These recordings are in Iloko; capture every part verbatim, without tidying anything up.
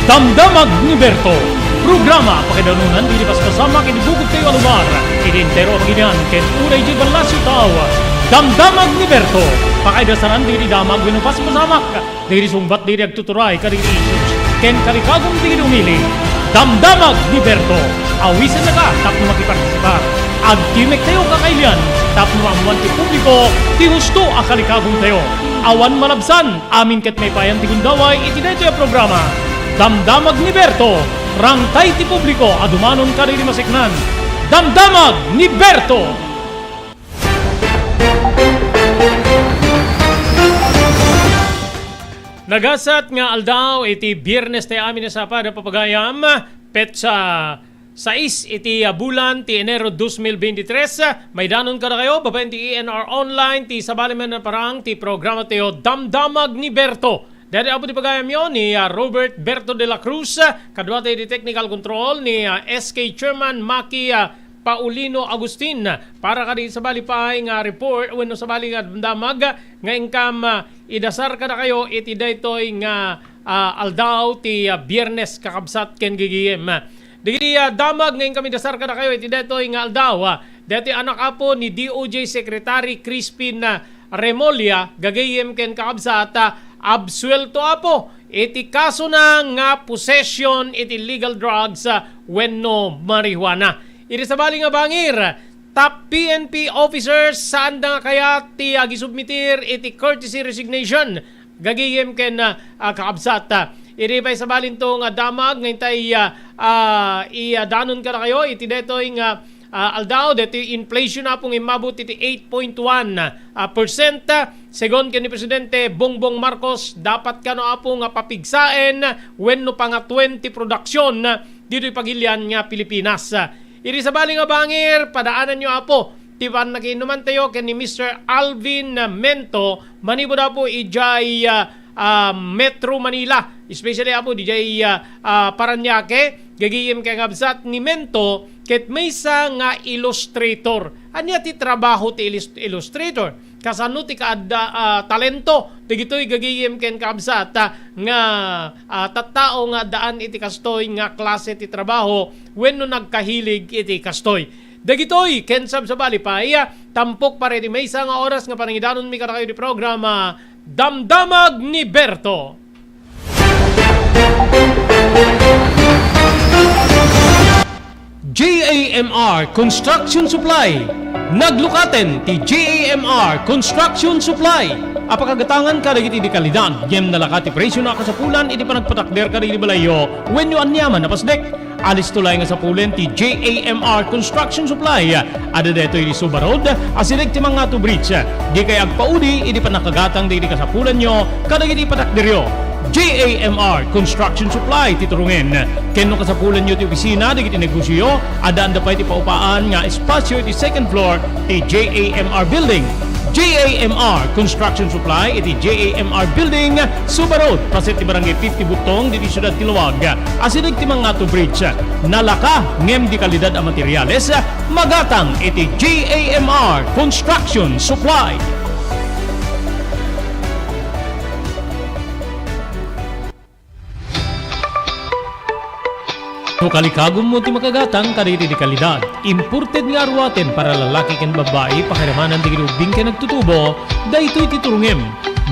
Damdamag ni Berto, programa pakaidanunan dagiti paspasamak iti bukod tayo a lugar, iti entero a pagilian ken uray iti ballasiw tao. Damdamag ni Berto, pakaidasaran dagiti damag wenno paspasamak, dagiti sungbat dagiti agtuturay kadagiti issues, ken kalikagum dagiti umili. Damdamag ni Berto, awisennaka tapno makipartisipar. Agtimek tayo kakailian tapno maammuan ti publiko ti husto a kalikagum tayo. Awan malabsan, amin ket maipayan ti gundaway iti daytoy a programa. Damdamag ni Berto, rangtay ti publiko a dumanon kadagiti maseknan. Damdamag ni Berto! Nagasat nga aldaw iti Biernes tayo amin a sapad a papagayam, petsa sais iti, ah, bulan ti Enero dos mil veintitrés. Maidanon kadakayo babaen ti E N R Online, ti sabali met a parang ti programa tayo, Damdamag ni Berto. Daydi apo ti pagayamyo ni, ah, Robert Berto de la Cruz, ah, kaduatayo iti technical control ni, ah, S K Chairman Maki, ah, Paulino Agustin. Para kadi sabali pay nga report wenno sabali nga damdamag nga inkam, ah, idasar kadakayo iti daytoy nga, ah, aldaw ti, ah, Biernes, kakabsat ken gigim. Dagiti, ah, damag nga inkam idasar kadakayo iti daytoy nga aldaw, ah, daytoy anak apo ni D O J Secretary Crispin, ah, Remulla, gagayem ken kakabsat, ah, absuelto apo iti kasona nga possession iti illegal drugs, ah, wenno marijuana. Iti sabali nga bangir, top P N P officers, saanda nga kayat ti agisubmitir iti courtesy resignation. Gagayem ken, ah, ah, kakabsat, ah, idi pay sabalinto nga damag nga intay, ah, ah, idanon kadakayo iti daytoy nga, ah, aldaw, daytoy inflation apo nga immabot iti eight point one, ah, percent. Segun ken ni Presidente Bongbong Marcos, dapat kano apo nga papigsaen wenno pangatuen ti production ditoy pagilian nga Pilipinas. Iti sabali nga bangir, padaananyo apo ti pannakiinumantayo ken ni Mister Alvin Mento manipud apo idiay, ah, ah, Metro Manila, especially apo didiay, ah, ah, Parañaque. Gagayem ken kakabsat ni Mento ket maysa nga illustrator. Ania ti trabaho ti illus-, illustrator? Kasano ti kaadda, ah, talento dagitoy gagayem ken kakabsat, ah, nga, ah, tattao nga addaan iti kastoy nga klase ti trabaho wenno nagkahilig iti kastoy? Dagitoy ken sabsabali pay, ah, tampok para iti maysa nga oras nga panangidanonmi kadakayo ti programa Damdamag ni Berto. J A M R Construction Supply. Naglukaten ti J A M R Construction Supply a pakagatangan kadagiti di kalidad ngem nalaka ti presio a kasapulan iti panagpatakder kadagiti balayyo wenno aniaman a pasdek. Alisto laeng a sapulen ti J A M R Construction Supply. Adda daytoy iti Suba Road, asideg ti Mangato Bridge. Dikay agpaudi idi pannakagatang dagiti kasapulanyo kadagiti patakderyo. J A M R Construction Supply ti turongen. Ken no kasapulanyo ti opisina dagiti negosioyo, addaanda pay ti paupaan nga espasio iti second floor ti J A M R Building. J A M R Construction Supply iti J A M R Building, Suba Road, paset ti Barangay fifty Butong, ditoy siudad ti Laoag. Asideg ti Mangato Bridge. Nalaka ngem di kalidad a materiales, magatang iti J A M R Construction Supply. No kalikagummo ti makagatang kadagiti di kalidad, imported nga aruaten para lalaki ken babbai, pakiramanan dagiti ubbing ken agtutubo, daytoy ti turongem.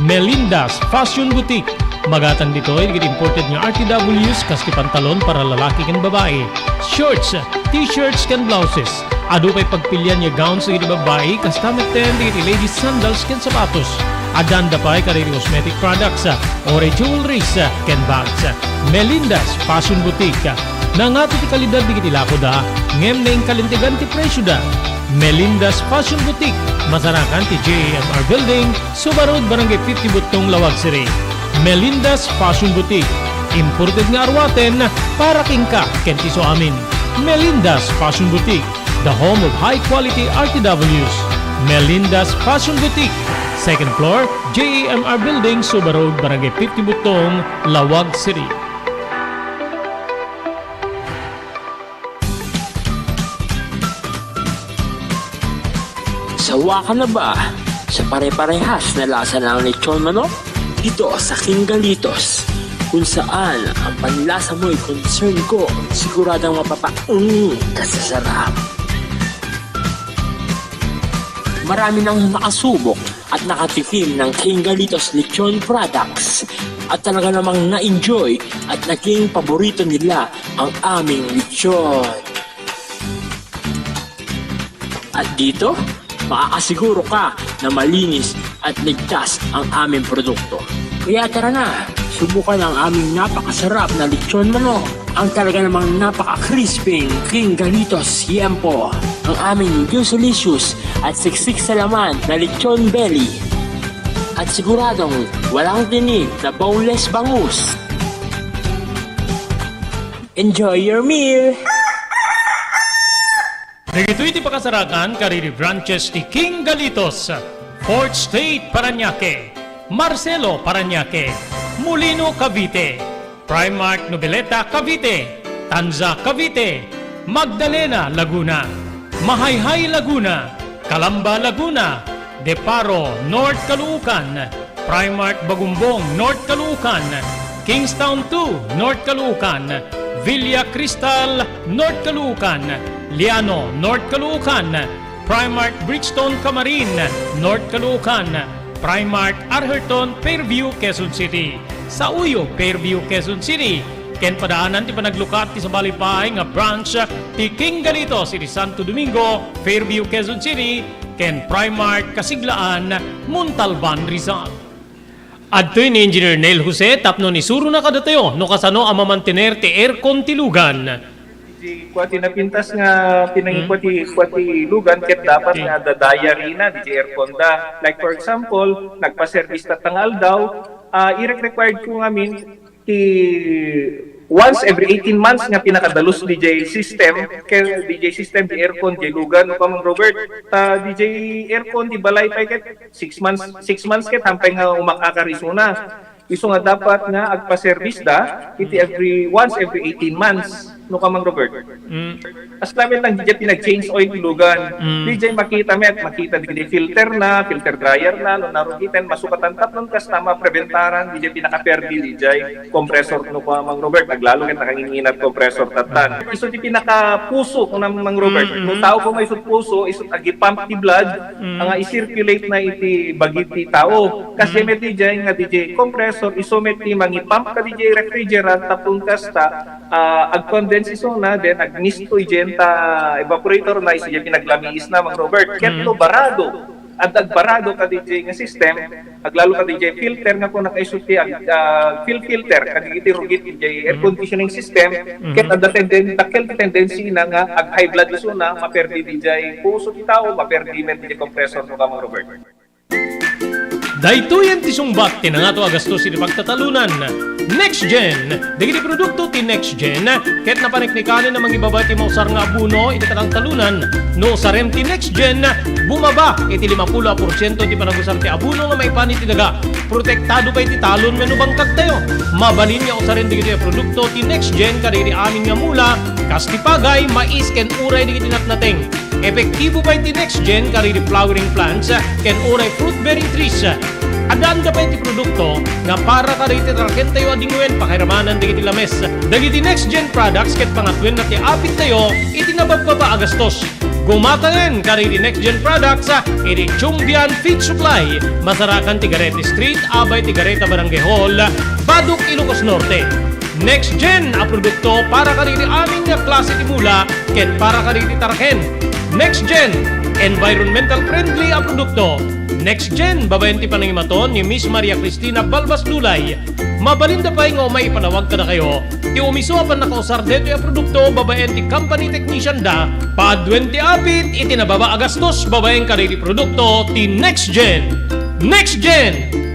Melinda's Fashion Boutique. Magatang ditoy dagiti imported nga R T Ws kas ti pantalon para lalaki ken babbai, shorts, t-shirts ken blouses. Adu pay pagpilian nga gowns dagiti babbai, kasta metten dagiti ladies sandals ken sapatos. Addaanda pay kadagiti cosmetic products, uray jewelries, ken bags. Melinda's Fashion Boutique. Nangato ti kalidad dagiti lakoda, ngem naingkalintegan ti presioda. Melinda's Fashion Boutique, masarakan ti J A M R Building, Suba Road, Barangay fifty Butong, Laoag City. Melinda's Fashion Boutique, imported nga aruaten para kenka ken ti isuamin. Melinda's Fashion Boutique, the home of high quality R T Ws. Melinda's Fashion Boutique, second floor, J A M R Building, Suba Road, Barangay fifty Butong, Laoag City. Sawa ka na ba sa pare-parehas na lasa ng lechon manok? Dito sa King Galitos, Kung saan ang panlasa mo'y concern ko, siguradong mapapa-, mm, kasasarap. Marami nang nakasubok at nakatikim ng King Galitos Lechon Products at talaga namang na-enjoy at naging paborito nila ang aming lechon. At dito, makakasiguro ka na malinis at ligtas ang aming produkto. Kaya tara na, subukan ang aming napakasarap na lechon manok, ang talaga namang napaka-crispy King Galitos Siempo, ang aming Yusulicious at siksik sa laman na lechon belly. At siguradong walang tinik na boneless bangus. Enjoy your meal! Dagitoy ti pakasarakan kadagiti branches ti King Galitos, Fourth Street, Parañaque, Marcelo, Parañaque, Molino, Cavite, Primark Noveleta, Cavite, Tanza, Cavite, Magdalena, Laguna, Mahayhay, Laguna, Calamba, Laguna, De Paro, North Caloocan, Primark Bagumbong, North Caloocan, Kingstown two, North Caloocan, Villa Cristal, North Caloocan, Liano, North Caloocan, Primark Bridgestone, Camarin, North Caloocan, Primark Arherton, Fairview, Quezon City. Sauyo, Fairview, Quezon City. Ken padaanan ti panaglukat ti sabali pay nga branch ti King Galitos iti Santo Domingo, Fairview, Quezon City, ken Primark Kasiglaan, Montalban, Rizal. Adtoy ni Engineer Neil Jose tapno isurona kadatayo no kasano a mamantener ti aircon ti lugan. Ti kua ti napintas nga pinangikua ti, kua ti lugan ket dapat nga adda diary na diay aircon da. Like for example, nagpa-service tatta nga aldaw, ah, irek-required ko ngamin ti once every eighteen months nga pinakadalus diay system, ket diay system ti aircon diay lugan, no, Kamang Robert. Ta diay aircon ti balay pay ket six months, six months ket hampay nga umakakar isuna. Isu nga dapat nga agpa-service da iti every, once every eighteen months, no, Kamang Robert. Mm. As lamet lang diay pinag-change oil ti lugan. Mm. Diay makita met, makita diay filter na, filter dryer na, no, narugiten, masukatan tapno kasta mapreventaran diay pinakaperdi diay compressor, no, Kamang Robert. Aglalo ket nakanginginat compressor tattan. Isu ti pinakapuso, no, Mang Robert. Mm, mm. No tao ko may isut puso, isut agipump ti blood, mm, nga i-circulate na iti bagi ti tao. Kas, mm, met diay nga diay compressor, isu met ti mangipump kadiay refrigerant tapno kasta, ah, ag-condense isuna, then agmisto idiay ta evaporator na, isu diay pinaglamiis na, Mang Robert. Ket, mm, no barado, adda agbarado kadiay nga system, aglalo kadiay filter nga kuna kaisu ti ag-, ah, fil-, filter kadiay rugit diay air conditioning system, mm, ket adda tenden-, dakkel ti tendency na nga ag-high blood isuna, maperdi diay puso ti tao, maperdi met diay compressor, no, Kamang Robert. Daytoyen ti sungbat ti nangato a gastos iti pagtatalunan. Next Gen. Dagiti produkto ti Next Gen ket napaniknikanen a mangibaba ti mausar nga abono iti kataltalunan. No usarem ti Next Gen, bumaba iti limapulo a porsiento ti panagusar ti abono nga maipan iti daga. Protektado pay ti talon wenno bangkagtayo. Mabalin nga usaren dagitoy a produkto ti Next Gen kadagiti amin nga mula, kas ti pagay, mais, ken uray dagiti natnateng. Epektibo pay ti Next Gen kadagiti flowering plants ken uray fruit-bearing trees. Addaanda pay ti produkto nga para kadagiti tarakentayo a dingoen pakairamanan dagiti lames. Dagiti Next Gen products ket pangatoenna ti apittayo iti nababbaba a gastos. Gumataen kadagiti Next Gen products iti Chumbian Feed Supply, masarakan ti Garete Street, abay ti Gareta Barangay Hall, Badoc, Ilocos Norte. Next Gen a produkto para kadagiti amin nga klase ti mula ken para kadagiti taraken. Next Gen, environmental friendly a produkto. Next Gen, babaen ti panangimaton ni Miss Maria Cristina Balbas Dulay. Mabalinda pay nga umay ipanawag kadakayo ti umisu a pannakausar daytoy a produkto babaen ti company technician da. Paaduen ti apit iti nababa a gastos babaen kadagiti produkto ti Next Gen. Next Gen!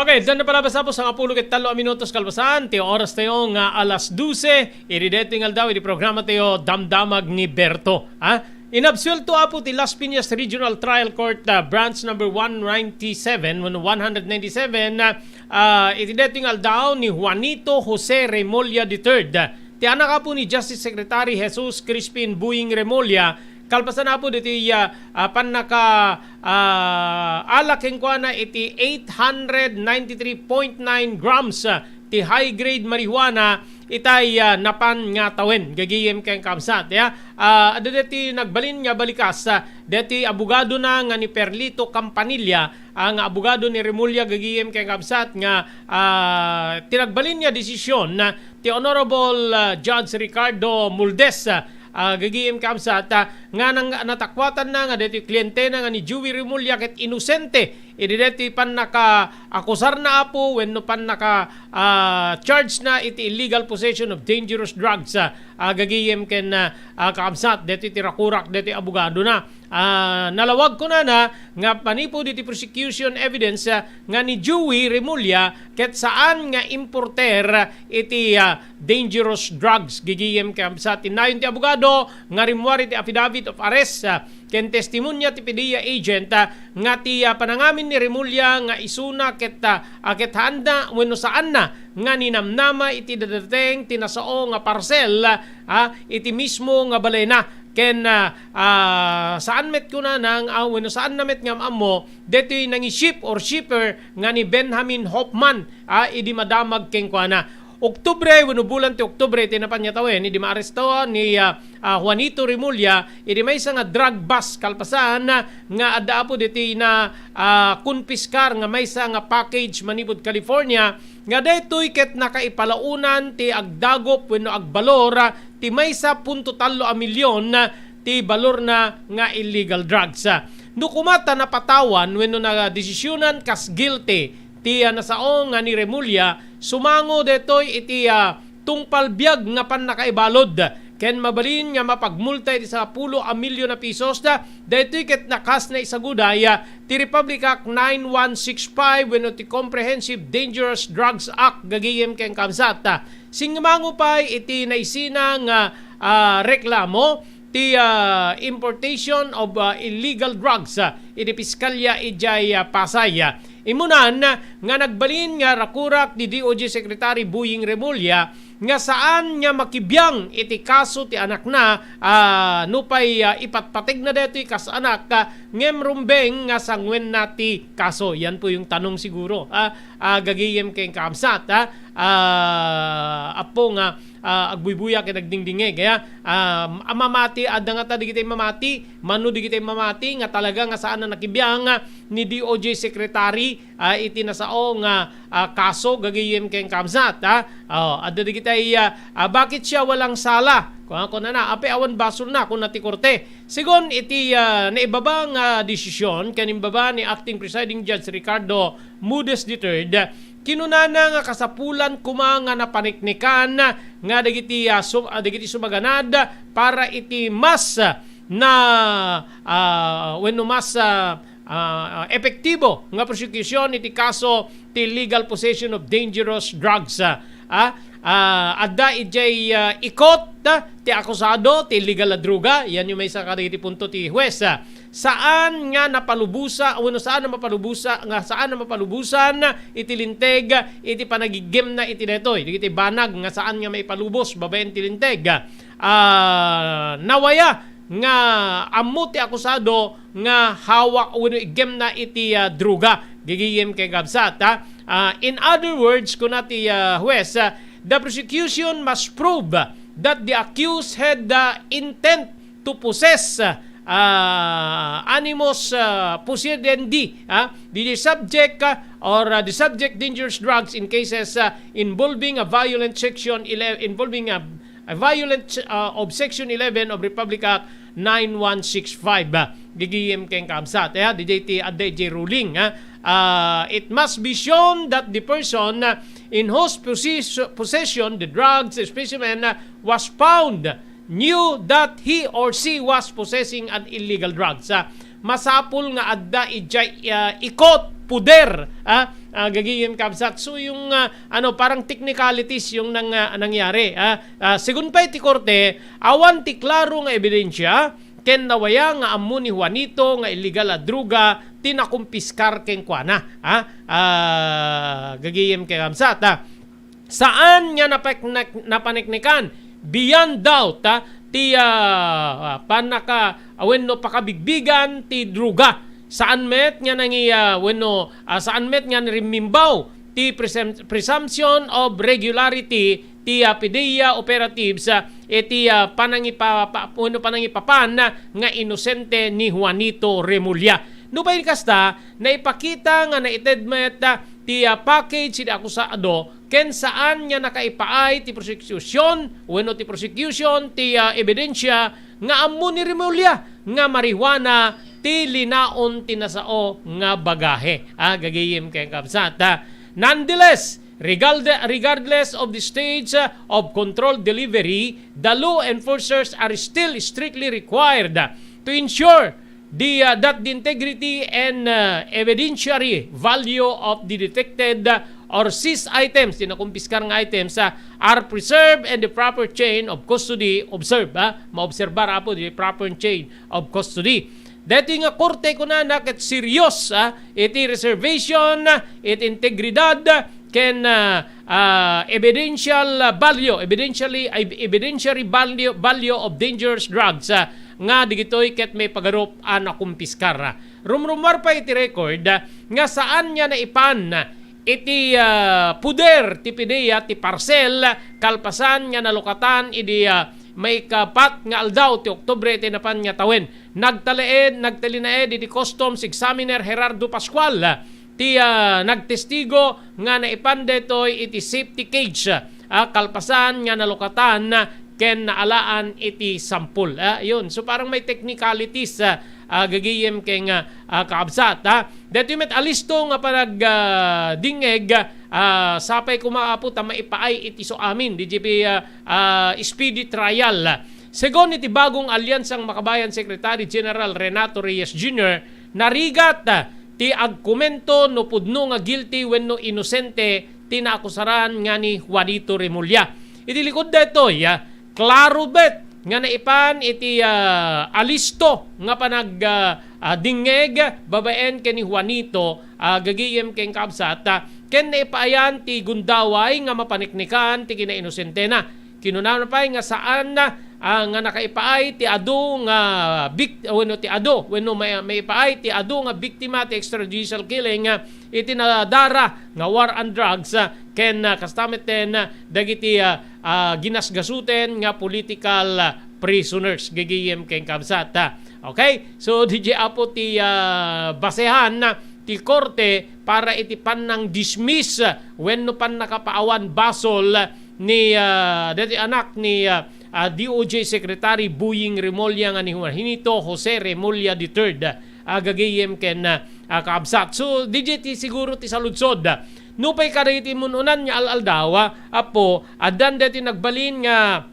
Okay, dan na pala basta po sa kapulo ket tallo a minutos kalpasan ti oras tayo nga alas dose. Iti daytoy nga aldaw, iti programa tayo, Damdamag ni Berto. Ha? Inabsuelto, Apo, ti Las Piñas Regional Trial Court, ah, Branch number one ninety-seven, one hundred ninety-seven, ah, ah, iti daytoy nga aldaw ni Juanito Jose Remulla the third. Ti anak, Apo, ni Justice Secretary Jesus Crispin Buing Remulla, Kalpasan, Apo, ditoy, ah, ah, pannaka, ah, ala kenkuana iti eight hundred ninety-three point nine grams, ah, ti high grade marijuana itay, ah, napan nga tawen, gagayem ken kabsat, ya. Ah, adda deti nagbalin nga balikas, ah, deti abogadona nga ni Perlito Campanilla, ah, nga abogado ni Remulla, gagayem ken kabsat, nga, ah, ti nagbalin nga desisyon, ah, ti Honorable, ah, Judge Ricardo Muldes, ah, ah, gagayem kabsat, ah, nga nang-, natakuatanna nga deti klientena nga ni Joey Remulla ket inosente idi deti pannakaakusarna, Apo, wenno pannaka, ah, charge na iti illegal possession of dangerous drugs, ah, ah, gagayem ken, ah, ah, kabsat, deti ti rakurak deti abogadona. Ah, nalawag kunana nga manipud iti prosecution evidence, ah, nga ni Joey Remulla ket saan nga importer iti, ah, dangerous drugs. Gagayem ken kabsat, tinnayon ti abogado nga rimmuar iti affidavit of arrest, ah, ken testimonya ti PDEA agent, ah, nga ti, ah, panangamin ni Remulla nga isuna ket, ah, ah, ket haanna wenno saanna nga ninamnama iti dadateng ti nasao nga parcel, ah, iti mismo nga balena. Ken, ah, ah, saan met kunana nga, ah, wenno saanna met nga am-ammo detoy nangi-ship or shipper nga ni Benjamin Hoffman, ah, idi madamag kenkuana. Oktubre, wenno bulan ti Oktubre, iti napan nga tawen, idi maaresto ni, ah, ah, Juanito Remulla, idi maysa nga drug bust kalpasan, ah, nga adda, Apo, deti na, ah, konpiskar nga maysa nga package manipud California, nga daytoy ket nakaipalaonan ti agdagop wenno agbalor, ah, ti maysa punto tallo a milyon, ah, ti balorna nga illegal drugs. Ah, no koma ta napatawan wenno nadesisyonan kas guilty ti, ah, nasao nga ni Remulla, sumango daytoy iti, ah, tungpal biag nga pannakaibalud ken mabalin nga mapagmulta iti sangapulo a milyon a pesos. Daytoy ket nakas naisaguday, ah, ti Republic Act nine one six five wenno ti Comprehensive Dangerous Drugs Act, gagayem ken kabsat. Sinmango pay iti naisina nga, ah, reklamo ti, ah, importation of, ah, illegal drugs, ah, iti Piskalya idiay, ah, Pasay. Immunan nga nagbalin nga rakurak ni D O J Secretary Boying Remulla nga saan nga makibiang iti kaso ti anakna, ah, nupay, ah, ipatpategna daytoy kas anak, ah, ngem rumbeng nga sanguenna ti kaso. Yan po yung tanong siguro, ah, ah, gagayem ken kabsat, ah, ah, Apo, nga, ah, agbuybuya ken agdingdingeg, ya. Ah, a mamati, adda ngata dagiti mamati, mano dagiti mamati nga talaga nga saan a nakibiang, ah, ni D O J Secretary, ah, iti nasao nga, ah, kaso, gagayem ken kabsat, ah. Oh, adda dagiti, ah, ah, bakit siya walang sala? Kung ako na na, apay awan basolna, kuna ti korte. Segun iti, ah, naibaba nga desisyon ken imbaba ni Acting Presiding Judge Ricardo Mudes the third, kinunana nga kasapulan koma nga napaneknekan nga dagiti, ah, sum-, ah, dagiti sumaganad para iti mas na, ah, wenno mas, ah, ah, epektibo nga prosecution iti kaso ti illegal possession of dangerous drugs. Ah, ah, ah, adda idiay, ah, ikot, ah, ti akusado ti illegal a droga. Yan yung maysa kadagiti punto ti huwes, ah. Saan nga napalubosa, wenno saan nga mapalubosa, nga saan nga mapalubosan iti linteg iti panagiggemna iti daytoy, dagiti banag nga saan nga maipalubos babaen ti linteg. Ah, nawaya nga ammo ti akusado nga hawak wenno iggemna iti, ah, droga, gagayem ken kabsat, ah. Ah, in other words, kuna ti, ah, huwes, ah, the prosecution must prove that the accused had the intent to possess, ah, animus, ah, possidendi, ah, the subject, ah, or, ah, the subject dangerous drugs in cases, ah, involving a violent section ele-, involving a, a violent, ah, of Section eleven of Republic Act nine one six five, ah, gagayem ken kabsat, eh, di, di, ti, adda idiay ruling, ah. Ah, it must be shown that the person, ah, in whose posses-, possession the drugs specimen, ah, was found knew that he or she was possessing an illegal drugs. Ah, masapul nga adda idiay, ah, ikot, puder, ah, ah, gagayem kabsat. So, yung, ah, ano, parang technicalities yung nang-, ah, nangyari, ah. Ah, segun pay ti korte, awan ti klaro nga ebidensya ken nawaya nga ammo ni Juanito nga illegal a droga ti nakumpiskar kenkuana, ah. Ah, gagayem ken kabsat, ah. Saan nga napeknek-, napaneknekan beyond doubt, ah, ti, ah, ah, panaka-, ah, wenno pakabigbigan ti droga. Saan met nga nangi-, ah, wenno, ah, saan met nga rimmimbaw ti presum-, presumption of regularity ti, ah, PDEA operatives, ah, iti, ah, panangipa-, pa-, wenno panangipapan nga inosente ni Juanito Remulla. Nupay kasta, naipakita nga naited met, ah, ti, ah, package ti akusado ken saan nga nakaipaay ti prosecution wenno ti prosecution ti, ah, ebidensia nga ammo ni Remulla nga marijuana ti linaon ti nasao nga bagahe. Ah, gagayem ken kabsat, ah. Nonetheless, regard-, regardless of the stage, ah, of controlled delivery, the law enforcers are still strictly required, ah, to ensure the, uh, that the integrity and, uh, evidentiary value of the detected, uh, or seized items, ti nakumpiskar nga items, uh, are preserved and the proper chain of custody observed, ah, maobserbar, apo, the proper chain of custody. Daytoy nga korte, kunana, ket serious, ah, iti reservation, ah, iti integridad, ah, ken, ah, ah, evidential, ah, value, evidentially, ev-, evidentiary value, value of dangerous drugs, ah, nga digitoy ket maipagarup a nakumpiskar. Rumrumuar pay iti record, ah, nga saan nga naipan iti, ah, puder ti PDEA ti parcel kalpasan nga nalukatan idi, ah, maikapat nga aldaw ti Oktubre iti napan nga tawen. Nagtalinaed, nagtalinaed idi Customs Examiner Gerardo Pascual ti, ah, nagtestigo nga naipan daytoy iti safety cage, ah, kalpasan nga nalukatan ken naalaan iti sampol. Ah, yun. So, parang may technicalities, ah, ah, gagayem ken, ah, ah, kaabsat, ah. Daytoy met alisto nga panag-, ah, dingngeg, ah, sapay koma, apo, ta maipaay iti su amin, D G P, ah, ah, speedy trial. Segun iti Bagong Alyansang Makabayan Secretary General Renato Reyes Junior, narigat, ah, ti agkomento no pudno nga guilty wenno inosente ti naakusaran nga ni Juanito Remulla. Iti likud daytoy, ah, klaro met nga naipan iti, ah, alisto nga panag-, ah, ah, dingngeg babaen ken ni Juanito, ah, gagayem ken kabsat, ah, ken naipaayan ti gundaway nga mapaniknikan ti kinainosentena. Kinunana pay nga saan, ah, nga nakaipaay ti adu nga bik-, wenno ti adu, wenno may-, maipaay ti adu nga biktima ti extrajudicial killing, ah, iti nadara nga war on drugs, ah, ken, ah, kasta metten, ah, dagiti, ah, ah, ginasgasuten nga political, ah, prisoners, gagayem ken kabsat, ah. Okay? So, D J, apo, ti, ah, basehan, ah, ti korte para iti pannang-dismiss, ah, wenno pannakapaawan basol, ah, ni, ah, dati anak ni, ah, ah, D O J Secretary Boying Remulla nga ni Juanito Jose Remulla the third, ah, gagayem ken, ah, ah, kaabsat. So, D J, ti siguro ti saludsod, ah, nupay kadagiti mun-unan nga al-aldaw, ah, apo, addan dati nagbalin nga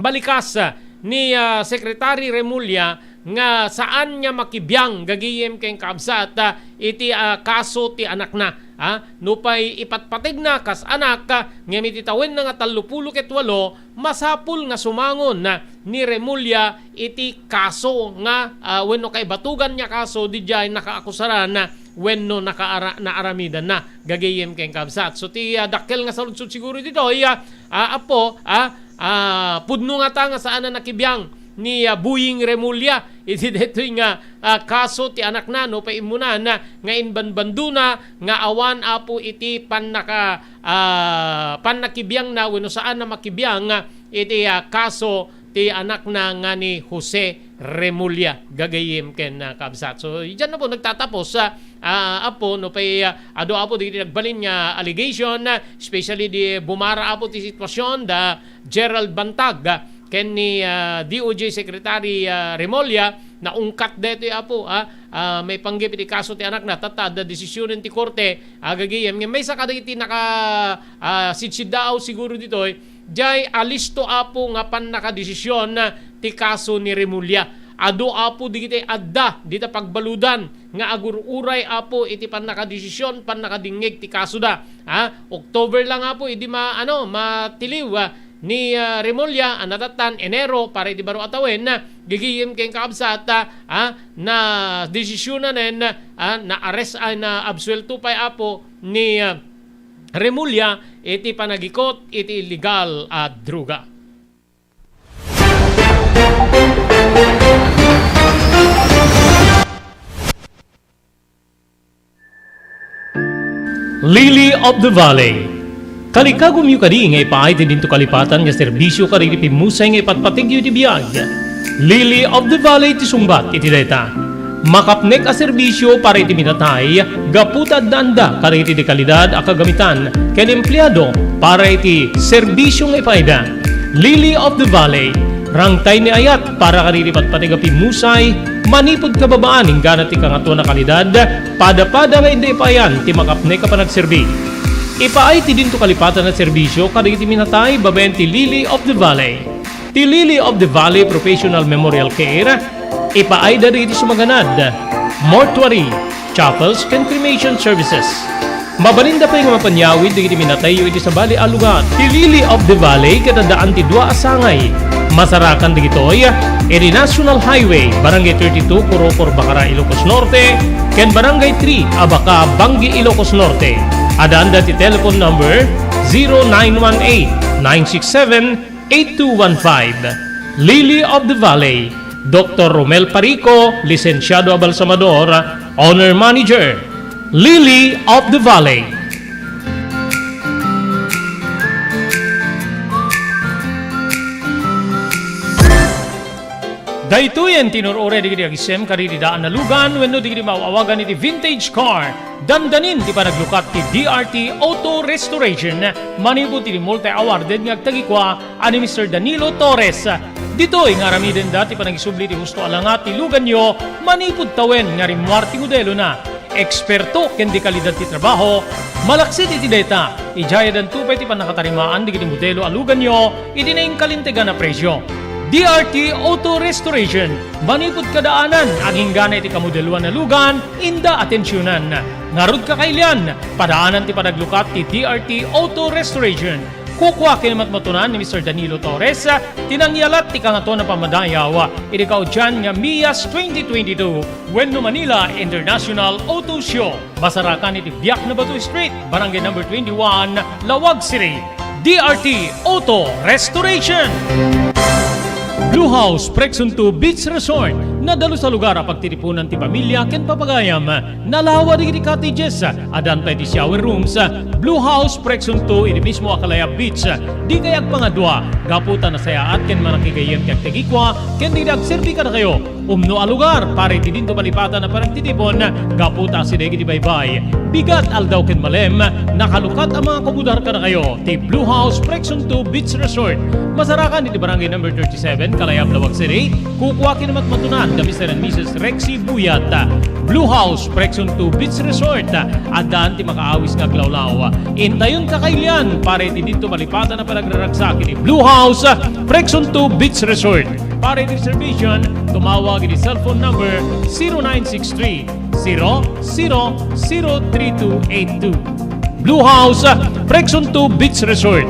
balikas, ah, ni, ah, Secretary Remulla nga saan nga makibiang gagayem ken kaabsat, ah, iti, ah, kaso ti anakna. Ah, nupay ipatpategna kas anak, ah, ngem iti tawenna nga tallopulo ket walo, masapul nga sumangon, ah, ni Remulla iti kaso nga, ah, wenno kaibatugan nga kaso didiay nakaakusaran, ah, wenno nakaara-, naaramidanna gagayem ken kabsat. So ti, ah, dakkel nga saludsod siguro ditoy, ah, ah, apo, ah, ah, pudno ngata nga saan a nakibiang ni, ah, Boying Remulla iti daytoy nga, ah, kaso ti anakna, no, paimmunan, ah, nga imbanbandona nga awan, apo, iti pannaka-, ah, pannakibiangna wenno saan a makibiang, ah, iti, ah, kaso ti anakna nga ni Jose Remulla, gagayem ken, ah, kabsat. So, idiay na po nagtatapos, ah, ah, apo, no, pay, ah, adu, apo, dagiti nagbalin nga allegation, ah, especially di bumara, apo, ti sitwasyon da Gerald Bantag, ah, ken ni, ah, D O J Secretary, ah, Remulla, naungkat daytoy, apo, ah, ah, maipanggep iti kaso ti anakna, tatta, adda desisionen ti korte, ah, gagayem. Ngem maysa kadagiti naka, ah, sidsiddaaw siguro ditoy, diay alisto, apo, nga pannakadesisyon ti kaso ni Remulla. Adu, apo, dagiti adda dita pagbaludan nga agur-uray, apo, iti pannakadesisyon, pannakadingngeg ti kasoda. Ha? October lang, apo, idi ma-, ano, matiliw, ah, ni, ah, Remulla, a natattan Enero para iti baro a tawen, ah, gagayem ken kaabsat, ah, ah, nadesisionanen, ah, na-arrest, ay, naabsuelto pay, apo, ni, ah, Remulla iti panagikot iti illegal a droga. Lily of the Valley. Kalikagumyo kadi nga ipaay ti dinto kalipatan nga serbisyo kadagiti pimmusay nga ipatpategyo iti biag? Lily of the Valley ti sungbat iti dayta. Makapnek a serbisyo para iti minatay gapu ta addaanda kadagiti dekalidad a kagamitan ken empleado para iti serbisyo nga ipaayda. Lily of the Valley, rangtay ni ayat para kadagiti patpateg a pimmusay, manipud kababaan inggana ti kangatoan a kalidad, padapada nga inda ipaayan ti makapnek a panagserbi. Ipaay ti dinto kalipatan a serbisyo kadagiti minatay babaen ti Lily of the Valley. Ti Lily of the Valley Professional Memorial Care, ipaayda dagiti sumaganad, mortuary, chapels, ken cremation services. Mabalinda pay nga mapanyawid dagiti minatayyo iti sabali a lugar. Ti Lily of the Valley ket addaan ti dua a sangay. Masarakan dagitoy iti National Highway, Barangay thirty-two, Corocor, Bacara, Ilocos Norte, ken Barangay three, Abaca, Bangui, Ilocos Norte. Addaanda ti telephone number zero nine one eight, nine six seven, eight two one five. Lily of the Valley, Doktor Romel Parico, lisensiado a balsamador, owner manager. Lily of the Valley. Daytoyen ti inur-uray dagiti agisem kadagiti daan a lugan wenno dagiti maaw-awagan iti vintage car. Dandanin ti panaglukat ti D R T Auto Restoration manipud iti multi-awarded nga agtagikua a ni Mister Danilo Torres. Ditoy nga aramidenda ti panangisubli ti husto a langa ti luganyo manipud tawen nga rimmuar ti modelona. Eksperto ken dekalidad ti trabaho, malaksid iti dayta, idiay addanto pay ti pannakatarimaan dagiti modelo a luganyo iti nainkalintegan a presio. D R T Auto Restoration, manipud kadaanan, aginggana iti kamodeloan a lugan, inda atensionan. Ngarud kakailian, padaanan ti panaglukat ti D R T Auto Restoration. Kukua ken matmatunan ni Mister Danilo Torres, ti nangyalat ti kangatoan a pammadayaw iti kaudian nga MIAS twenty twenty-two wenno Manila International Auto Show. Masarakan iti Biak na Bato Street, Barangay Number twenty-one, Laoag City. D R T Auto Restoration. Blue House Prexon two Beach Resort. Nadalus a lugar a pagtitipunan ti pamilya ken papagayam. Nalawa dagiti cottages. Addan pay ti shower rooms. Blue House Prexon two iti mismo a Kalayab Beach. Dikay agpangadua gapu ta nasayaat ken manakigayyem ti agtagikua ken dagiti agserbi kadakayo. Umno a lugar para iti dinto malipatan a panagtitipon gapu ta asideg iti baybay. Bigat, aldaw ken malem, nakalukat a mga kumudar kadakayo ti Blue House Prexon two Beach Resort. Masarakan iti Barangay Number thirty-seven, Kalayab, Laoag City. Kukua ken matmatunan da Mister and Missus Rexy Buyat. Blue House Prexon two Beach Resort. Addaan ti makaawis nga aglawlaw. Intayon kakailian para iti dinto malipatan a panagraragsak iti Blue House Prexon two Beach Resort. Para iti reservation, tumawag iti cellphone number zero nine six three, zero zero zero three two eight two. Blue House, Prexon two Beach Resort.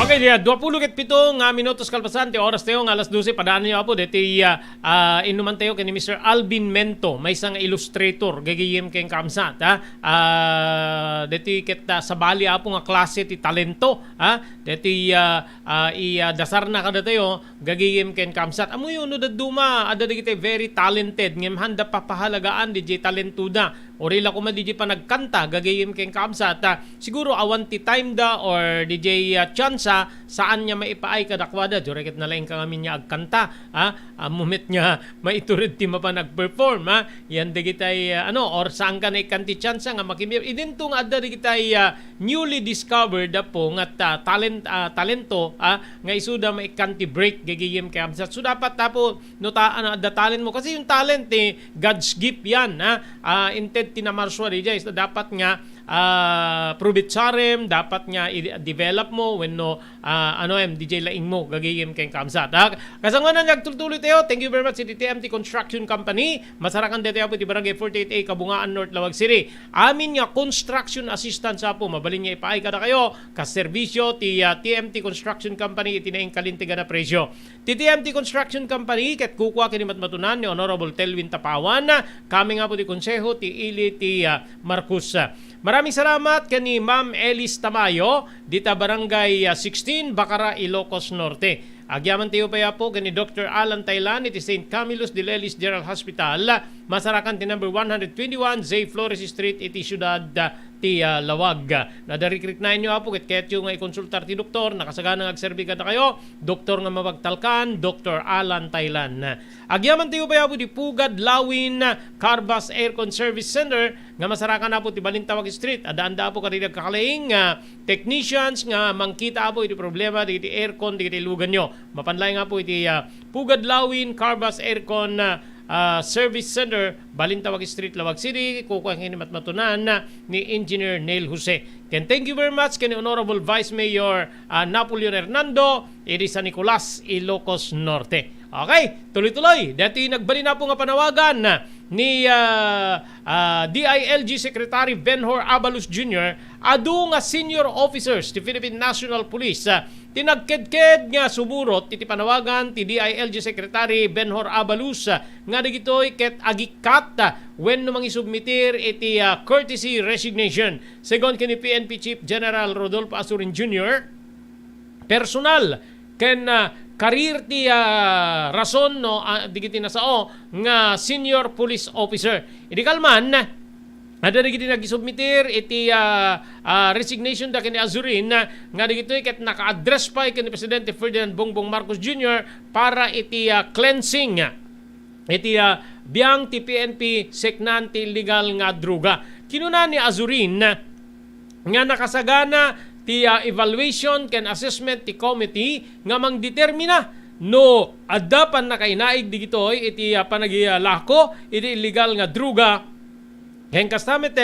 Okay, dia, dua pulo ket pito nga minutos kalpasan ti oras tayo nga alas dose, padaan niyo, Apo, deti, ah, ah, inuman tayo ken ni Mister Alvin Mento, maysa nga illustrator, gagayem ken kaamsat, ha? Ah, deti ket, ah, sabali, Apo, nga klase ti talento, ha? Deti, ah, ah, i, ah, dasarna kadatayo, gagayem ken kaamsat. Ammoyo, no dadduma, adda dagiti very talented, ngem handa papahalagaan didiay talentoda. Uray la koma didiay panagkanta, gagayem ken kaamsat, ah, siguro awan ti time da or didiay, ah, tsansa, saan nga maipaay kadakuada. Diay ket nalaingka ngamin nga agkanta, ah, ammo met nga maitured ti mapan agperform, ah. Yan dagitay, ah, ano, or saanka naikkan ti tsansa nga makimir-, idinto nga adda dagitay, ah, newly discovered, Apo, nga ta-, talent, ah, talento, ah, nga isuda maikkan ti break, gagayem ken kaamsat. So, dapat, Apo, no ta-, ano, adda talent mo. Kasi yung talent, eh, God's gift yan, ha? Ah, inted ti namarsua diay. So, dapat nga, ah, probetsarem, dapat nga i-develop mo wenno, ah, ano em, D J laing mo, gagayem ken kamsat. Ha? Kasangoanan, agtultuloy tayo. Thank you very much iti T M T Construction Company. Masarakan daytoy apo iti Barangay forty-eight A, Kabungaan North, Laoag City. Amin nga construction assistance apo, mabalin nga ipaay kadakayo, kas serbisyo ti, ah, T M T Construction Company iti naingkalintegan a presyo. Ti T M T Construction Company ket kukua ken ni matmatunan ni Honorable Telvin Tapawan, kami nga apo ti konseho ti ili ti, ah, Marcos. Maraming salamat ken ni Ma'am Elis Tamayo, dita Barangay, ah, sixteen, Bacara, Ilocos Norte. Agyamankami pay apo ken ni Doktor Alan Tailan iti Saint Camillus de Lelis General Hospital, masarakan ti number one hundred twenty-one J Flores Street iti siudad, ah, ti, ah, Laoag. Nadarikrik na inyo apo ket kayatyo nga ikonsultar ti doktor, nakasagana nga agserbi kadakayo, doktor nga mapagtalkan, Doktor Alan Tailan. Agyamankami pay apo di Pugad Lawin Carbas Aircon Service Center nga masarakan apo ti Balintawak Street. Adda-adda apo kadagiti agkakalaing, ah, technicians nga mangkita apo iti problema dagiti aircon dagiti luganyo. Mapan laeng apo iti, ah, Pugad Lawin Carbas Aircon, ah, ah, Service Center, Balintawak Street, Laoag City. Kukua ken ni matmatunan ni Engineer Neil Jose. Ken thank you very much ken ni Honorable Vice Mayor, ah, Napoleon Hernando, iti San Nicolas, Ilocos Norte. Okay, tuloy-tuloy. Daytoy nagbalin apo nga panawagan ni, ah, ah, D I L G Secretary Benhur Abalus Junior, adu nga senior officers ti Philippine National Police, ah, ti nagkedked nga sumurot iti panawagan ti D I L G Secretary Benhur Abalus, ah, nga dagitoy ket agikkat, ah, wenno mangisubmitir iti, ah, courtesy resignation. Segun ken ni P N P Chief General Rodolfo Azurin Junior, personal ken, ah, career ti, ah, rason, no, ah, dagiti nasao nga senior police officer. Idi kalman, adda dagiti nagisubmitir iti, ah, ah, resignation da ken ni Azurin, ah, nga dagitoy ket naka-address pay ken ni Presidente Ferdinand Bongbong Marcos Junior para iti, ah, cleansing, ah, iti, ah, biang ti P N P seknan ti illegal nga droga. Kinuna ni Azurin nga nakasagana ti, ah, evaluation ken assessment ti committee nga mangdetermina no adda pannakainaig dagitoy iti, ah, panagilako iti illegal nga droga. Ken kasta met,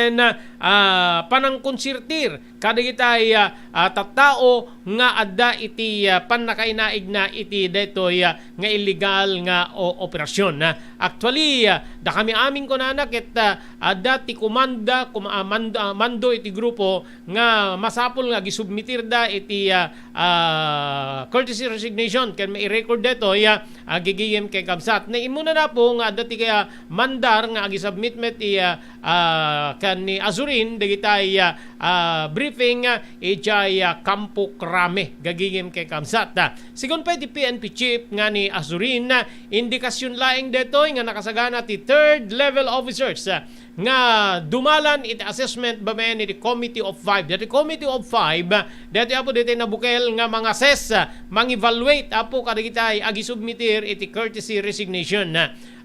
ah, panangkonsertir kadagiti, ah, ah, tattao nga adda iti, ah, pannakainaigna iti daytoy, ah, nga illegal nga o-, operasyon, ah. Actually, ah, dakami amin kunana ket, ah, adda ti komanda, kum-, ah, mando, ah, mando iti grupo nga masapul nga agisubmitirda iti, ah, ah, courtesy resignation ken mai-record daytoy, ah, ah, gigiyem ken kabsat. Naimuna na po nga adda ti, ah, mandar nga agisubmit met ti, ah, ah, ken ni Azurin dagitay, ah, ah, briefing, ah, idiay, ah, Kampo Krame, gagingem ken kabsat. Ah, sigun pay ti P N P chief nga ni Azurin, ah, indikasyon laeng daytoy nga nakasagana ti third level officers, ah, nga dumalan iti assessment babaen iti Committee of Five. Dati Committee of Five, ah, dati apo dati nabukel nga mangassess, ah, mangevaluate apo kadagitay agisubmitir iti courtesy resignation.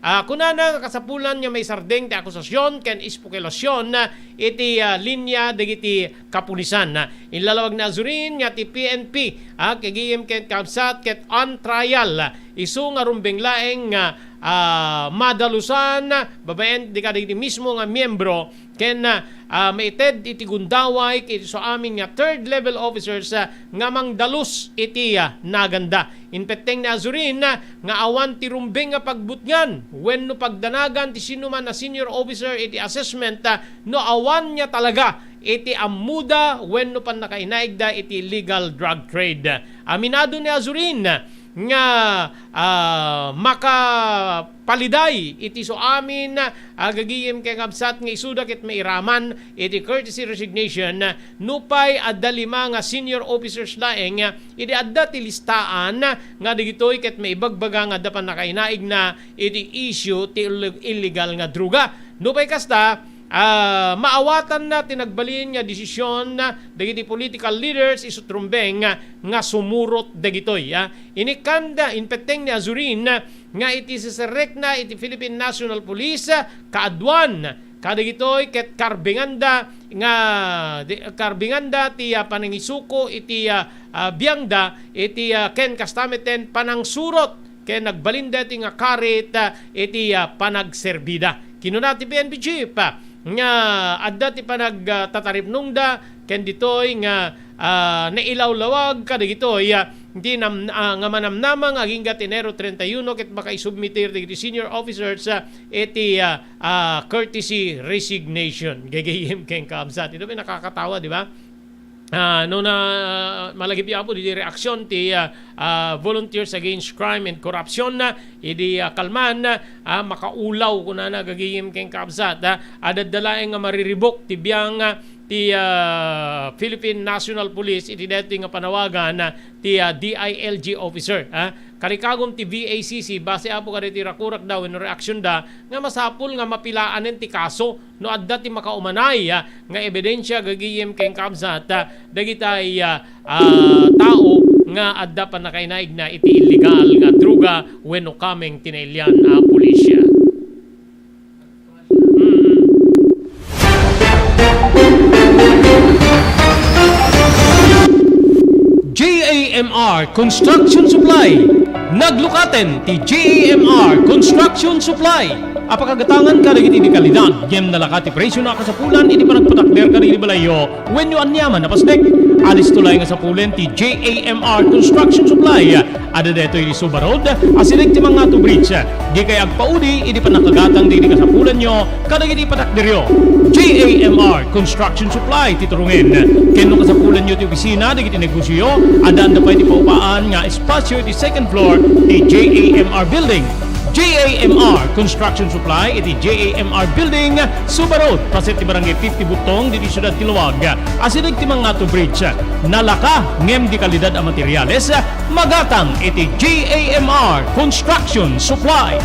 Ah, kunana nga kasapulan nga maisardeng ti akusasyon ken espekulasyon, ah, iti, ah, linya dagiti kapulisan. Ah, inlalawag ni Azurin nga ti P N P, ah, kagiyem ken kabsat ket on trial, ah, isu nga rumbeng laeng nga, ah, madalusan, ah, babaen di kadagiti mismo nga miyembro ken, ah, ah, maited iti gundaway ket isu amin nga third level officers, ah, nga mangdalus iti, ah, naganda. Inpetteng ni Azurin, ah, nga awan ti rumbeng nga pagbutngan wenno pagdanagan ti sinuman a senior officer iti assessment, ah, no awan nga talaga iti ammoda wenno pannakainaigda iti illegal drug trade. Aminado ni Azurin nga, ah, makapaliday iti isu amin, ah, gagiyem ken kabsat nga isuda ket mairaman iti courtesy resignation, ah, nupay adda lima nga senior officers laeng, ah, idi adda ti listaan, ah, nga dagitoy ket maibagbaga nga adda pannakainaigna iti issue ti ill-, illegal nga droga. Nupay kasta, ah, maawatanna ti nagbalin nga desisyon, ah, dagiti political leaders isu ti rumbeng, ah, nga sumurot dagitoy, ah. Inikkanda, inpetteng ni Azurin, ah, nga iti seserrekna iti Philippine National Police, ah, kaaduan kadagitoy ket karbenganda nga, di, karbenganda ti, ah, panangisuko iti, ah, ah, biangda iti, ah, ken kasta met ti panangsurot ken nagbalin daytoy nga karit, ah, iti, ah, panagserbida. Kinuna ti P N P chief, ah, nga adda ti panagtataripnongda ken ditoy nga, ah, nailawlawag kadagitoy, ah, ti nam-, ah, nga manamnama nga agingga ti Enero treinta y uno ket makaisubmitir dagiti senior officers, ah, iti, ah, ah, courtesy resignation. Gagayyem ken kabsat. Ito may nakakatawa, di ba? Ah, no na, malagip ya Apo, di reaksyon ti, ah, ah, Volunteers Against Crime and Corruption, ah, idi, ah, kalman, ah, makaulaw, kunana, gagayyem ken kabsat, ah, adda laeng nga mariribuk ti biang, ah, ti, ah, Philippine National Police iti daytoy nga panawagan, ah, ti, ah, D I L G officer, ah. Kalikagum ti V A C C, base Apo kadaytoy rakurakda wenno reaksionda, nga masapul nga mapilaanen ti kaso no adda ti makaumanay, ah, nga ebidensya gagayyem ken kabsat, ah, dagitay, ah, ah, tao nga adda pannakainaigna iti illegal nga droga wenno kameng ti nailian a pulisya. Mm. J A M R Construction Supply. Naglukaten ti J A M R Construction Supply. Apakagatangan kadagiti di kalidad, ngem nalaka ti presyo na kasapulan iti panagpatakder kadagiti balayyo wenno aniaman a pasnek. Alisto laeng nga sapulen ti J A M R Construction Supply. Adda daytoy iti Suba Road, asideg ti Mangatu Bridge. Dikay agpaudi idi pannakagatang dagiti kasapulanyo kadagiti patakderyo. J A M R Construction Supply ti turungen. Ken no kasapulanyo ti opisina dagiti negosioyo, addaanda pay ti paupaan nga espasyo iti second floor ti J A M R Building. J A M R Construction Supply iti J A M R Building, Suba Road, paset ti Barangay fifty Butong, ditoy siudad ti Laoag, asideg ti Mangatu Bridge. Nalaka ngem di kalidad a materials, magatang iti J A M R Construction Supply.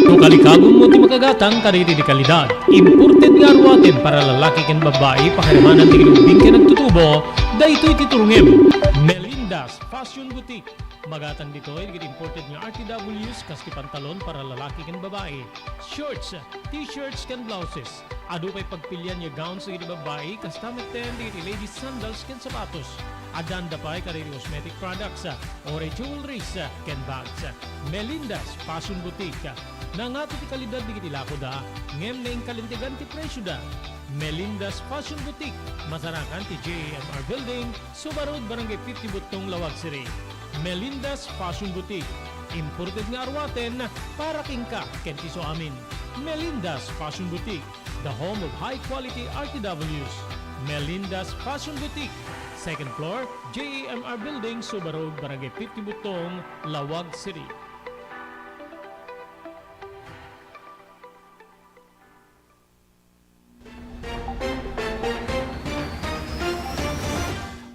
No kalikagummo ti makagatang kadagiti di kalidad, imported nga aruaten para lalaki ken babbai, pakiramanan ti ginugbing ken agtutubo, daytoy ti turungem. Melinda's Fashion Boutique. Magatang ditoy dagiti imported nga R T Ws kas ti pantalon para lalaki ken babbai, shorts, t-shirts ken blouses. Adu pay pagpilian nga gowns dagiti babbai, kasta metten dagiti ladies sandals ken sapatos. Addaanda pay kadagiti cosmetic products, ah, uray jewelries, ah, ken bags. Melinda's Fashion Boutique. Nangato ti kalidad dagiti lakoda, ngem naingkalintegan ti presioda. Melinda's Fashion Boutique, masarakan ti J A M R Building, Suba Road, Barangay fifty Butong, Laoag City. Melinda's Fashion Boutique, imported nga aruaten para kenka ken ti isuamin. Melinda's Fashion Boutique, the home of high-quality R T Ws. Melinda's Fashion Boutique, second floor, J A M R Building, Suba Road, Barangay fifty Butong, Laoag City.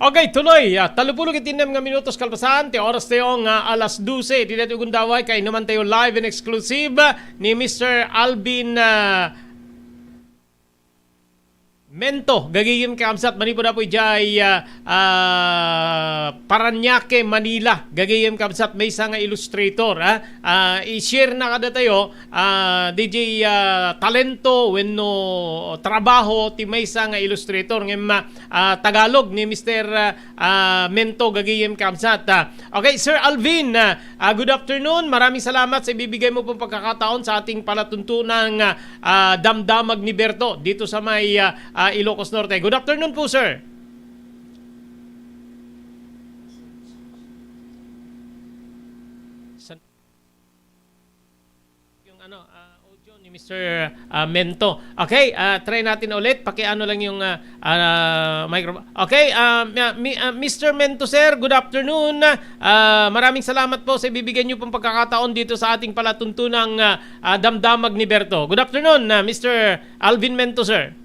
Okay, tuloy. Ah, tallopulo ket innem nga minutos kalpasan ti oras tayo nga alas dose. Ditoy ti gundaway, kainuman tayo live and exclusive ni Mister Alvin, ah, Mento, gagayem kakabsat, manipud Apo idiay, ah, ah, Parañaque, Manila. Gagayem kakabsat, maysa nga illustrator, ah. Ah, i-share na kadatayo, ah, D J, ah, talento wenno trabaho ti maysa nga illustrator ngem, ah, Tagalog ni Mister, ah, ah, Mento, gagayem kakabsat, ah. Okay, Sir Alvin, ah, ah, good afternoon. Maraming salamat sa ibibigay mo pong pagkakataon sa ating palatuntunang, ah, ah, Damdamag ni Berto dito sa may, ah, ah, Ilocos Norte. Good afternoon po, sir. San-, yung ano, ah, audio ni Mister, ah, Mento. Okay, ah, try natin ulit. Pakiano lang yung, ah, ah, microphone. Okay, ah, mi-, mi-, ah, Mister Mento, sir, good afternoon. Ah, maraming salamat po sa ibibigay niyo pong pagkakataon dito sa ating palatuntunang, ah, ah, Damdamag ni Berto. Good afternoon, ah, Mister Alvin Mento, sir.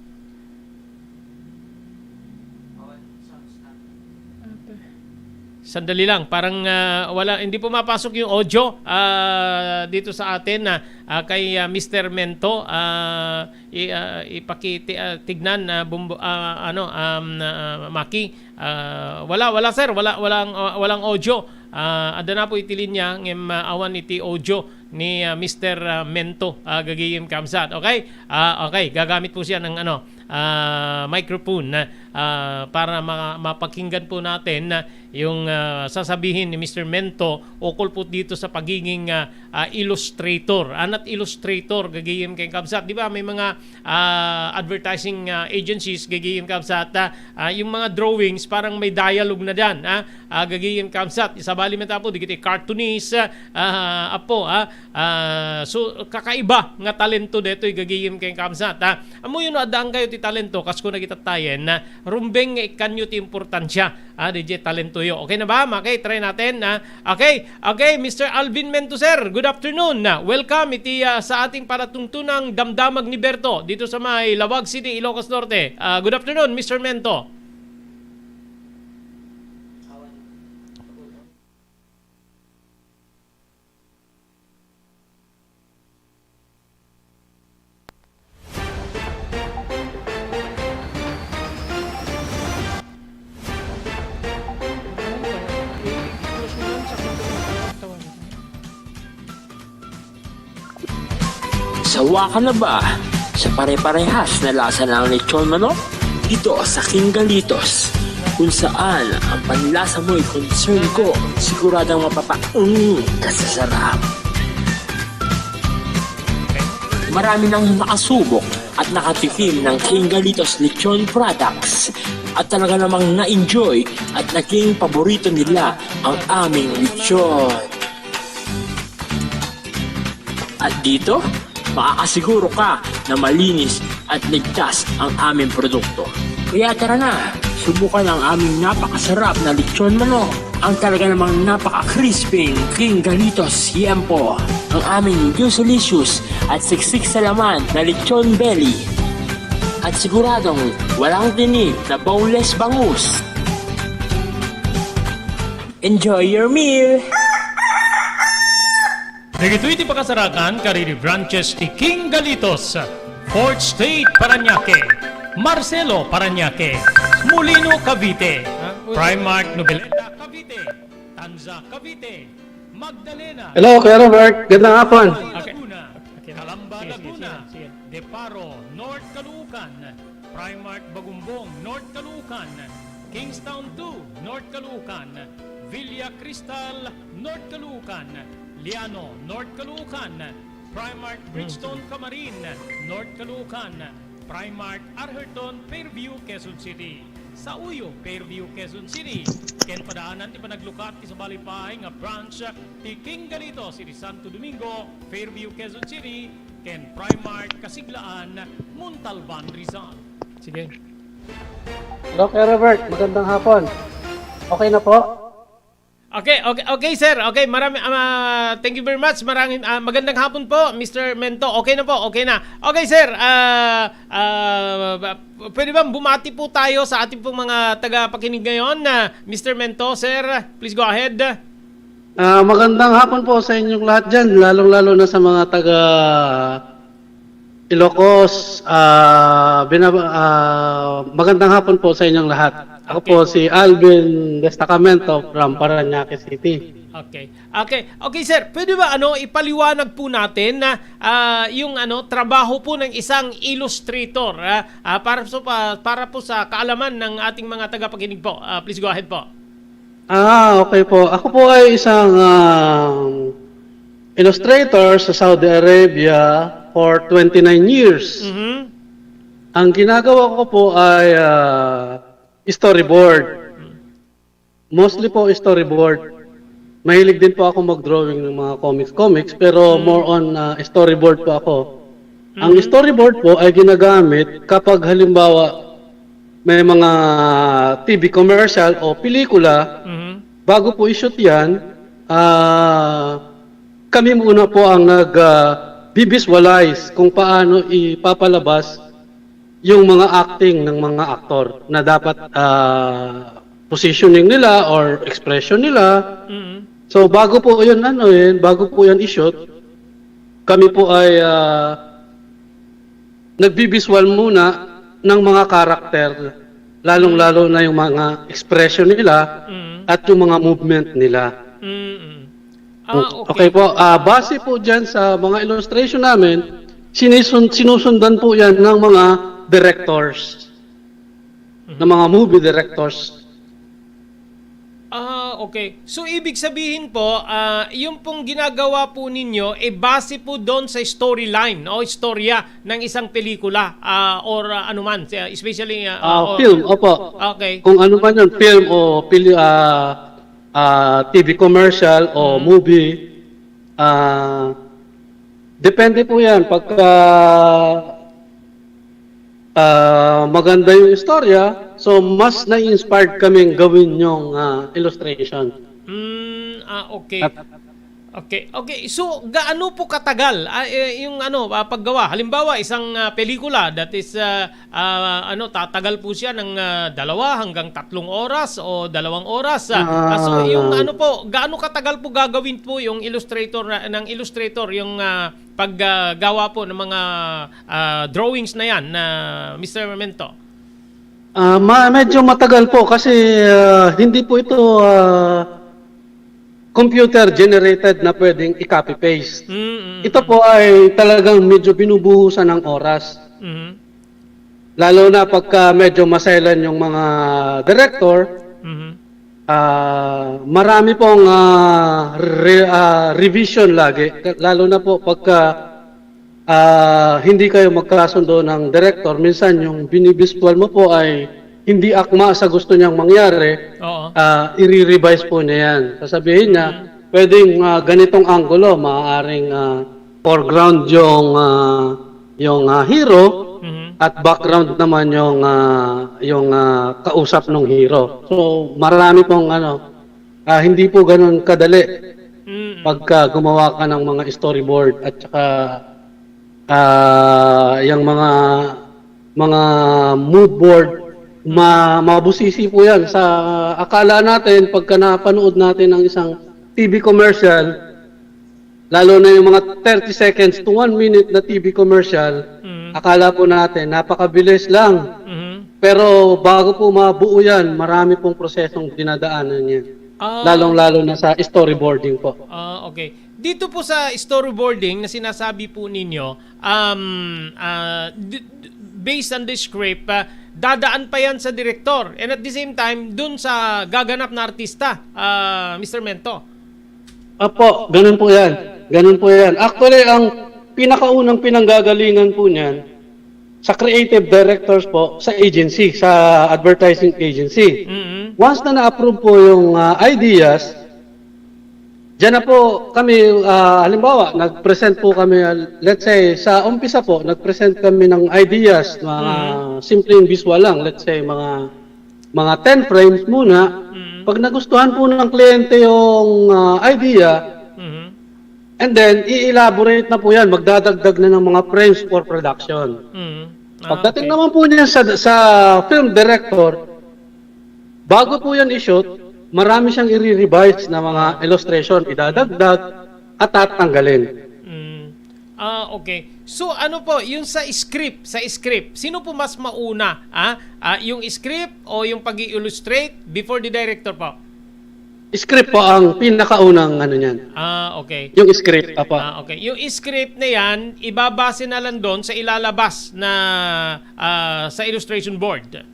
Sandali lang, parang, ah, wala, hindi pumapasok yung audio, ah, dito sa atin, ah, ah, kay, ah, Mister Mento, ah, i-, ah, ipakiti-, ah, tignan, ah, Bumbo-, ah, ano, um, ah, Maki, ah, wala, wala, sir, wala, walang, ah, walang audio. Ah, adda na po iti linya, ngem, ah, awan iti audio ni, ah, Mister, ah, Mento, ah, gagayem kakabsat. Okay? Ah, okay, gagamit po siya ng, ano, ah, microphone, ah, para ma-, mapakinggan po natin, ah, yung, ah, sasabihin ni Mister Mento ukol po dito sa pagiging, ah, ah, illustrator. Ah, not illustrator, gagayem ken kabsat. Di ba, may mga, ah, advertising, ah, agencies, gagayem kabsat, ah, ah, yung mga drawings, parang may dialogue na dyan, ah, ah, gagayem kabsat. Sabali man tapo, di kita cartoonist, ah, ah, apo, ah, ah, so, kakaiba nga talento detoy gagayem ken kabsat, ah. Ammoyo no addaan kayo ti talento, kas kuna kita tayen, ah, rumbeng nga ikkanyo ti importansia. Ah, D J, talento yo. Okay na ba? Okay, try natin, ah. Okay, okay, Mister Alvin Mento, sir. Good afternoon. Ah, welcome iti, ah, sa ating palatuntunang Damdamag ni Berto dito sa may Laoag City, Ilocos Norte. Ah, good afternoon, Mister Mento. Sawa ka na ba sa pare-parehas na lasa ng lechon manok? Dito sa King Galitos, kung saan ang panlasa mo'y concern ko, siguradong mapapaung ka sa sarap. Marami nang nakasubok at nakatikim ng King Galitos Lechon Products at talaga namang na-enjoy at naging paborito nila ang aming lechon. At dito, makakasiguro ka na malinis at ligtas ang aming produkto. Kaya tara na, subukan ang aming napakasarap na lechon manok, ang talaga namang napaka-crispy King Galitos Yempo, ang aming juicelicious at siksik sa laman na lechon belly. At siguradong walang tinik na boneless bangus. Enjoy your meal! Dagitoy ti pakasarakan kadagiti branches ti King Galitos, Fourth Street, Parañaque, Marcelo, Parañaque, Molino, Cavite, Primark, Noveleta, Cavite, Tanza, Cavite, Magdalena. Hello, Kuya Robert. Gandang hapon. Laguna, Calamba, Laguna, Deparo, North Caloocan, Primark Bagumbong, North Caloocan, Kingstown two, North Caloocan, Villa Cristal, North Caloocan, Liano, North Caloocan, Primark Bridgestone Camarin, North Caloocan, Primark Arherton, Fairview, Quezon City. Sa Uyo, Fairview, Quezon City. Ken padaanan ti panaglukat ti sabali pay nga branch ti King Galitos iti Santo Domingo, Fairview, Quezon City, ken Primark Kasiglaan, Montalban, Rizal. Sige. Hello, Kuya Robert. Magandang hapon. Okay na po? Okay, okay, okay, sir. Okay, marami, ah, thank you very much. Maraming, ah, magandang hapon po, Mister Mento. Okay na po, okay na. Okay, sir. Ah, ah, pwede ba bumati po tayo sa ating pong mga tagapakinig ngayon, ah, Mister Mento, sir? Please go ahead. Ah, magandang hapon po sa inyong lahat dyan, lalong-lalo na sa mga taga Ilocos. Ah, binaba- ah, magandang hapon po sa inyong lahat. Ako po si Alvin Destacamento from Parañaque City. Okay. Okay. Okay, sir. Pwede ba ano ipaliwanag po natin na ah, yung ano trabaho po ng isang illustrator, ah, ah, para po sa, para po sa kaalaman ng ating mga tagapakinig po. Ah, please go ahead po. Ah, okay po. Ako po ay isang um, illustrator sa Saudi Arabia for twenty-nine years. Mhm. Ang ginagawa ko po ay ah, storyboard. Mostly po storyboard. Mahilig din po ako mag-drawing ng mga comics-comics, pero more on ah, storyboard po ako. Ang storyboard po ay ginagamit kapag halimbawa may mga T V commercial o pelikula, Mhm. bago po i-shoot yan, ah, kami muna po ang nag ah, bibisualize kung paano ipapalabas yung mga acting ng mga aktor na dapat ah, positioning nila or expression nila. Mhm. So bago po 'yun ano eh, bago po 'yan i-shoot, kami po ay ah, nagbibisual muna ng mga karakter, lalong-lalo na yung mga expression nila Mhm. at yung mga movement nila. Mhm. Ah, Okay po, ah, base po dyan sa mga illustration namin, sinisun- sinusundan po yan ng mga directors, ng mga movie directors. Okay. So, ibig sabihin po, ah, yung pong ginagawa po ninyo, eh, base po doon sa storyline o istorya ng isang pelikula, ah, or, ah, anuman, eh, especially, ah, Ah, or film, opo. Okay. Kung ano man yun, film o pili-, ah, ah, T V commercial o Mm. movie, ah, depende po yan. Pagka, ah, maganda yung istorya, so mas na-inspired kaming gawin yung, ah, illustration. Mm, ah, okay. At Okay, okay. So, gaano po katagal, ah, eh, yung ano, ah, paggawa? Halimbawa, isang, ah, pelikula that is, ah, ah, ano, tatagal po siya ng, ah, dalawa hanggang tatlong oras o dalawang oras. Ah, ah, so, yung Ah. ano po, gaano katagal po gagawin po yung illustrator na, ng illustrator, yung, ah, pag, ah, gawa po ng mga, ah, drawings na yan, na Mister Mento? Ah, ma-, medyo matagal po kasi, ah, hindi po ito, ah, computer generated na pwedeng i-copy paste. Mm, mm, Ito mm. po ay talagang medyo binubuhusan ng oras. Mhm. Lalo na pagka medyo maselan yung mga director, Mhm. ah, marami pong, ah, re-, ah, revision lagi. Lalo na po pagka, ah, hindi kayo magkasundo ng director, minsan yung binibisual mo po ay hindi akma sa gusto niyang mangyari, Oo. ah, i-revise po niya yan. Sasabihin niya, Mhm. pwedeng, ah, ganitong anggulo, maaaring, ah, foreground yung, ah, yung, ah, hero Mhm. at background naman yung, ah, yung, ah, kausap ng hero. So, marami pong ano, ah, hindi po ganun kadali Mm, mm. pagka gumawa ka ng mga storyboard at saka, ah, yung mga, mga mood board, ma-, mabusisi po yan sa akala natin pagka napanood natin ang isang T V commercial, lalo na yung mga thirty seconds to one minute na T V commercial, Mm. akala po natin napakabilis lang. Mhm. Pero bago po mabuo yan, marami pong prosesong dinadaanan yan. Ah. Lalong-lalo na sa storyboarding po. Ah, okay. Dito po sa storyboarding na sinasabi po ninyo, um, ah, d-, d-, based on the script, ah, dadaan pa yan sa direktor. And at the same time, dun sa gaganap na artista, ah, Mister Mento. Opo, ganun po yan. Ganun po yan. Actually, ang pinakaunang pinanggagalingan po niyan, sa creative directors po, sa agency, sa advertising agency. Mm-mm. Once na na-approve po yung, ah, ideas, diyan na po kami, ah, halimbawa, nag-present po kami, ah, let's say, sa umpisa po, nag-present kami ng ideas, mga Mm. simpleng visual lang, let's say, mga, mga ten frames muna. Mm. Pag nagustuhan po ng kliyente yung, ah, idea, Mhm. and then, i-elaborate na po yan, magdadagdag na ng mga frames for production. Mm. Ah, Pagdating okay. naman po niya sa, sa film director, bago po yan i-shoot, marami siyang i-revise na mga illustration, idadagdag at tatanggalin. Mm. Ah, okay. So, ano po, yung sa script, sa script, sino po mas mauna? Ah, ah, yung script o yung pag-i-illustrate before the director po? Script po ang pinakaunang ano niyan. Ah, okay. Yung script, apa. Ah, okay. Yung script na yan, ibabase na lang doon sa ilalabas na, ah, sa illustration board.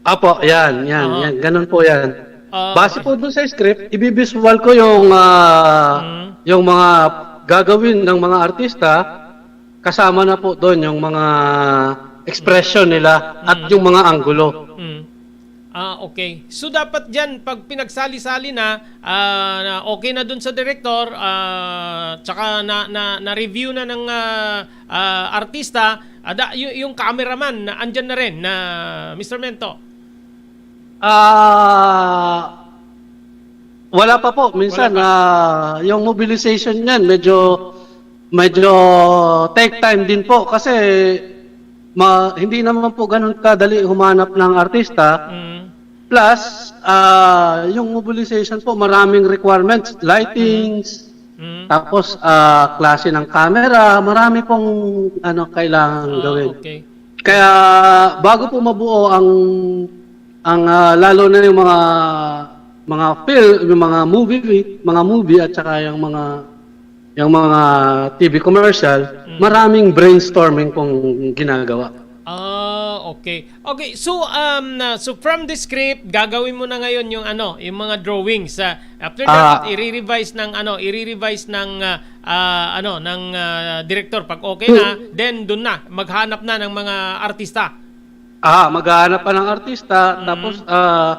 Apo, yan, yan, Aha. yan. Ganun po yan. Ah, Base okay. po doon sa script, ibibisual ko yung, ah, Mm. yung mga gagawin ng mga artista, kasama na po doon yung mga expression nila at Mm. yung mga anggulo. Mm. Ah, okay. So, dapat diyan, pag pinagsali-sali na, ah, na okay na dun sa direktor, ah, tsaka na, na, na-review na ng, ah, ah, artista, ada, y-, yung cameraman, na andyan na rin, na Mister Mento? Ah, wala pa po. Minsan, Wala pa. ah, yung mobilization niyan, medyo, medyo take time din po. Kasi, ma-, hindi naman po ganun kadali humanap ng artista. Mm. Plus, ah, yung mobilization po, maraming requirements, lightings, Mm. Mm. tapos, ah, klase ng camera, marami pong, ano, kailangan Ah, gawin. okay. Kaya, bago po mabuo ang, ang, ah, lalo na yung mga, mga film, yung mga movie, mga movie at saka yung mga, yung mga T V commercial, Mm. maraming brainstorming pong ginagawa. Ah, Okay. Okay. So, um, na- so from the script, gagawin mo na ngayon yung ano, yung mga drawings. Ah, after that, Ah. i-revise ng ano, i-revise ng ah, ah, ano, ng ah, director. Pag okay na, then doon na, maghanap na ng mga artista. Ah, maghahanap pa ng artista, Mm. tapos ah,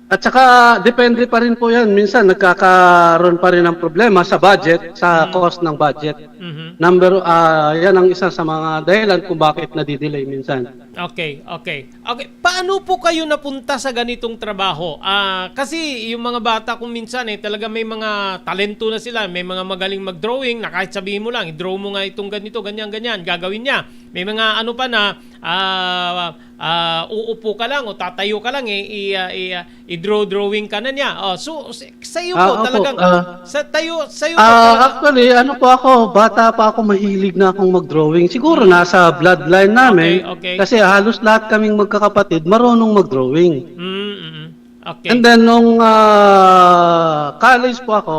at saka depende pa rin po 'yan. Minsan nagkakaroon pa rin ng problema sa budget, sa Mm. cost ng budget. Mhm. Number ah, 'yan ang isa sa mga dahilan kung bakit nadidelay minsan. Okay, okay. Okay, paano po kayo napunta sa ganitong trabaho? Ah, kasi yung mga bata kung minsan eh, talaga may mga talento na sila, may mga magaling mag-drawing, na kahit sabihin mo lang, i-draw mo nga itong ganito, ganyan, ganyan, gagawin niya. May mga ano pa na, ah, ah, uupo ka lang o tatayo ka lang eh, i, ah, i, ah, i-draw drawing ka na niya. Oh, so sa, sa iyo Ah, po opo, talagang ah, sa tayo sa iyo po ah, talaga. Actually, ano po ako, bata pa ako, mahilig na akong mag-drawing. Siguro nasa bloodline namin Okay, okay. kasi halos lahat kaming magkakapatid marunong mag-drawing. Mm, mm. Okay. And then nung ah, college po ako,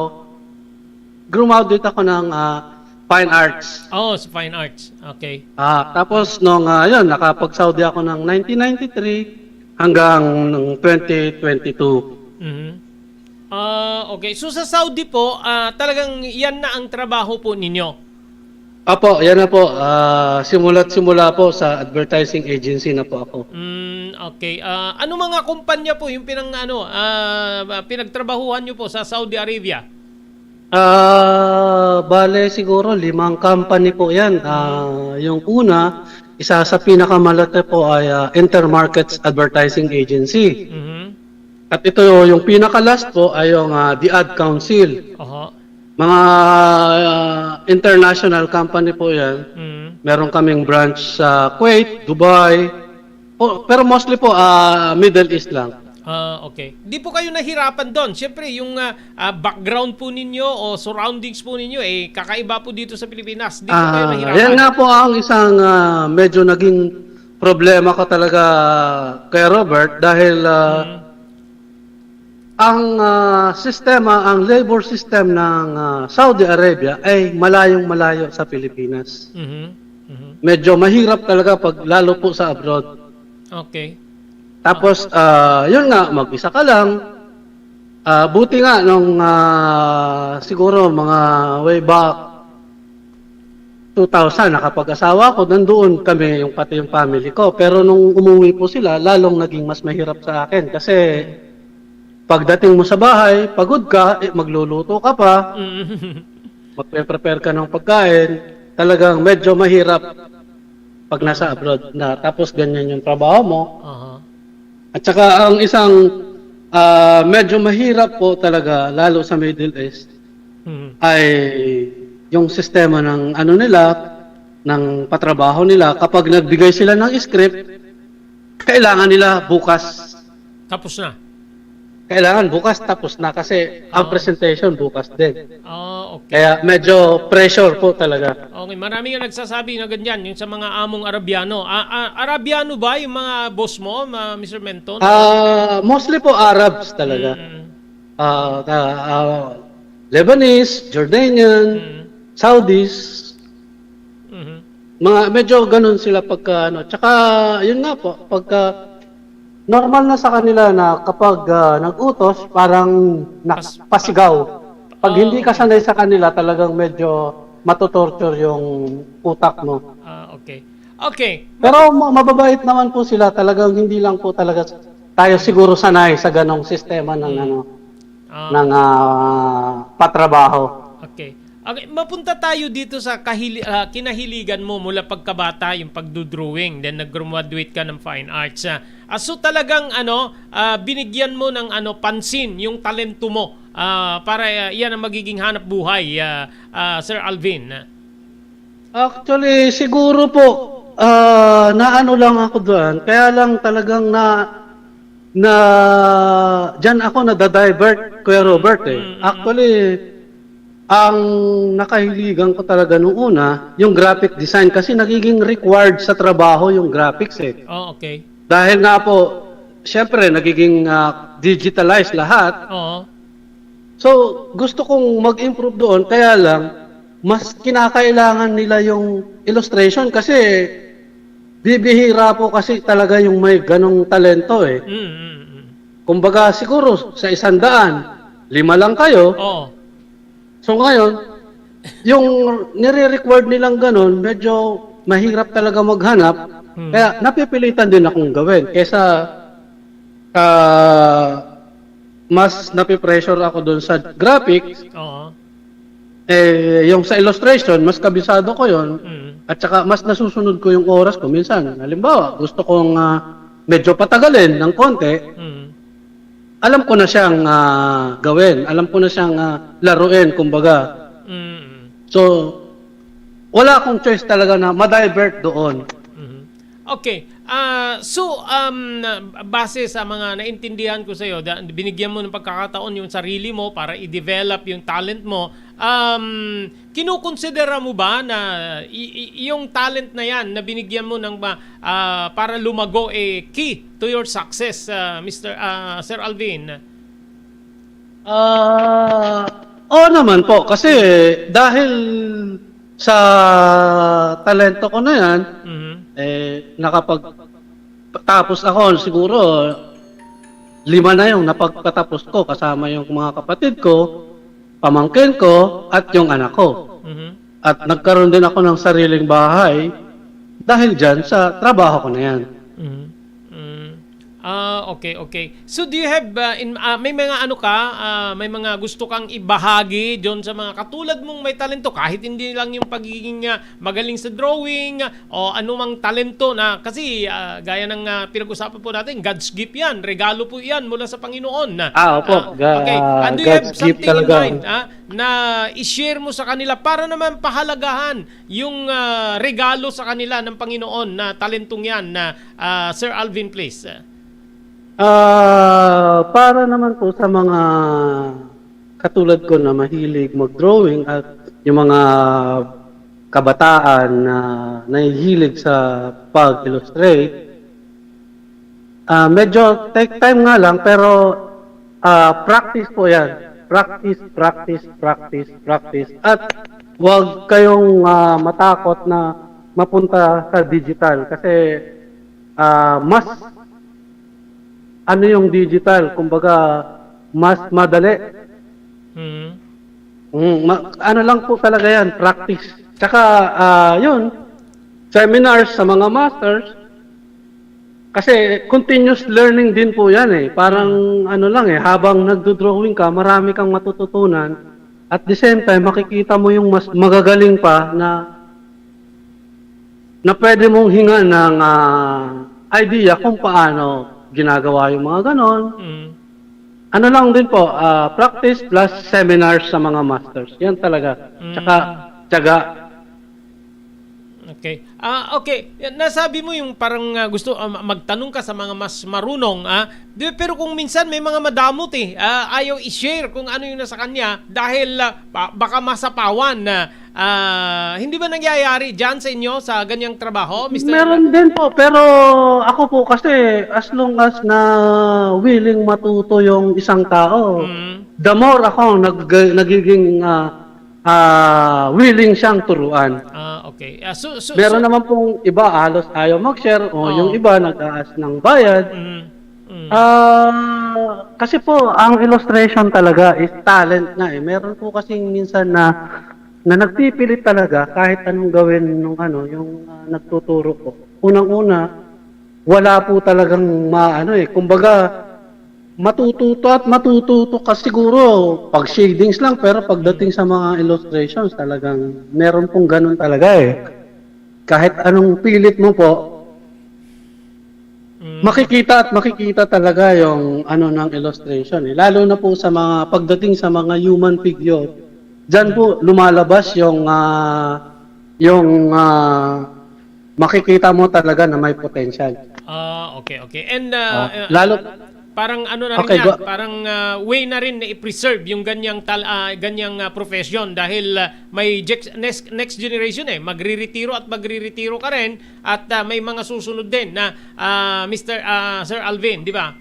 graduate ako ng ah, fine arts. Oh, sa fine arts. Okay. Ah, tapos nung ah, yun, nakapag-Saudi ako ng nineteen ninety-three hanggang ng twenty twenty-two. Mhm. Ah, okay. So sa Saudi po, ah, talagang yan na ang trabaho po ninyo? Apo, yan na po. Ah, simula't simula po sa advertising agency na po ako. Mm, okay. Ah, ano mga kumpanya po yung pinang ano, ah, pinagtrabahuhan niyo po sa Saudi Arabia? Ah, bale siguro limang company po 'yan. Ah, yung una, isa sa pinakamalaki po ay ah, Intermarkets Advertising Agency. Mhm. At ito yung pinaka-last po ay yung ah, The Ad Council. Oho. Mga ah, international company po 'yan. Mhm. Meron kaming branch sa Kuwait, Dubai. Po, pero mostly po ah, Middle East lang. Ah, okay. Di po kayo nahirapan doon. Siyempre, yung ah, ah, background po ninyo o surroundings po ninyo, eh, kakaiba po dito sa Pilipinas. Di po kayo Ah, nahirapan? Yan nga po ang isang ah, medyo naging problema ko talaga, Kuya Robert, dahil ah, Mm. ang ah, sistema, ang labor system ng ah, Saudi Arabia ay malayong malayo sa Pilipinas. Mhm. Mhm. Medyo mahirap talaga pag lalo po sa abroad. Okay. Tapos, ah, yun nga, mag-isa ka lang. Ah, buti nga nung ah, siguro mga way back two thousand, nakapag-asawa ako, nandoon kami, yung pati yung family ko. Pero nung umuwi po sila, lalong naging mas mahirap sa akin kasi pagdating mo sa bahay, pagod ka, eh, magluluto ka pa, Mm. magpe-prepare ka ng pagkain, talagang medyo mahirap pag nasa abroad na tapos ganyan yung trabaho mo. Aha. At saka ang isang ah, medyo mahirap po talaga, lalo sa Middle East, Mhm. ay yung sistema ng ano nila, ng patrabaho nila, kapag nagbigay sila ng script, kailangan nila bukas. Tapos na. Kailangan bukas tapos na kasi ang Oo. presentation bukas din. Ah, okay. Kaya medyo pressure po talaga. Okay, marami nga nagsasabi na ganyan, yung sa mga among Arabiano. Ah, ah, Arabiano ba yung mga boss mo, ma-, Mister Menton? Ah, mostly po Arabs talaga. Mm. Ah, ta- ah, Lebanese, Jordanian, Mm. Saudis. Mhm. Mga medyo ganun sila pagka ano. Tsaka, yun nga po, pagka normal na sa kanila na kapag ah, nag-utos, parang Pas- napasigaw. Pag Oh, hindi ka okay. sanay sa kanila, talagang medyo matotorture yung utak mo. Ah, okay. Okay. Pero ma- mababait naman po sila, talagang hindi lang po talaga tayo siguro sanay sa ganong sistema ng Hmm. ano, Ah. ng ah, patrabaho. Okay. Okay, mapunta tayo dito sa kahili- ah, kinahiligan mo mula pagkabata, yung pagdodrawing, then nag-graduate ka ng fine arts. Ah, ah, so talagang ano, ah, binigyan mo ng ano, pansin yung talento mo ah, para ah, yan ang magiging hanap buhay, ah, ah, Sir Alvin. Actually, siguro po, ah, naano lang ako doon. Kaya lang talagang na, na, diyan ako nadadivert, Kuya Robert eh. Mm, mm, mm. Actually, ang nakahiligan ko talaga nung una, yung graphic design kasi nagiging required sa trabaho yung graphics eh. Oh, okay. Dahil nga po, syempre, nagiging ah, digitalized lahat. Oo. So, gusto kong mag-improve doon, kaya lang, mas kinakailangan nila yung illustration kasi Bibihira po kasi talaga yung may ganong talento eh. Mm, mm, mm. Kumbaga siguro sa isang daan, lima lang kayo. Oo. So ngayon, yung nire-required nilang ganon, medyo mahirap talaga maghanap. Hmm. Kaya napipilitan din akong gawin. Kesa ah, mas nape-pressure ako doon sa graphics. Oo. Eh, yung sa illustration, mas kabisado ko yon. Mm. At saka mas nasusunod ko yung oras ko. Minsan, halimbawa, gusto kong ah, medyo patagalin ng konti. Mm. Alam ko na siyang ah, gawin. Alam ko na siyang ah, laruin, kumbaga. Mm. So, wala akong choice talaga na ma-divert doon. Mhm. Okay. Ah, so, um, base sa mga naintindihan ko sa'yo, da-, binigyan mo ng pagkakataon yung sarili mo para i-develop yung talent mo. Um, kinukonsidera mo ba na i-, i-, yung talent na yan na binigyan mo ng ba-, ah, para lumago, eh, key to your success, ah, Mister, ah, Sir Alvin? Ah, oo naman po. Kasi dahil sa talento ko na yan, Mhm. eh, nakapag-, tapos ako, siguro, lima na yung napagpatapos ko kasama yung mga kapatid ko, pamangkin ko, at yung anak ko. Mhm. At nagkaroon din ako ng sariling bahay dahil dyan sa trabaho ko na yan. Mhm. Mm. Ah, okay, okay. So, do you have, ah, in, ah, may mga ano ka, ah, may mga gusto kang ibahagi diyon sa mga katulad mong may talento, kahit hindi lang yung pagiging, ah, magaling sa drawing, o anumang talento na, kasi, ah, gaya ng, ah, pinag-usapan po natin, God's gift yan, regalo po yan mula sa Panginoon. Ah, opo. Ah, okay. Ah, do you have God's gift something in talaga. Mind, ah, na i-share mo sa kanila para naman pahalagahan yung, ah, regalo sa kanila ng Panginoon na talentong yan na, ah, Sir Alvin, please? Ah, para naman po sa mga katulad ko na mahilig mag-drawing at yung mga kabataan na nahihilig sa pag-illustrate, ah, medyo take time nga lang, pero, ah, practice po yan. Practice, practice, practice, practice. At huwag kayong, ah, matakot na mapunta sa digital kasi, ah, mas ano yung digital, kumbaga, mas madali. Mhm. Mm, ma-, ano lang po talaga yan, practice. Tsaka, ah, yun, seminars sa mga masters. Kasi continuous learning din po yan eh. Parang ano lang eh, habang nagdo-drawing ka, marami kang matututunan. At the same time, makikita mo yung mas magagaling pa na na pwede mong hingan ng, ah, idea kung paano ginagawa yung mga ganon. Mm. Ano lang din po, ah, practice plus seminars sa mga masters. Yan talaga. Mm. Tsaka, tiyaga. Okay. Ah, okay. Nasabi mo yung parang, ah, gusto, ah, ma-, magtanong ka sa mga mas marunong, ah. Di, pero kung minsan may mga madamot eh, ah, ayaw i-share kung ano yung nasa kanya dahil, ah, ba-, baka masapawan na, ah, hindi ba nangyayari diyan sa inyo sa ganyang trabaho, Mister Meron din po, pero ako po kasi as long as na willing matuto yung isang tao, Mm. the more ako nag-, nagiging, ah, ah, willing siyang turuan. Ah, okay. Ah, so, so, Meron so naman pong iba, halos ayaw mag-share, o Ah, yung oo. iba nag-aas ng bayad. Mm. Mm. Ah, kasi po, ang illustration talaga is talent nga eh. Meron po kasing minsan na, na nagpipilit talaga kahit anong gawin nung ano, yung, ah, nagtuturo ko. Unang-una, wala po talagang maano eh. Kumbaga, matututo at matututo ka siguro pag shadings lang, pero pagdating sa mga illustrations, talagang meron pong ganun talaga eh. Kahit anong pilit mo po, Mm. makikita at makikita talaga yung ano ng illustration eh. Lalo na po sa mga, pagdating sa mga human figure, diyan po lumalabas yung, ah, yung, ah, makikita mo talaga na may potential. Ah, okay, okay. And, ah, Ah, uh, lalo parang ano na rin Okay, yan, go. parang, ah, way na rin na i-preserve yung ganyang tal-, ah, ganyang, ah, profession dahil, ah, may jex-, next, next generation eh, magriretiro at magriretiro ka rin at, ah, may mga susunod din na, ah, Mister, ah, Sir Alvin, di ba?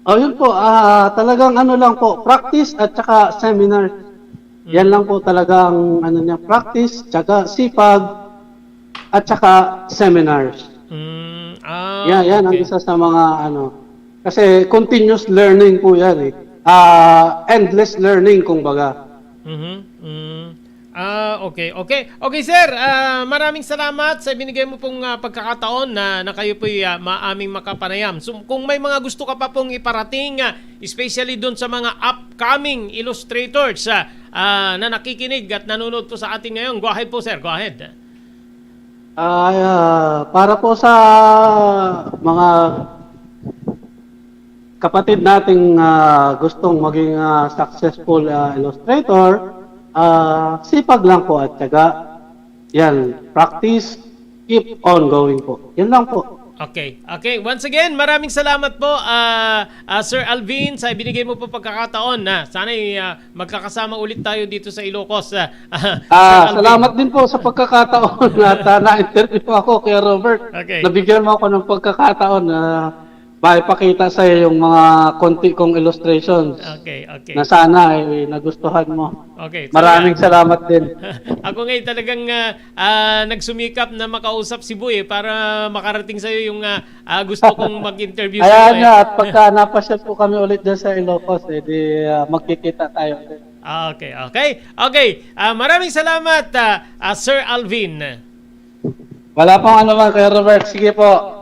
Oh, yun po, ah, talagang ano lang po, practice at saka seminar. Yan Mm. lang po talagang ano niya, practice, tsaka sipag, at saka seminars. Mm, ah, Yan, yan ang okay. isa sa mga ano. Kasi continuous learning po yan eh. Ah, endless learning kumbaga. Mhm, mm. Ah, okay, okay. Okay, sir, ah, maraming salamat sa ibinigay mo pong, ah, pagkakataon na, na kayo po'y, ah, maaming makapanayam. So, kung may mga gusto ka pa pong iparating, ah, especially dun sa mga upcoming illustrators, ah, ah, na nakikinig at nanonood po sa atin ngayon, go ahead po, sir. Go ahead. Ah, ah, para po sa mga kapatid nating, ah, gustong maging, ah, successful, ah, illustrator, ah, sipag lang po at tiyaga. Yan, practice, keep on going po. Yan lang po. Okay. Okay. Once again, maraming salamat po, ah, ah, Sir Alvin, sa ibinigay mo po pagkakataon na sana'y, ah, magkakasama ulit tayo dito sa Ilocos, ah, ah, Sir Ah, Alvin. salamat din po sa pagkakataon at, ah, na-interview po ako, Kuya Robert. Okay. Nabigyan mo ako ng pagkakataon na maipakita sa iyo yung mga konti kong illustrations Okay, okay. na sana ay nagustuhan mo. Okay, so Maraming yan. salamat din. Ako ngayon talagang, ah, ah, nagsumikap na makausap si Boy eh, para makarating sa'yo yung, ah, ah, gusto kong mag-interview Ayan sa'yo eh. nga, at pagka napasyal po kami ulit dyan sa Ilocos, eh, di, ah, magkikita tayo ulit. Ah, okay, okay. Okay, ah, maraming salamat, ah, ah, Sir Alvin. Wala pong ano man, Kuya Robert. Sige po.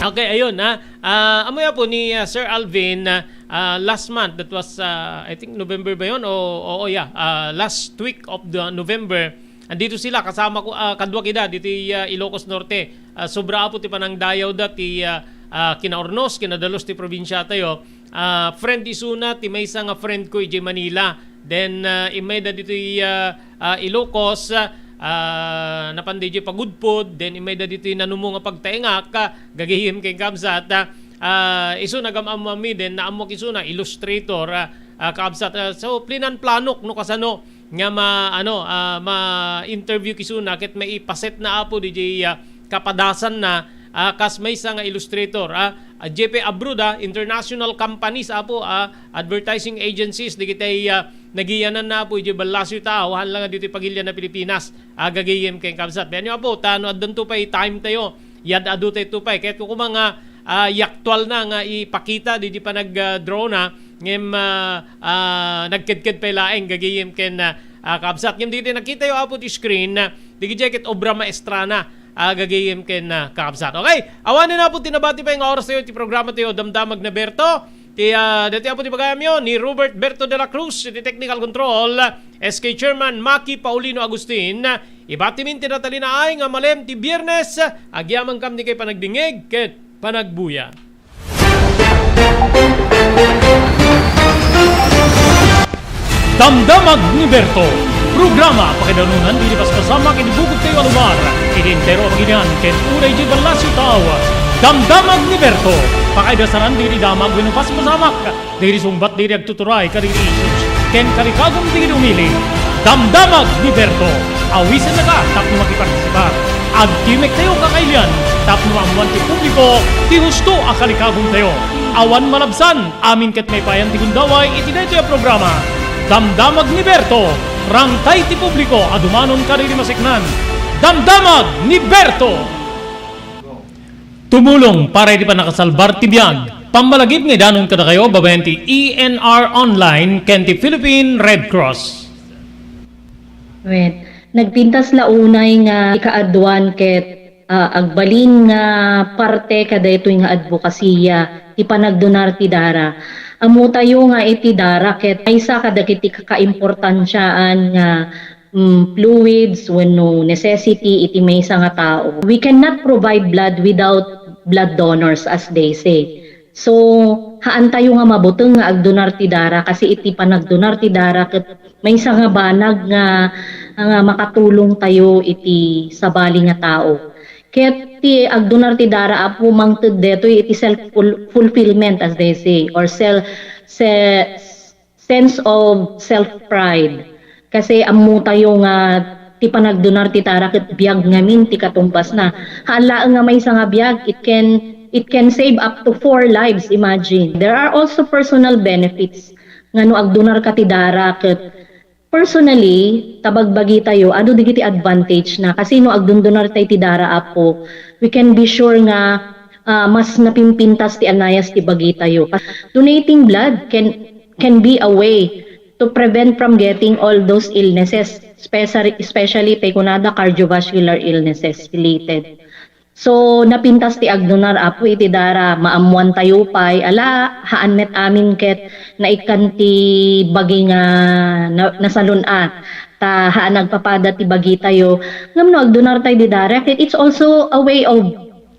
Okay, ayun, ha. Ah, amoy po ni, ah, Sir Alvin, ah, ah, last month, that was, ah, I think November ba yun? O, oo, yeah. Ah, last week of the November, andito sila, kasama ko, ah, kadwa kida, dito, ah, Ilocos Norte. Ah, sobra apo ti panangdayaw da, ti, ah, ah, kinaurnos, kinadalus ti probinsya tayo. Ah, friend isuna, ti maysa nga friend ko, ijay Manila. Then, ah, immay da ditoy, ah, ah, Ilocos, ah, napan da ijay pagudpod, then immay da ditoy nanumo nga pagtaengak, ah, gagayem ken kabsat, ah, ah, isu nagam-ammo mi, then naammo isuna, illustrator, ah, ah, kabsat. Ah, so, plinan-planok no kasano nga ma-, ano, ah, ma-interview isuna, ket maipaset na apo dijay, ah, kapadasan na, ah, kas maysa nga illustrator, ah, ah, J P abroad, ah, international companies, apo, ah, advertising agencies, dagiti, ah, nagiyanan na, apo, ijay ballasyo ta, awan lang ditoy pagilian na Pilipinas, ah, gagayem ken kabsat. Benyo, apo, ta no addanto pay time tayo, yad-adu tayo pay. Ket kukuma nga, ah, yaktual na nga ipakita, di, di pa nag, ah, draw na, ngem, ah, ah, nagkedked pay laeng, gagayem ken, ah, ah, kabsat. Ngem ditoy nakita yo, apo, ti screen, ah, dagiti ket obra maestra na, ah, gagayem ken, ah, kabsat. Okay, awanen apo ti nabati pay nga oras tayo ti programa tayo, Damdamag na Berto. Ti, ah, dati apo ti bagayam yo, ni Robert Berto de la Cruz, ti technical control, S K Chairman Maki Paulino Agustin. Ibatimin ti natalinaay nga malem ti Biernes, agyamankam ni kay panagdingig ket panagbuya. Damdamag ni Berto. Programa pakaidanunan iti paspasamak iti bukod tayo a lugar, iti entero a pagilian ken uray iti ballasyo tao. Damdamag ni Berto. Pakaidasanan diri damag wenno paspasamak, diri sungbat diri agtuturay kadagiti issues ken kalikagum diri umili. Damdamag ni Berto. Awisennak tapno makipartisipar. Agtimek tayo kakailian tapno maammuan ti publiko ti husto a kalikagum tayo. Awan malabsan, amin ket maipayan ti gundaway iti daytoy a programa. Damdamag ni Berto, rangtay ti publiko a dumanon kadagiti maseknan. Damdamag ni Berto! Tumulong para iti pannakasalbar ti biag. Pammalagip nga idanon kadakayo babaen ti E N R Online ken ti Philippine Red Cross. Wen, nagpintas la unay nga ikaaduan ket, ah, agbalin nga parte kadaytoy nga adbokasiya ti panagdonar ti dara. Ammotayo nga iti dara ket maysa kadagiti kakaimportansiaan nga, mm, fluids wenno necessity iti maysa nga tao. We cannot provide blood without blood donors, as they say. So, haantayo nga mabuteng nga agdonar ti dara, kasi iti panagdonar ti dara ket maysa nga banag nga, nga makatulong tayo iti sabali nga tao. Ket ti agdonar ti dara, apo, mangted detoy iti self ful-, fulfillment, as they say, or self, se-, sense of self-pride. Kasi ammotayo nga ti panagdonar ti dara ket biag ngamin ti katumbasna. Haan laeng nga maysa nga biag, it can, it can save up to four lives, imagine. There are also personal benefits nga no agdonarka ti dara ket Personally, ta bagbagitayo, adu dagiti advantage na. Kasi no agdundunar tay ti dara, Apo, we can be sure nga, ah, mas napimpintas ti anayas ti bagitayo. Donating blood can, can be a way to prevent from getting all those illnesses, especially, especially tay kunada cardiovascular illnesses related. So, napintas ti agdunar, Apo, iti dara, maammuantayo pay, ala, haan met amin ket naikkan ti bagi nga na-, nasalun-at, ta haan agpapada ti bagitayo. Ngem no agdunar tay di dara, ket it's also a way of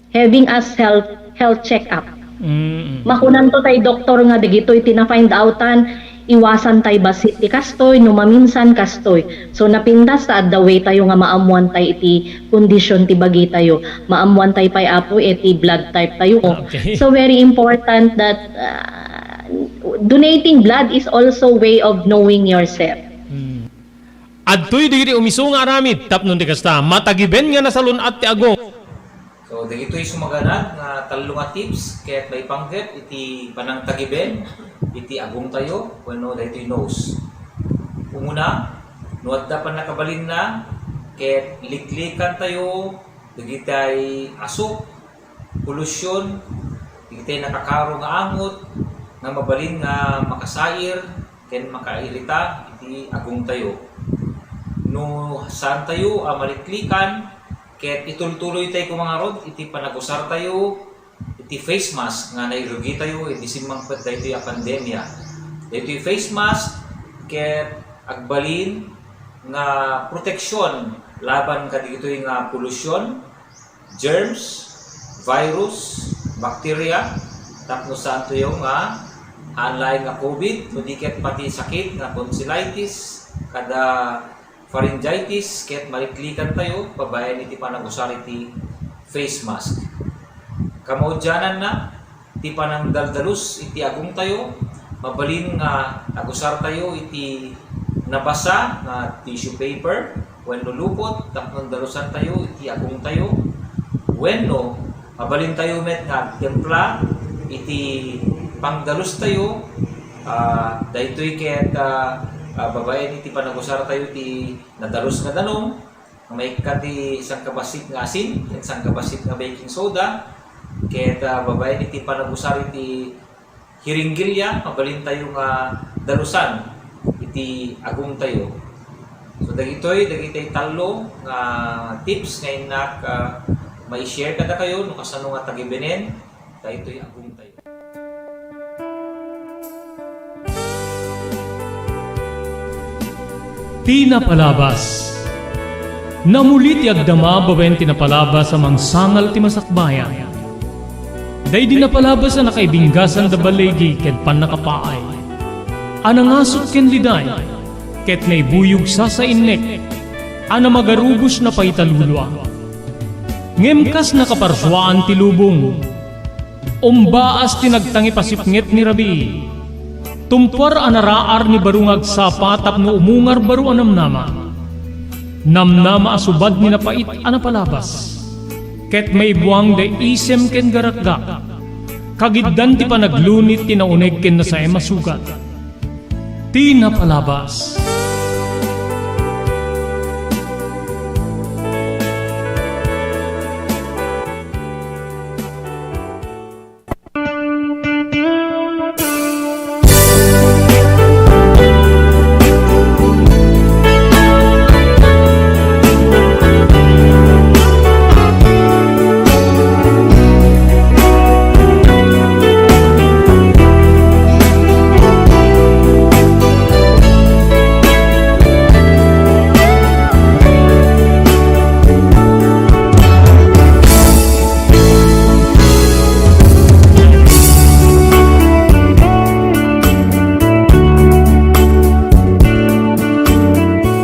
having us health, health check-up. Mm. Makunanto tay doktor nga dagitoy ti na-find outan, iwasan tay bassit ti kastoy, no maminsan kastoy. So, napintas ta adda way tayo nga maammuan tay iti kondisyon ti bagitayo. Maammuan tay pay, Apo, iti blood type tayo. Okay. So, very important that, ah, donating blood is also way of knowing yourself. Mm. Adtoy dagiti umisu nga aramid tapno di kasta, matagiben nga nasalun-at ti agong. So, dagitoy sumaganad nga tallo nga tips ket maipanggep iti panangtagiben iti agongtayo wenno daytoy nose. Umuna, no adda pannakabalinna, ket liklikantayo dagitay asuk, polusyon, dagitay nakakaro nga angot nga mabalin nga makasair ken makairita iti agongtayo. No saantayo a maliklikan, ket itultuloytay koma ngarud iti panagusartayo iti face mask nga nairugitayo idi simmangpet daytoy a pandemia. Daytoy face mask ket agbalin nga proteksyon laban kadagitoy nga polusyon, germs, virus, bacteria, tapno saantoyo nga haan laeng nga covid, no di ket pati sakit nga tonsillitis, kada pharyngitis, ket maliklikantayo babaen iti panagusar iti face mask. Kamaudiananna, ti panangdaldalus iti agongtayo, mabalin nga agusartayo iti nabasa nga tissue paper wenno lupot tapno dalusantayo iti agongtayo, wenno mabalintayo met nga agtempla iti pangdalustayo, ah, daytoy ket, ah, ah, babaen iti panagusartayo iti nadalus nga danum, nga maikkat ti sangkabassit nga asin, ken sangkabassit nga baking soda, ket, ah, babaen iti panagusar iti hiringgilya, mabalintayo nga dalusan iti agongtayo. So, dagitoy, dagitoy tallo nga tips nga innak, ah, mai-share kadakayo no kasano nga tagibenen daytoy agongtayo. Ti napalabas. Namuli ti agdama babaen ti napalabas a mangsangal ti masakbayan. Daydi napalabas a nakaibinggasan da baligi ken pannakapaay, a nangasuk ken liday, ket naibuyog sasainnek, a namagarubos na paitalulua. Ngem kas nakaparsuaan ti lubong, umbaas ti nagtangipasipnget ni rabii. Tumpuar a naraar ni baro nga agsapa tapno umungar baro a namnama. Namnama a subad ni napait a napalabas. Ket maibuang da isem ken garakgak. Kagiddan ti panaglunit ti nauneg ken nasaem a sugat. Ti napalabas.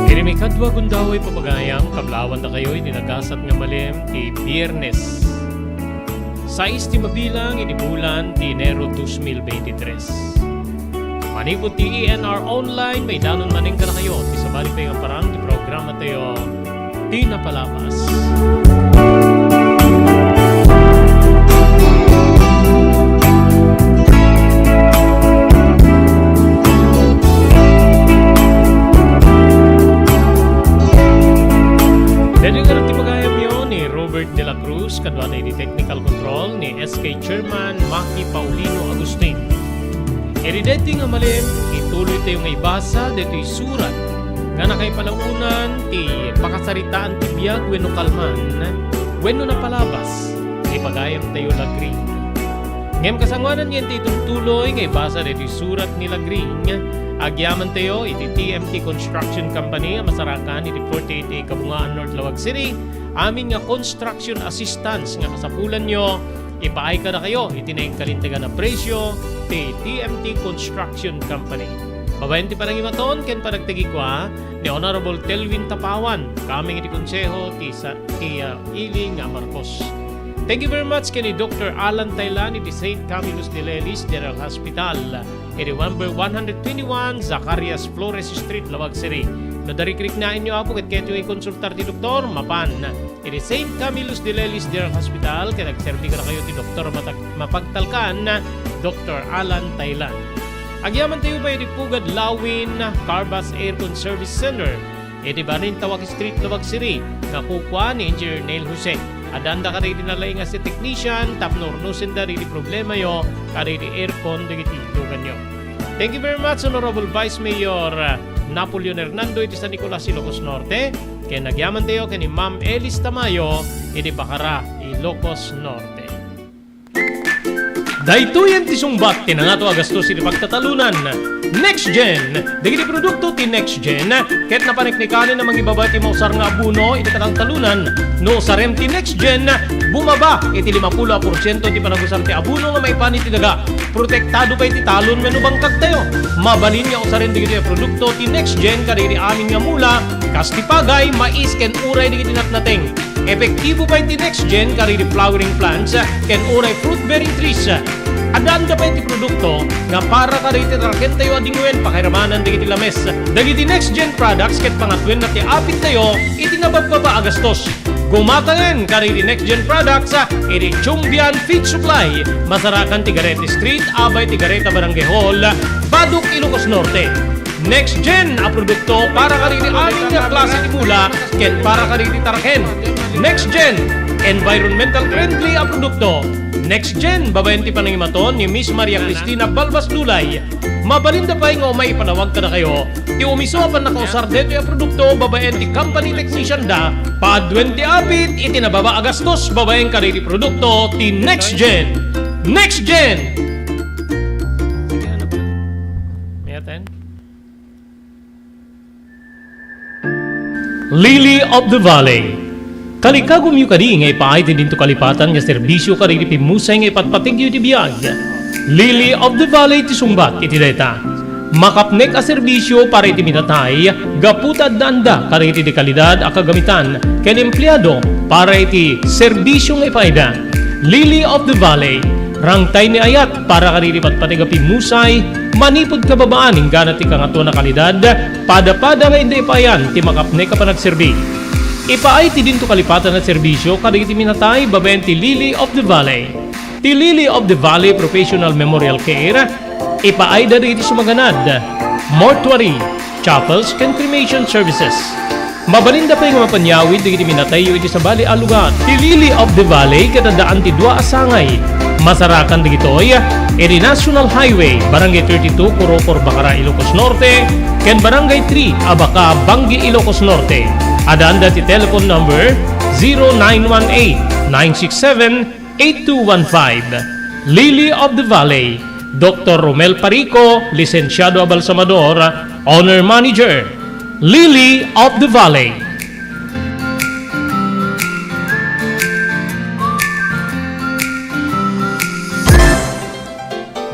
Iti maikadua gundaway, papagayam, kablaawan dakayo iti nagasat nga malem ti Biernes. Sais ti mabilang iti bulan ti Enero dos mil veintitrés. Manipud ti E N R Online, maidanon manen kadakayo ti sabali pay nga parang ti programa tayo, Ti Napalabas. Kaduatayo iti technical control ni S K Chairman Maki Paulino Agustin. Iti daytoy nga malem, ituloytayo nga ibasa daytoy surat nga nakaipalaonan ti pakasaritaan ti biag wenno kalman wenno napalabas ti pagayamtayo lagri. Ngem kasangoanan nga intay itultuloy nga ibasa daytoy surat ni Lagring, agyamantayo iti T M T Construction Company a masarakan iti forty-eight A Kabungaan, North Laoag City, amin nga construction assistance nga kasapulanyo, ipaay kadakayo iti nainkalintegan a presio ti T M T Construction Company. Babaen ti panangimaton ken panagtagikua ni Honorable Telvin Tapawan, coming iti Konseho ti Sa-, ti, ah, Ili nga Marcos. Thank you very much ken ni Doctor Alan Tailan iti Saint Camillus de Lelis General Hospital, iti number one hundred twenty-one Zacarias Flores Street, Laoag City. No darikriknaenyo, Apo, ket kayatyo ikonsultar ti doktor, mapan iti Saint Camillus de Lelis General Hospital, ket agserbi kadakayo ti doktor matag-, mapagtalkan, Doctor Alan Tailan. Agyamantayo pay iti Pugad Lawin, Carbas Aircon Service Center, iti Barin Tawak Street, Laoag City, nga kukua ni Engineer Neil Jose. Addaanda kadagiti nalaing a technician tapno urnosenda dagiti problemayo kadagiti aircon dagiti luganyo. Thank you very much, Honorable Vice Mayor, uh, Napoleon Hernando iti San Nicolas, Ilocos Norte, ken agyamantayo ken ni Ma'am Elis Tamayo iti Bacara, Ilocos Norte. Daytoyen ti sungbat ti nangato a gastos iti pagtatalunan. Next Gen. Dagiti produkto ti Next Gen ket napaneknekanen a mangibaba ti mausar nga abono iti kataltalunan. No usarem ti Next Gen, bumaba iti limapulo a porsiento ti panagusar ti abono nga maipan iti daga. Protektado pay ti talon wenno bangkagtayo. Mabalin nga usaren dagitoy a produkto ti Next Gen kadagiti amin nga mula, kas ti pagay, mais, ken uray dagiti natnateng. Epektibo pay ti Next Gen kadagiti flowering plants ken uray fruit-bearing trees. Addaanda pay ti produkto nga para kadagiti tarakentayo a dingwen pakairamanan dagiti lames. Dagiti Next Gen products ket pangatuenna ti apittayo iti nababbaba a gastos. Gumatangen kadagiti Next Gen products iti Chumbian Feed Supply, masarakan ti Garete Street, abay ti Gareta Barangay Hall, Badoc, Ilocos Norte. Next Gen a produkto para kadagiti amin nga klase ti mula ken para kadagiti taraken. Next Gen, environmental friendly a produkto. Next Gen, babaen ti panangimaton ni Miss Maria Cristina Balbas Dulay. Mabalinda pay nga umay ipanawag kadakayo ti umiso a pannakausar daytoy a produkto babaen ti company technician da. Paduen ti apit iti nababa a gastos babaen kadagiti produkto ti Next Gen. Next Gen! Lily of the Valley. Kalikagumyo kadi nga ipaay ti dinto kalipatan nga serbisio kadagiti pimmusay nga ipatpategyo iti biag. Lily of the Valley ti sungbat iti dayta. Makapnek a serbisio para iti minatay gapu ta addaanda kadagiti dekalidad a kagamitan ken empleado para iti serbisio nga ipaayda. Lily of the Valley, rangtay ni ayat para kadagiti patpateg a pimmusay, manipud kababaan inggana ti kangatoan a kalidad, pada-pada nga inda ipaayan ti makapnek a panagserbi. Ipaay ti dinto kalipatan a serbisio kadagiti minatay babaen ti Lily of the Valley. Ti Lily of the Valley Professional Memorial Care, ipaayda dagiti sumaganad, mortuary, chapels, ken cremation services. Mabalinda pay nga mapanyawid dagiti minatayyo iti sabali a lugar. Ti Lily of the Valley ket addaan ti dua a sangay. Masarakan dagitoy iti National Highway, Barangay thirty-two, Corocor, Bacara, Ilocos Norte, ken Barangay three, Abaca, Bangui, Ilocos Norte. Addaanda ti telephone number zero nine one eight, nine six seven, eight two one five. Lily of the Valley, Doctor Romel Parico, Lisensiado a Balsamador, Owner Manager. Lily of the Valley.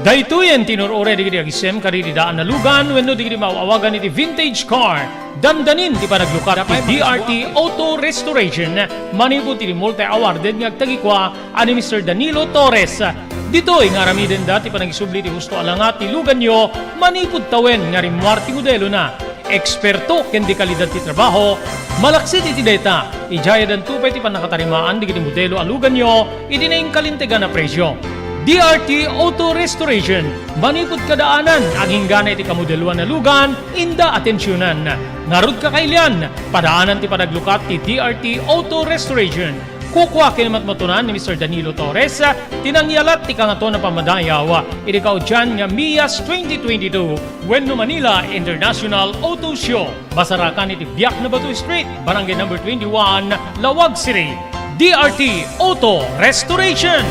Daytoyen ti inur-uray dagiti agisem kadagiti daan a lugan wenno dagiti maaw-awagan iti vintage car. Dandanin ti panaglukat ti D R T Auto Restoration manipud iti multi-awarded nga agtagikua a ni Mister Danilo Torres. Ditoy nga aramidenda ti panangisubli ti husto a langat ti luganyo manipud tawen nga rimmuar ti modelona. Eksperto ken dekalidad ti trabaho, malaksid iti dayta, idiayadanto pay ti pannakatarimaan dagiti modelo a luganyo iti nainkalintegan a presio. D R T Auto Restoration, manipud kadaanan, aginggana iti kamodeloan a lugan, inda atensionan. Ngarud, kakailian, padaanan ti panaglukat ti D R T Auto Restoration. Kukua ken matmatunan ni Mister Danilo Torres ti nangyalat ti Kangatoan a Pammadayaw iti kaudian nga MIAS twenty twenty-two wenno Manila International Auto Show. Masarakan iti Biak na Batu Street, Barangay Number twenty-one, Laoag City. D R T Auto Restoration.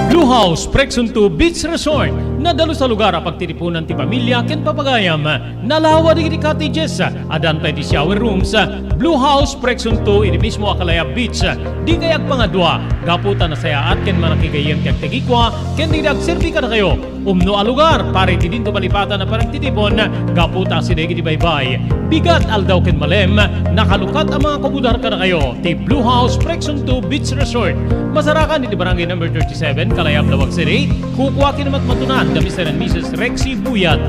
Blue House Prexon two Beach Resort. Nadalus a lugar a pagtitipunan ti pamilia ken papagayam. Nalawa dagiti cottages. Addan pay ti shower rooms. Blue House Prexon two iti mismo a Kalayab Beach. Dikay agpangadua gapu ta nasayaat ken manakigayyem ti agtagikua ken dagiti agserbi kadakayo. Umno a lugar para iti dinto malipatan a panagtitipon gapu ta asideg iti baybay. Bigat, aldaw ken malem, nakalukat a mga kumudar kadakayo ti Blue House Prexon two Beach Resort. Masarakan iti Barangay Number thirty-seven, Kalayab, Laoag City. Kukua ken matmatunan da Mister and Missus Rexy Buyat.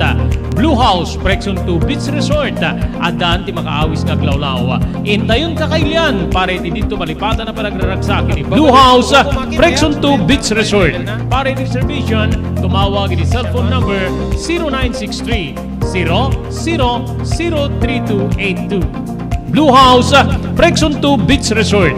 Blue House Prexon two Beach Resort. Addan ti makaawis nga aglawlaw. Intayon kakailian para iti dinto malipatan a panagraragsak iti Blue House Prexon two Beach Resort. Para iti reservation, tumawag iti cellphone number zero nine six three, zero zero zero three two eight two. Blue House Prexon two Beach Resort.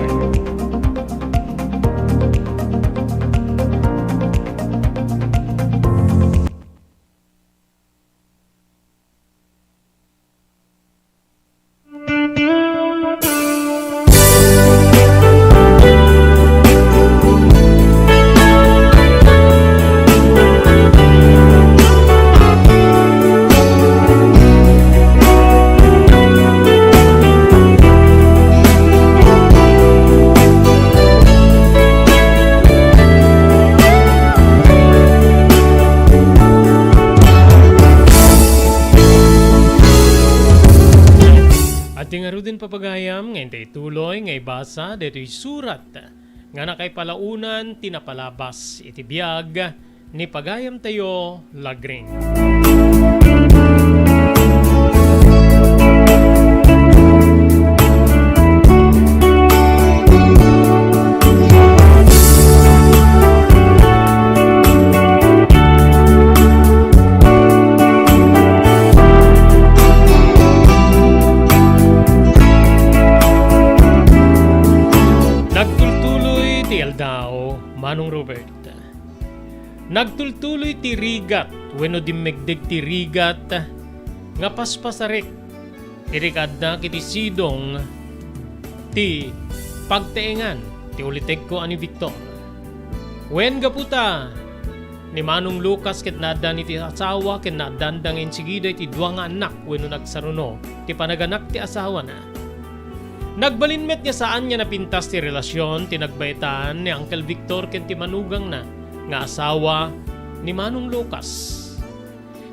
Iti ngaruden, papagayam, nga intay ituloy nga ibasa daytoy surat nga nakaipalaonan ti napalabas iti biag ni pagayamtayo, Lagring. Nagtultuloy ti aldaw, Manong Robert. Nagtultuloy ti rigat wenno dimmegdeg ti rigat nga paspasarek iti kaaddak iti sidong ti pagtaengan ti ulitegko a ni Victor. Wen gapu ta ni Manong Lucas ket naaddan iti asawa ken naaddanda nga insigida iti dua nga annak wenno nagsaruno ti panaganak ti asawana. Nagbalin met nga saan nga napintas ti relasyon ti nagbaetan ni Uncle Victor ken ti manugangna nga asawa ni Manong Lucas.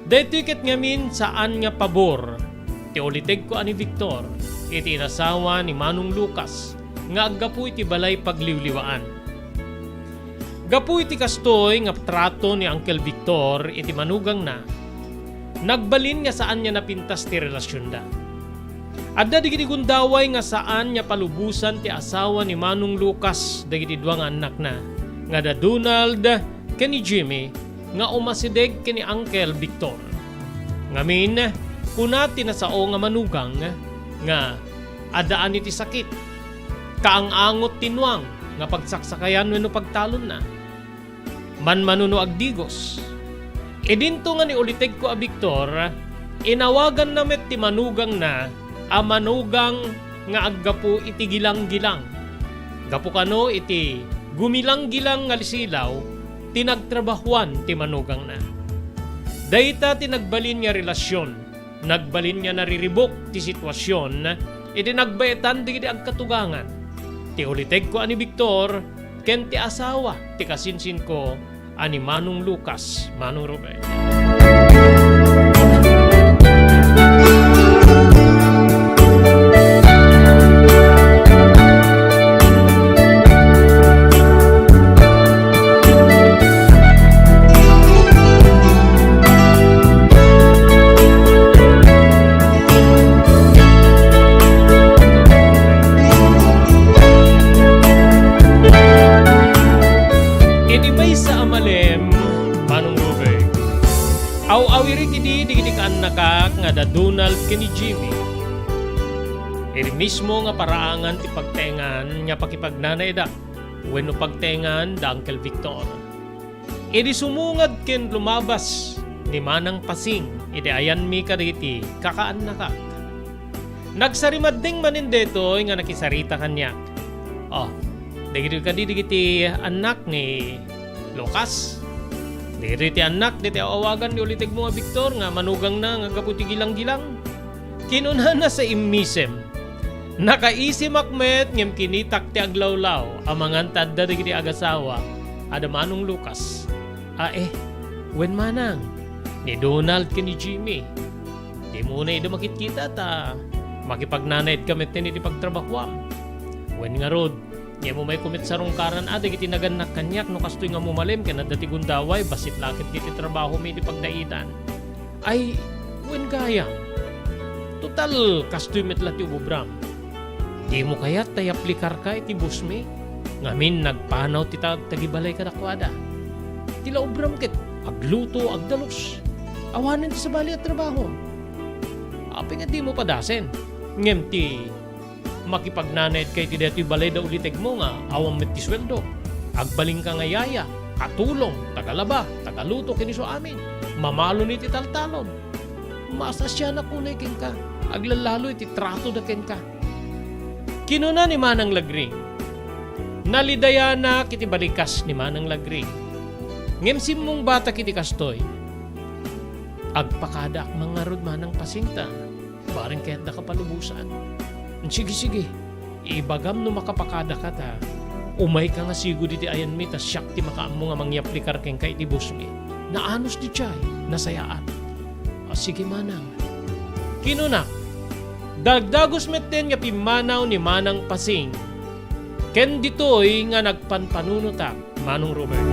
Daytoy ket ngamin saan nga pabor ti ulitegko a ni Victor iti inasawa ni Manong Lucas nga aggapu iti balay pagliwliwaan. Gapu iti kastoy nga trato ni Uncle Victor iti manugangna, nagbalin nga saan nga napintas ti relasionda. Adda dagiti gundaway nga saan nga palubosan ti asawa ni Manong Lucas dagiti dua nga annakna, nga da Donald ken ni Jimmy, nga umasideg ken ni Uncle Victor. Ngamin, kuna ti nasao nga manugang nga addaan iti sakit, kaang-angot ti nuang nga pagsaksakayan wenno pagtalonna. Manmano no agdigos. Idinto nga ni ulitegko a Victor, inawaganna met ti manugangna a manugang nga aggapu iti gilanggilang. Gapu kano iti gumilanggilang nga silaw ti nagtrabahuan ti manugangna. Dayta ti nagbalin nga relasyon. Nagbalin nga nariribuk ti situasion iti nagbaetan dagiti agkatugangan, ti ulitegko a ni Victor ken ti asawa ti kasinsinko a ni Manong Lucas, Manong Robert. Iti maysa a malem, Manong Robert, aw-awirik idi dagiti kaannakak nga da Donald ken ni Jimmy. Idi mismo nga paraangan ti pagtaengan nga pakipagnanaedak wenno pagtaengan da Uncle Victor. Idi sumungad ken lumabas ni Manang Pasing iti ayanmi kadagiti kakaannakak. Nagsarimaddeng manen daytoy nga nakisarita kaniak. Oh, dagitoy kadi dagiti annak ni Lucas? Dagitoy ti annak diti awagan ni ulitegmo nga Victor nga manugangna nga gapu ti gilang-gilang? Kinunana sa immisem. Nakaisimak met ngem kinitak ti aglawlaw amangan ta adda dagiti agasawa a da Manong Lucas. Ae, wen manang, ni Donald ken ni Jimmy. Dimo unay ida makitkita ta makipagnanaedka metten iti pagtrabahoam. Wen ngarud, ngem umayko met sarungkaran a dagiti nagannak kaniak no kastoy nga mumalem ken adda ti gundaway, bassit la ket iti trabahomi iti pagdaitan. Ay, wen gayam. Total, kastoy met la ti ubobram. Dimo kayat ta iyaplikarka iti bossmi? Ngamin nagpanaw ti tagtagibalay kadakuada. Ti la obram ket agluto, agdalus. Awanen ti sabali a trabaho. Apay nga dimo padasen? Ngem ti makipagnanaedka iti daytoy balay da ulitegmo nga awan met ti sueldo. Agbalinka nga yaya, katulong, tagalaba, tagaluto ken isu amin. Mamalon iti taltalon. Maasasianak unay kenka, aglallalo iti tratoda kenka. Kinuna ni Manang Lagring, nalidayanak iti balikas ni Manang Lagring. Ngem simmungbatak iti kastoy, agpakadaak man ngarud Manang Pasing ta bareng kayatdaka palubosan. Sige, sige. Ibagam no makapakadaka ta umayka nga sigud iti ayanmi ta siak ti makaammo nga mangyaplikar kenka iti bossmi. Naanus ditoy, nasayaat. A, sige manang. Kinunak, dagdagus metten nga pimmanaw ni Manang Pasing. Ken ditoy nga nagpanpanunotak, Manong Robert.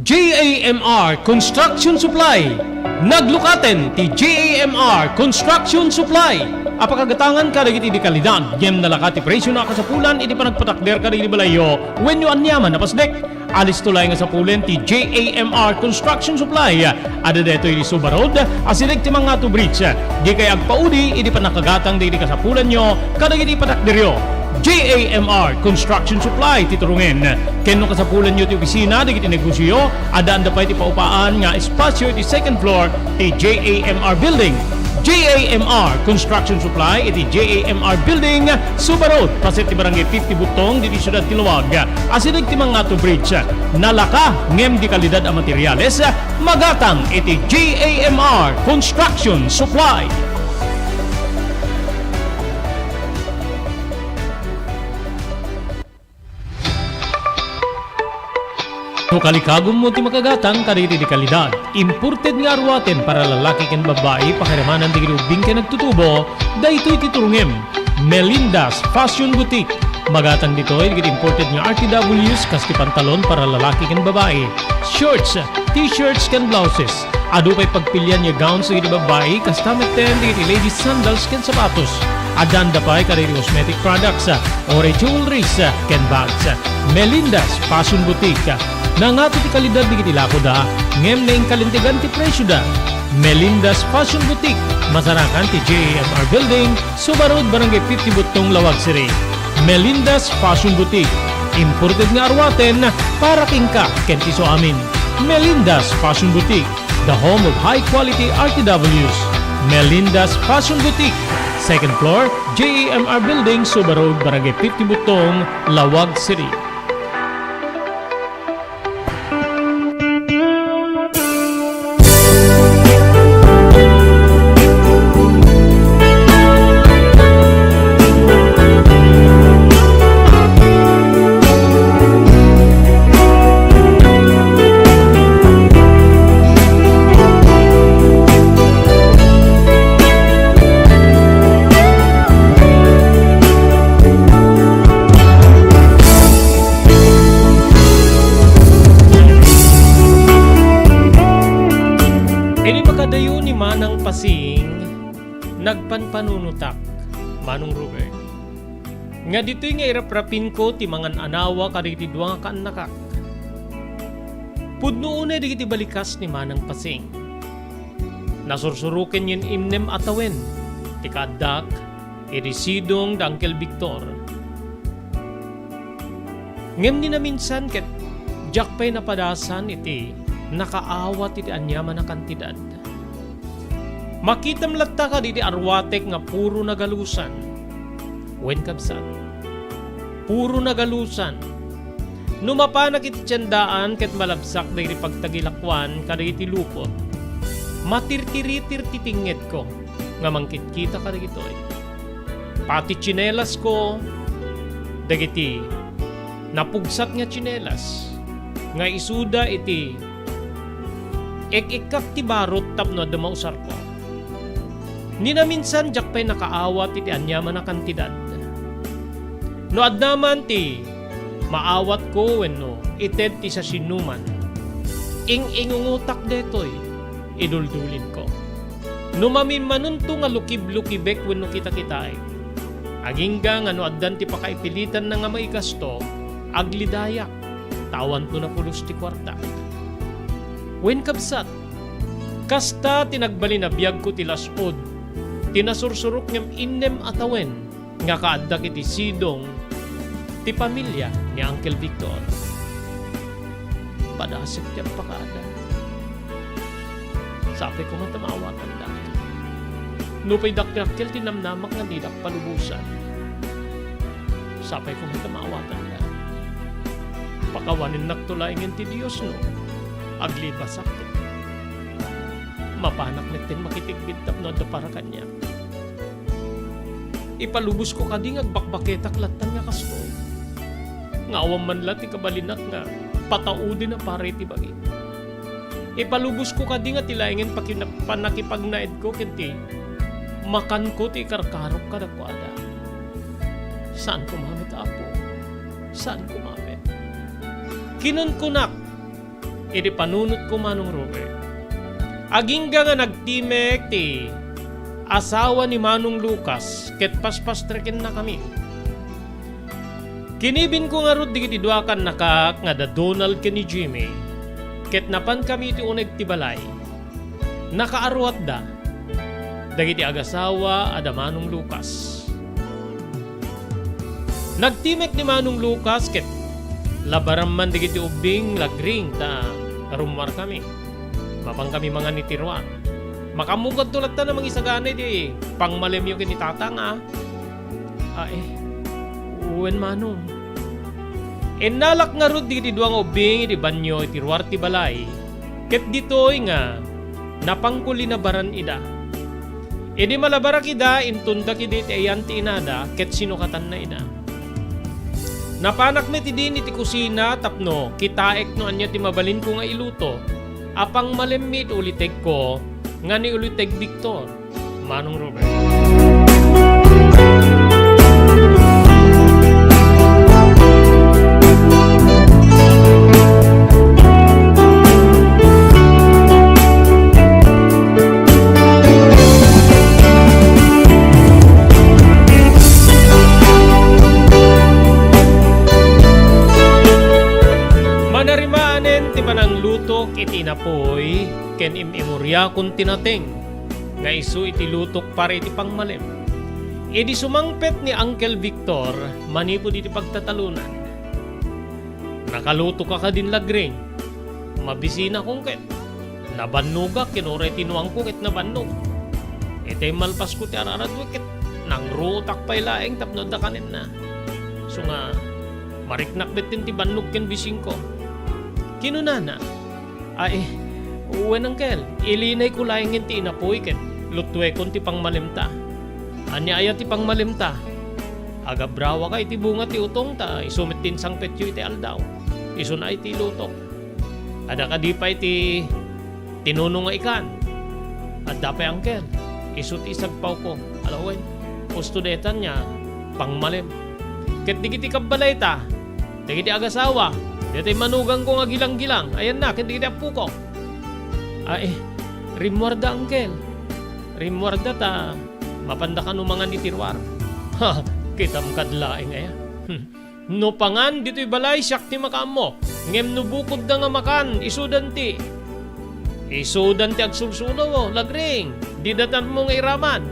J A M R Construction Supply. Naglukaten ti J A M R Construction Supply a pakagatangan kadagiti di kalidad ngem nalaka ti presio a kasapulan iti panagpatakder kadagiti balayyo wenno aniaman a pasdek. Alisto laeng a sapulen ti J A M R Construction Supply. Adda daytoy iti Suba Road, asideg ti Mangatu Bridge. Dikay agpaudi idi pannakagatang dagiti kasapulanyo kadagiti patakderyo. J A M R Construction Supply ti turongen. Ken no kasapulanyo ti opisina dagiti negosioyo, addaanda pay ti paupaan nga espasio iti second floor ti J A M R Building. J A M R Construction Supply iti J A M R Building, Suba Road, paset ti Barangay fifty Butong, ditoy siudad ti Laoag. Asideg ti Mangatu Bridge. Nalaka ngem di kalidad a materiales, magatang iti J A M R Construction Supply. No kalikagummo ti makagatang kadagiti di kalidad, imported nga aruaten para lalaki ken babbai, pakiramanan dagiti ubbing ken agtutubo, daytoy ti turongem. Melinda's Fashion Boutique. Magatang ditoy dagiti imported nga R T Ws kas ti pantalon para lalaki ken babbai, shorts, t-shirts ken blouses. Adu pay pagpilian nga gowns dagiti babbai, kasta metten dagiti ladies sandals ken sapatos. Addaanda pay kadagiti cosmetic products, uray jewelries, ken bags. Melinda's Fashion Boutique. Nangato ti kalidad dagiti lakoda, ngem naingkalintegan ti presioda. Melinda's Fashion Boutique, masarakan ti J A M R Building, Suba Road, Barangay fifty Butong, Laoag City. Melinda's Fashion Boutique. Imported nga aruaten para kenka ken ti isuamin. Melinda's Fashion Boutique, the home of high quality R T Ws. Melinda's Fashion Boutique, second floor, J A M R Building, Suba Road, Barangay fifty Butong, Laoag City. Idi makadayo ni Manang Pasing, nagpanpanunotak, Manong Robert, nga ditoy nga iraprapinko ti mangan-anawa kadagiti dua nga kaannakak. Pudno unay dagiti balikas ni Manang Pasing. Nasursuroken yen innem a tawen ti kaaddak iti sidong da Uncle Victor. Ngem ni naminsan ket diak pay napadasan iti nakaawat iti aniaman a kantidad. Makitam latta kadagiti aruatek nga puro nagalusan. Wen, kabsat, puro nagalusan. No mapanak iti tiendaan ket malabsak dagiti pagtagilakuan kadagiti lukot, matirtiritir ti tingngedko nga mangkitkita kadagitoy. Pati tsinelasko, dagiti napugsat nga tsinelas nga isuda iti ek-ekkak ti barot tapno adda mausarko. Ni naminsan diak pay nakaawat iti aniaman a kantidad. No adda man ti maawatko wenno ited ti sasinoman, ing-ingungotak daytoy, iduldulinko. No mamimmanonto nga lukib-lukibek wenno kitakitaek, agingga nga no addan ti pakaipilitanna nga maigasto, aglidayak, ta awanto napulos ti kuarta. Wen, kabsat, kasta ti nagbalin a biagko ti las-ud ti nasursurok ngem innem a tawen nga kaaddak iti sidong ti pamilia ni Uncle Victor. Padasek ti agpakaada. Sapay koma ta maawatanda. Nupay dakdakkel ti namnamak nga didak palubosan, sapay koma ta maawatanda. Pakawanennakto laengen ti Dios no aglibasak. Mapanak metten makitigbid tapno adda para kaniak. Ipalubosko kadi nga agbakbaketak latta nga kastoy, nga awan man la ti kabalinak nga pataudena para iti bagik. Ipalubosko kadi nga ti laengen pakina-, pannakipagnaedko ken ti makanko ti ikarkarok kadakuada. Saan koma met, Apo. Saan koma met. Kinunkunak iti panunotko, Manong Robert. Agingga nga nagtimek ti asawa ni Manong Lucas ket paspastreken-nakami. Kinibinko ngarud dagiti dua kannakak nga da Donald ken ni Jimmy, ket napankami iti uneg ti balay. Nakaaruatda dagiti agasawa a da Manong Lucas. Nagtimek ni Manong Lucas ket labaran man dagiti ubbing lagring ta rummuarkami. Mapankami mangan iti ruar. Makaammokanto latta a mangisagana iti pangmalemyo ken ni Tatang a. Ae, wen, Manong. Innalak ngarud dagiti dua nga ubbing iti banio iti ruar ti balay, ket ditoy nga napangko linabaran ida. Idi malabarak ida, intondak idi ti ayan ti inada ket sinukatanna ida. Napanak met idin iti kusina tapno kitaek no ania ti mabalinko nga iluto a pangmalemmi iti ulitegko nga ni Uliteg Victor. Manong Robert. Manarimaanen ti pananglutok iti inapuy ken im-imuriakon ti nateng nga isu iti lutok para iti pangmalem. Idi sumangpet ni Uncle Victor manipud iti pagtatalonan, nakalutok a kadin lagring. Mabisinakon ket nabannogak ken uray ti nuangko ket nabannog. Iti malpasko ti ar-aradwek ket nangruotak pay laeng tapno adda kanenna. Isu nga mariknak metten ti bannog ken bisinko. Kinunana, Ay, wen, Uncle, ilinayko laengen ti inapuy ket lutuekon ti pangmalemta. Ania aya ti pangmalemta? Agabrawaka iti bunga ti utong ta isu met ti insangpetyo iti aldaw. Isun ay ti ilutok. Adda kadi pay ti tinuno nga ikan? Adda pay, Uncle. Isu ti isagpawko. Ala wen, usto daytan nga pangmalem. Ket dagiti kabbalayta, dagiti agasawa, daytoy manuganko nga gilang-gilang, ayanna, ket dagiti appoko. Ay, rimmuarda, Uncle. Rimmuarda ta mapanda kano mangan iti ruar. Ha, kitam kad laeng aya. Hmm. No pangan ditoy balay, siak ti makaammo. Ngem no bukodda nga makan, isudan ti. Isudan ti agsulsulo, lagring, dida tapno nga iraman.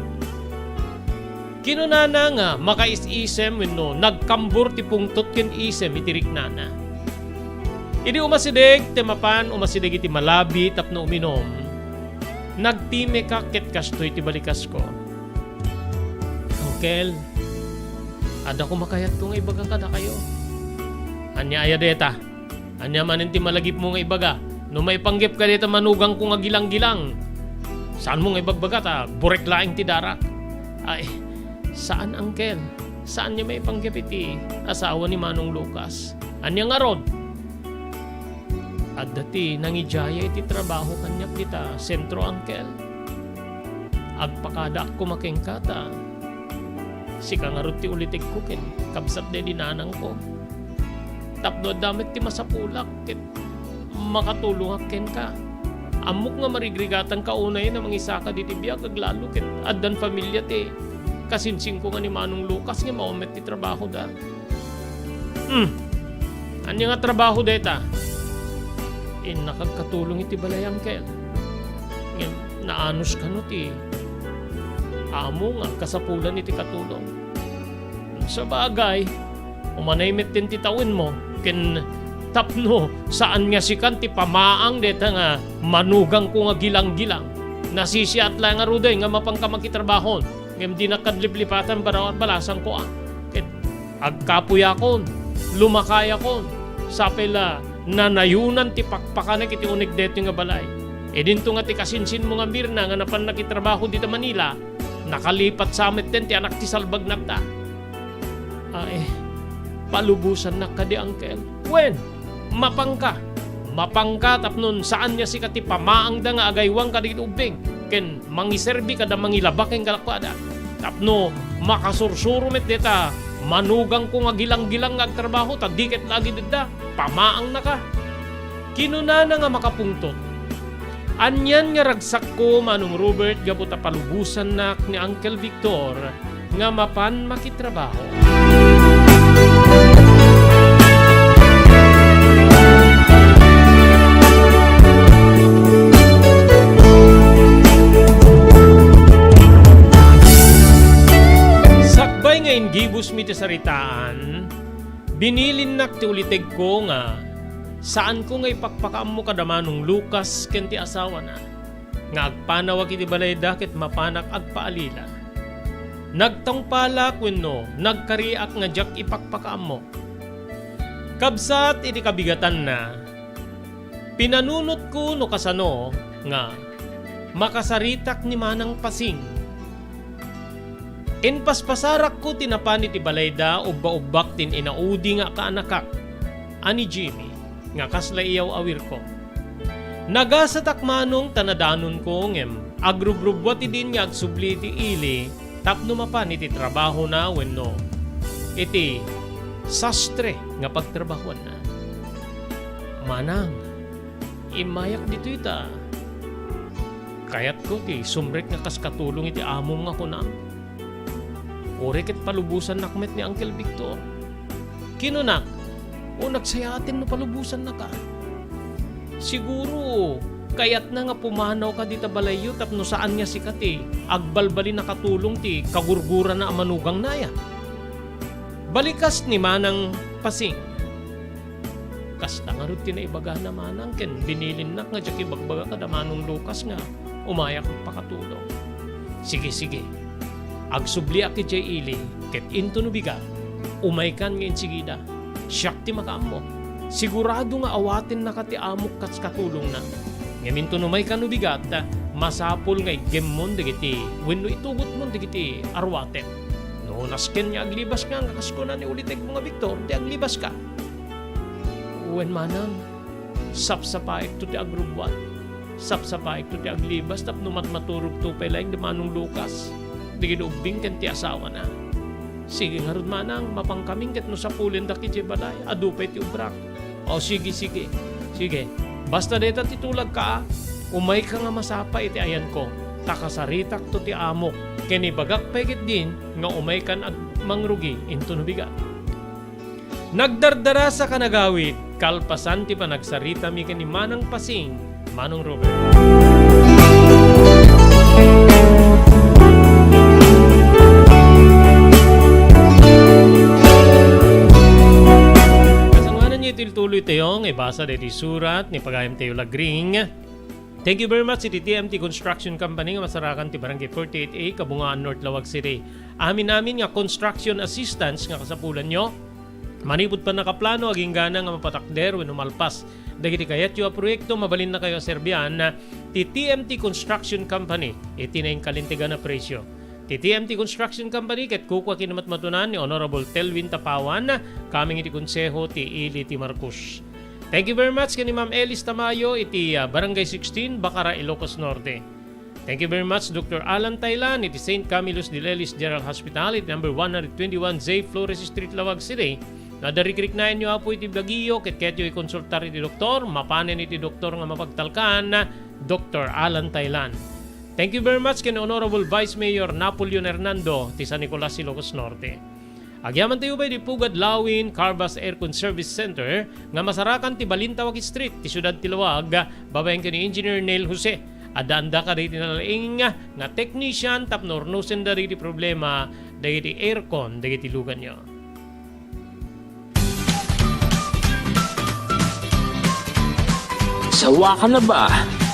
Kinunana nga makaisisem wenno nagkambor ti pungtot ken isem iti riknana. Idi umasideg ti mapan, umasideg iti malabi tapno uminum, nagtimekak ket kastoy ti balikasko. Uncle, adda koma kayatko nga ibaga kadakayo. Ania aya dayta? Ania manen ti malagipmo nga ibaga? No maipanggepka dayta manugangko nga gilanggilang, saanmo nga ibagbaga ta burek laeng ti darak? Ay, saan, uncle. Saan nga maipanggep iti asawa ni Manong Lucas. Ania ngarud? Adda ti nangidiaya iti trabaho kaniak dita sentro, uncle. Agpakadaak koma kenka ta sika ngarud ti ulitegko ken kabsat daydi nanangko. Tapno adda met ti masapulak ket makatulongak kenka. Ammok nga marigrigatanka unay a mangisaka diti biag, aglalo ket addan familia ti kasinsinko nga ni Manong Lucas nga awan met ti trabahoda. Hmm. Ania nga trabaho dayta? Innaka agkatulong iti balay, uncle. Ngem naanus kano ti amo nga agkasapulan iti katulong. Sabagay, umanay metten ti tawenmo, ken tapno saan nga sikan ti pamaang dayta nga manugangko nga gilanggilang. Nasisiat laeng ngarud nga mapanka makitrabahon, ngem dinak kadliplipatan, bala-, balasangko a. Ket agkapuyakon, lumakayakon, sapay la nanayonan ti pakpakanek iti uneg daytoy nga balay. Idinto nga ti kasinsinmo nga Mirna nga napan nakitrabaho dita Manila, nakalipat sa metten ti anak ti salbagnagda. Ay, palubosannak kadi, uncle? Wen, mapanka. Mapanka tapno saan nga sika ti pamaangda nga agaywan kadagiti ubbing ken mangiserbi kada mangilaba ken kadakuada. Tapno makasursuro met dayta manugangko nga gilanggilang nga agtrabaho ta di ket lagi didda, pamaangnaka. Kinunana nga makapungtot, "Anian nga ragsakko, Manong Robert, gapu ta palubosannak ni Uncle Victor nga mapan makitrabaho." Sakbay nga inggibusmi ti saritaan, binilinnak ti ulitegko nga saanko nga ipakpakaammo kada Manong Lucas ken ti asawana nga agpanawak iti balayda ket mapanak agpaalila. Nagtungpalak wenno nagkariak nga diak ipakpakaammo. Kabsat iti kabigatanna, pinanunotko no kasano nga makasaritak ni Manang Pasing. Inpaspasarakko ti napan iti balayda, ubba-ubbak ti inaudi nga kaanakak a ni Jimmy nga kasla iyaw-awirko. Nagasatak manong ta nadanonko, ngem agrubrubbuat idin nga agsubli iti ili tapno mapan iti trabahona wenno iti sastre nga pagtrabahuanna. "Manang, immayak ditoy ta kayatko ti sumrek nga kas katulong iti amom nga kunam. Uray ket palubosannak met ni Uncle Victor." Kinunak, "O, nagsayaaten no palubosannaka. Siguro, kayatna nga pumanawka dita balayyo tapno saan nga sika ti agbalbalin a katulong ti kagurgurana a manugangna aya." Balikas ni Manang Pasing. Kasta ngarud ti naibagana, Manang, ken binilinnak nga diak ibagbaga kada Manong Lucas nga umayak agpakatulong. "Sige, sige. Agsubliak idiay ili, ket into no bigat, umaykan nga insigida. Siak ti makaammo. Sigurado nga awatennaka ti amok kas katulongna. Ngem into no umaykan no bigat, masapul nga iggemmon dagiti wenno itugotmon dagiti aruaten. No nasken nga aglibaska nga kas kuna ni ulitegmo nga Victor, ti aglibaska." "Wen, Manang, sapsapaekto ti agrubbuat. Sapsapaekto ti aglibas tapno matmaturogto pay laeng da Manong Lucas, dagiti ubbing ken ti asawana." "Sige ngarud, Manang, mapankamin ket no sapulendak idiay balay, adu pay ti obrak." "O, sige, sige. Sige. Basta dayta ti tulagka, a. Umayka nga masapa iti ayanko, ta kasaritakto ti amok, ken ibagak pay ketdin nga umaykan ag-, mangrugi into no bigat." Nagdardarasa ka nagawid, kalpasan ti panagsaritami ken ni Manang Pasing, Manong Robert. Tuloy tayo nga ibasa daytoy surat ni pagayam tayo Lagring. Thank you very much iti T M T Construction Company nga masarakan ti Barangay forty-eight A, Kabungaan, North Laoag City. Amin-amin nga construction assistance nga kasapulanyo. Manipud pannakaplano, aginggana nga mapatakder wenno malpas dagiti kayatyo a proyekto, mabalinnakayo a serbian ti T M T Construction Company iti nainkalintegan a presyo. Ti T M T Construction Company ket kukua kinamatmatunan ni Honorable Telvin Tapawan, kameng iti Konseho ti Ili ti Marcos. Thank you very much ken ni Ma'am Elis Tamayo iti, ah, Barangay sixteen, Bacara, Ilocos Norte. Thank you very much, Doctor Alan Tailan, iti Saint Camillus de Lelis General Hospital, iti number one hundred twenty-one J Flores Street, Laoag City. No adda rikriknaenyo, Apo, iti bagiyo, ket kayatyo ikonsultar iti doktor, mapanen iti doktor nga mapagtalkan, Doctor Alan Tailan. Thank you very much ken Honorable Vice Mayor Napoleon Hernando ti San Nicolas, Ilocos Norte. Agyamantayo pay iti Pugad Lawin Carvas Aircon Service Center nga masarakan ti Balintawak Street, ti siudad ti Laoag, babaen ken ni Engineer Neil Jose. Addaanda kadagiti nalaing nga technician tapno urnosenda dagiti problema dagiti aircon dagiti luganyo. Sawa ka na ba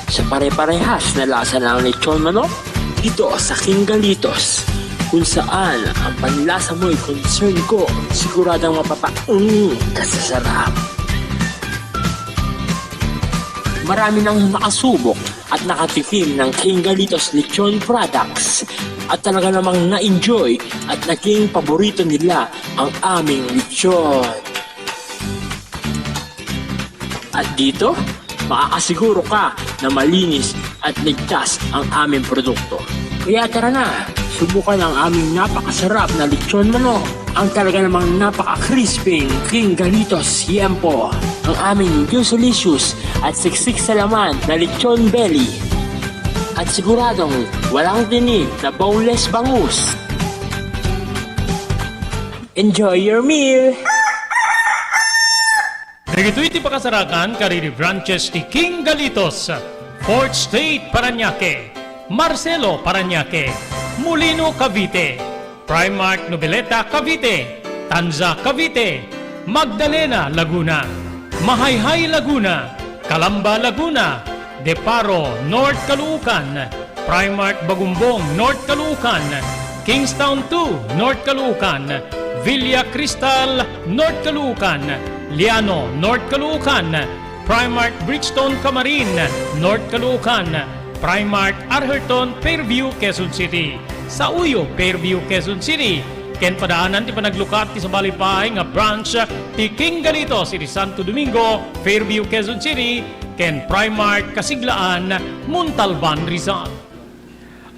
sa pare-parehas na lasa ng lechon manok? Dito sa King Galitos, kung saan ang panlasa mo'y concern ko, siguradong mapapaung ka sa sarap. Marami nang nakasubok at nakatikim ng King Galitos Lechon Products at talaga namang na-enjoy at naging paborito nila ang aming lechon. At dito, makakasiguro ka na malinis at ligtas ang aming produkto. Kaya tara na, subukan ang aming napakasarap na lechon manok, ang talaga namang napaka-crispy King Galitos Yempo, ang aming juicy-licious at siksik sa laman na lechon belly. At siguradong walang tinik na boneless bangus. Enjoy your meal! Dagitoy ti pakasarakan kadagiti branches ti King Galitos, Fourth Street, Parañaque, Marcelo, Parañaque, Molino, Cavite, Primark Noveleta, Cavite, Tanza, Cavite, Magdalena, Laguna, Mahayhay, Laguna, Calamba, Laguna, De Paro, North Caloocan, Primark Bagumbong, North Caloocan, Kingstown two, North Caloocan, Villa Cristal, North Caloocan, Liano, North Caloocan, Primark Bridgestone Camarin, North Caloocan, Primark Arherton, Fairview, Quezon City, Sauyo, Fairview, Quezon City, ken padaanan ti panaglukat ti sabali pay nga branch ti King Galitos iti Santo Domingo, Fairview, Quezon City, ken Primark Kasiglaan, Montalban, Rizal.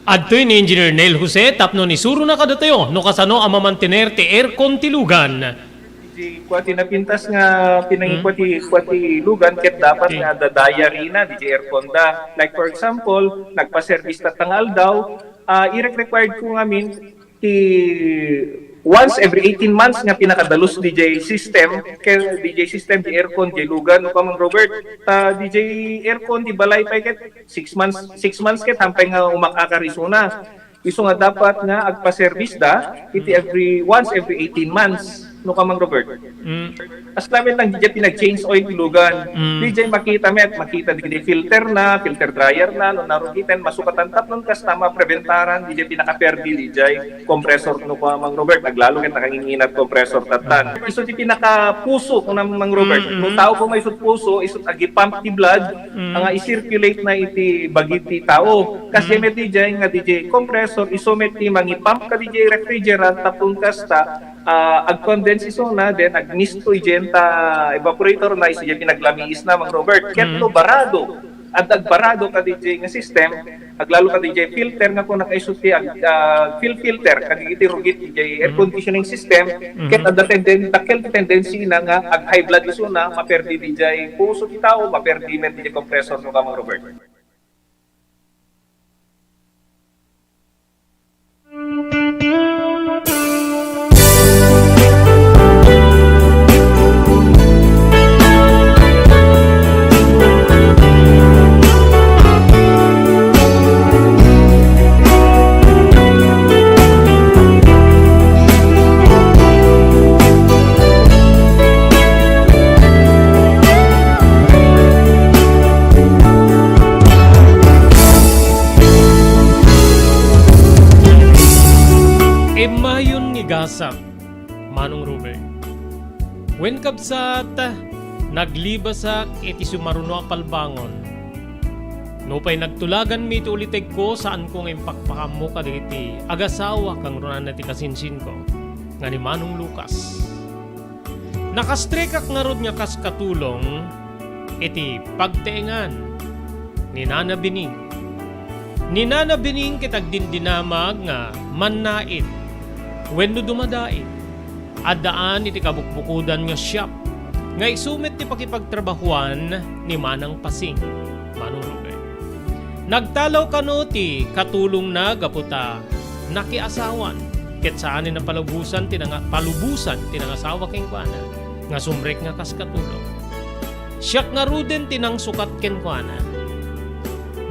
Adtoy ni Engineer Neil Jose tapno isurona kadatayo no kasano a mamantener ti aircon ti lugan. Di kua ti napintas nga pinangikua ti, kua ti lugan ket dapat nga adda diary na di aircon da. Like for example, nagpa-service ta nga aldaw, ah, irek-required ko ngamin ti once every eighteen months nga pinakadalus D J system, kay D J system, di aircon, di lugan, no, Kamang Robert. Ta D J aircon, di balay pay ket six months, six months ket hampay nga umakakar isuna. Isu nga dapat nga agpa-service da, iti every, once every eighteen months, no, Kamang Robert. Mm. As namin lang, di pinag-change oil ti lugan. Mm. Di makita met, makita di filter na, filter dryer na, no, narugiten, masukatan tapnon kasta, mapreventaran, di pinakaperdi, di compressor, no, Kamang Robert, aglalo ket nakanginginat compressor tatan. Isu ti pinakapuso, no, Mang Robert. Mm, mm. No tao ko maisut puso, isut agi-pump ti blood, Mm. nga i-circulate na iti bagi ti tao. Kas Mm. met di nga di compressor, isu met ti mangi-pump ka di refrigerant, tapno kasta, ah, ag-condense isuna, then agmisto idiay ta evaporator na, isu diay pinaglamiis na, Mang Robert. Ket Mm. no barado, adda agbarado ka di nga system, aglalo ka di filter nga kuna kaisu ti ag-, ah, fil-, filter, kadi iti rugit diay air Mm. conditioning system, Mm. ket adda tenden-, dakkel ti tendency na nga ag-high blood isuna, maperdi diay puso ti tao, maperdi met diay compressor, no, Kamang Robert. Manong Ruby. Wen, kabsat, naglibasak iti sumaruno a palbangon. Nupay nagtulaganmi ti ulitegko, saanko nga impakpakaammo kadagiti agasawa ken runa ti kasinsinko nga ni Manong Lucas. Nakastrekak ngarud nga kas katulong iti pagtaengan ni Nana Bining. Ni Nana Bining ket agdindinamag nga mannait wenno dumadait. Addaan iti kabukbukodan nga shop nga isu met ti pakipagtrabahoan ni Manang Pasing, Manong Ruben. Nagtalaw kano ti katulongna gapu ta nakiasawan, ket saanen a palubosan ti nanga-, palubosan ti nangasawa kenkuana nga sumrek nga kas katulong. Siak ngaruden ti nangsukat kenkuana.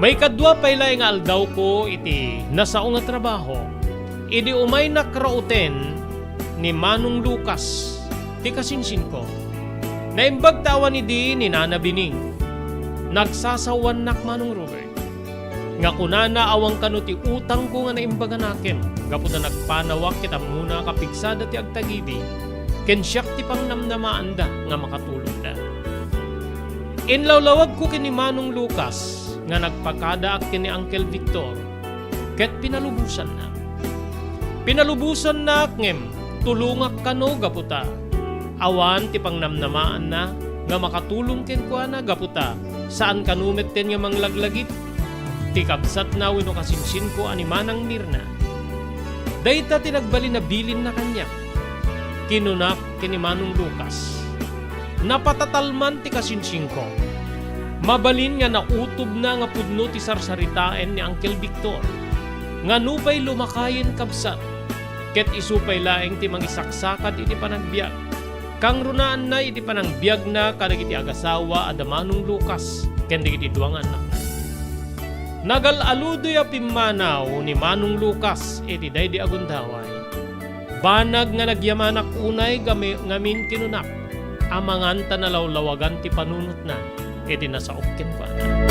Maikadua pay laeng nga aldawko iti nasao nga trabaho, idi umaynak rauten ni Manong Lucas ti kasinsinko. Naimbag ta awan idi ni Nana Bining. Nagsasawannak, Manong Ruben. Nga kunana, awan kano ti utangko nga naimbaganakem, gapu ta nagpanawak ket ammona a kapigsada ti agtagidi, ken siak ti pangnamnamaanda nga makatulongda. Inlawlawagko ken ni Manong Lucas nga nagpakadaak ken ni Uncle Victor, ket pinalubosanna. Pinalubosannak ngem tulongak kano gapu ta awan ti pangnamnamaanna nga makatulong kenkuana gapu ta saan kano metten nga manglaglagip ti kabsatna wenno kasinsinko a ni Manang Mirna. Dayta ti nagbalin a bilinna kaniak. Kinunak ken ni Manong Lucas, "Napatatalman ti kasinsinko. Mabalin nga nautobna nga pudno ti sarsaritaen ni Uncle Victor. Nga nupay lumakayen, kabsat, ket isu pay laeng ti mangisaksakat iti panagbiag. Kangrunaanna iti panangbiagna kadagiti agasawa a da Manong Lucas ken dagiti dua nga annakna." Nagal-aludoy a pimmanaw ni Manong Lucas iti daydi a gundaway. Banag nga nagyamanak unay game-, ngamin kinunak, amangan ta nalawlawagan ti panunotna iti nasaok kenkuana.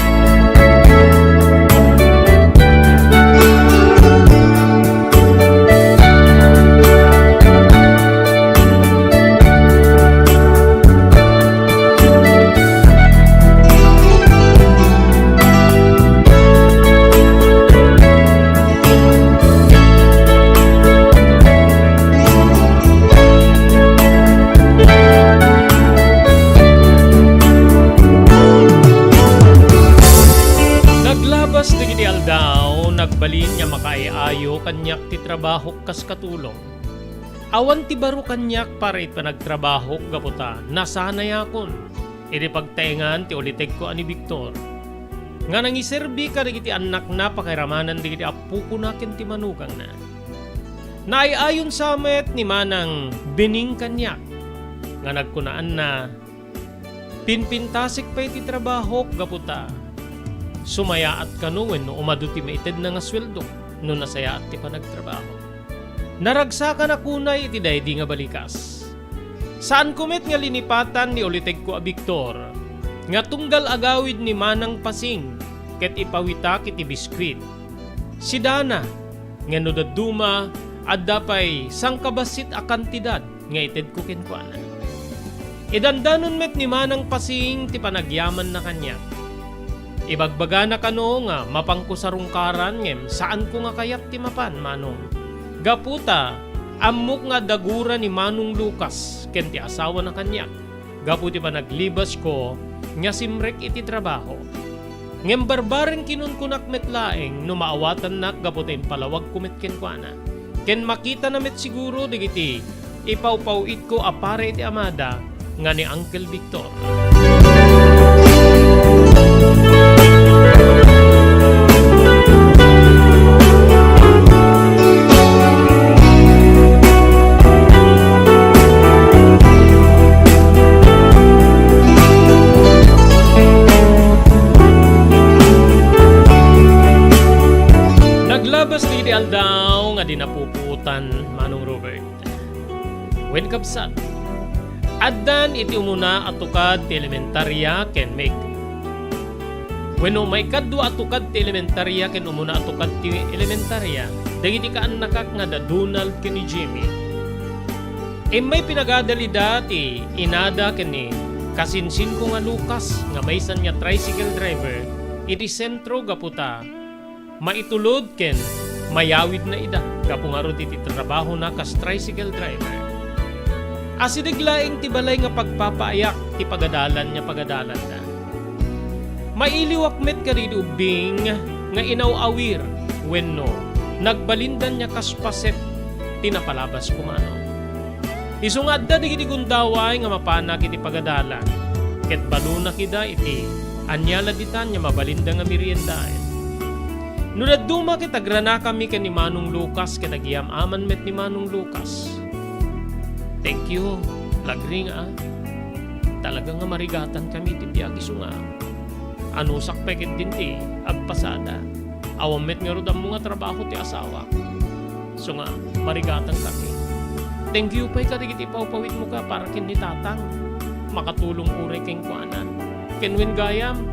Naglabas dagiti aldaw, nagbalin nga makaay-ayo kaniak ti trabahok kas katulong. Awan ti baro kaniak para iti panagtrabahok gapu ta nasanayakon iti pagtaengan ti ulitegko a ni Victor, nga nangiserbi kadagiti annakna pakiramanan dagiti appokona ken ti manugangna. Naay-ayon sa met ni Manang Bining kaniak nga nagkunaanna, "Pinpintasek pay ti trabahok gapu ta sumayaat kano wenno umadu ti maitedna nga sueldo no nasayaat ti panagtrabaho." Naragsakanak unay iti daydi nga balikas. Saanko met nga linipatan ni ulitegko a Victor nga tunggal agawid ni Manang Pasing ket ipawitak iti biskuit. Sidana, nga no dadduma, adda pay sangkabassit a kantidad nga itedko kenkuana. Idandanon met ni Manang Pasing ti panagyamanna kaniak. Ibagbagana kano nga mapanko sarungkaran ngem saanko nga kayat ti mapan, Manong. Gapu ta ammok nga adda gura ni Manong Lucas ken ti asawana kaniak gapu ti panagleave-ko nga simrek iti trabaho. Ngem barbareng kinunkunak met laeng no maawatannak gapu ta impalawagko met kenkuana. Ken makitana met siguro dagiti ipawpaw-itko a para iti amada nga ni Uncle Victor. Naglabas dagiti aldaw nga di napupuotan, Manong Robert. Wen, kabsat, addan iti umuna a tukad ti elementaria ken maik-, wenno maikadua a tukad ti elementaria ken umuna a tukad ti elementaria, dagiti kaannakak nga da Donald ken ni Jimmy. Immay pinagadal ida ti inada ken ni kasinsinko nga Lucas nga maysa nga tricycle driver iti sentro gapu ta maitulod ken mayawidna ida gapu ngarud iti trabahona kas tricycle driver. Asideg laeng ti balay nga pagpapaayak ti pagadalan nga pagadalanda. Mailiwak met kadagiti ubbing nga inaw-awir wenno nagbalindan nga kas paset ti napalabas kumano. Isu nga adda dagiti gundaway nga mapanak iti pagadalan, ket balunak ida iti ania la ditan nga mabalinda nga meriendaen. No dadduma ket agranakami ken ni Manong Lucas ket agyam-aman met ni Manong Lucas. Thank you, lagring a. Talaga nga marigatan kami iti biag isu nga anusak pay ket din ti agpasada. Awan met ngarud ammo nga trabaho ti asawak. Isu nga marigatan kami. Thank you pay kadagiti pawpawitmo ka para ken ni Tatang. Makatulong uray kenkuana. Ken wen gayam,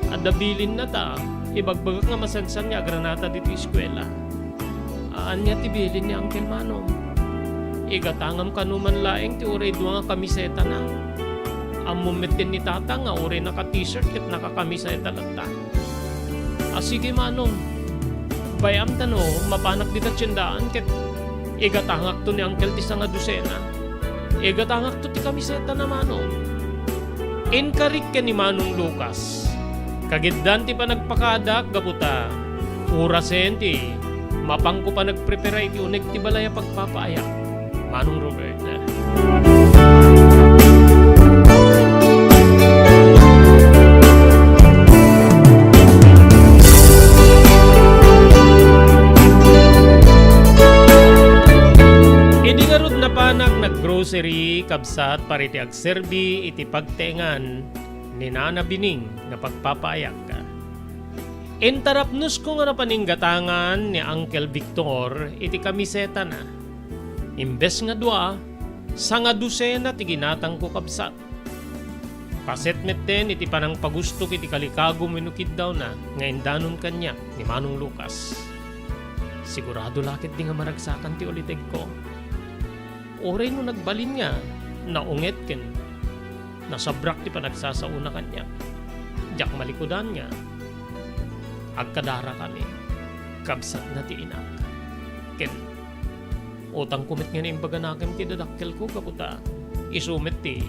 adda bilinna ta ibagbagak nga masansan nga agranata ditoy eskuela. Ania ti bilin ni Uncle Manong? Igatangam kano man laeng ti uray dua nga kamisetana. Ammom met ken ni Tatang nga uray naka-t-shirt ket nakakamiseta latta. A, sige, Manong. Bay-am ta no mapanak dita tiendaan ket igatangakto ni Uncle ti sangadusena. Igatangakto ti kamisetana, Manong. Inkarik ken ni Manong Lucas. Kagiddan ti panagpakadak gapu ta orasen ti mapanko panagprepara iti uneg ti balay a pagpapaayak, Manong Robert. Idi ngarud napanak nag-grocery, kabsat, para iti agserbi iti pagtengan ni Nana Bining nga pagpapaayak. Intarapnosko nga napan inggatangan ni Uncle Victor iti kamisetana. Imbes nga dua, sangadusena ti ginatangko, kabsat. Paset metten iti panangpagustok iti kalikagum wenno kiddawna nga indanon kaniak ni Manong Lucas. Sigurado la ketdi nga maragsakan ti ulitegko. Uray no nagbalin nga naunget ken nasabrak ti panagsasaona kaniak, diak malikudan nga agkadarakami, kabsatna ti inak. Ken utangko met nga naimbaganakem ti dadakkelko gapu ta isu met ti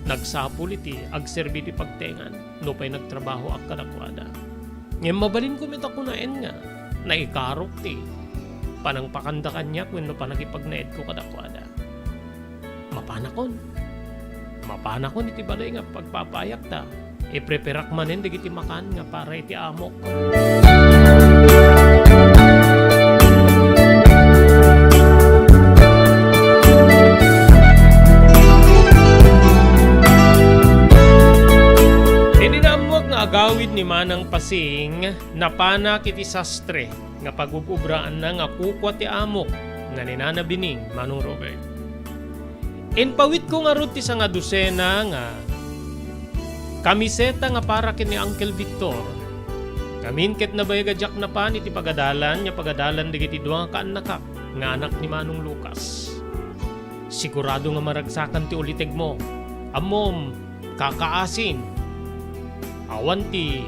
nagsapul iti agserbi ti pagtengan nupay nagtrabahoak kadakuada. Ngem mabalinko met a kunaen nga naikarok ti panangpakanda kaniak wenno panangipagnaedko kadakuada. Mapanakon. Mapanakon iti balay nga pagpapaayak ta ipreparak manen dagiti makan nga para iti amok. Idi naammoak nga agawid ni Manang Pasing, napanak iti sastre nga pagub-ubraanna nga kukua ti amok nga ni Nana Bining, Manong Robert. Impawitko ngarud ti sangadusena nga kamiseta nga para ken ni Uncle Victor. Ngamin ket nabayag a diak napan iti pagadalan nga pagadalan dagiti dua nga kaannakak nga anak ni Manong Lucas. Sigurado nga maragsakan ti ulitegmo. Ammom, kakaasin. Awan ti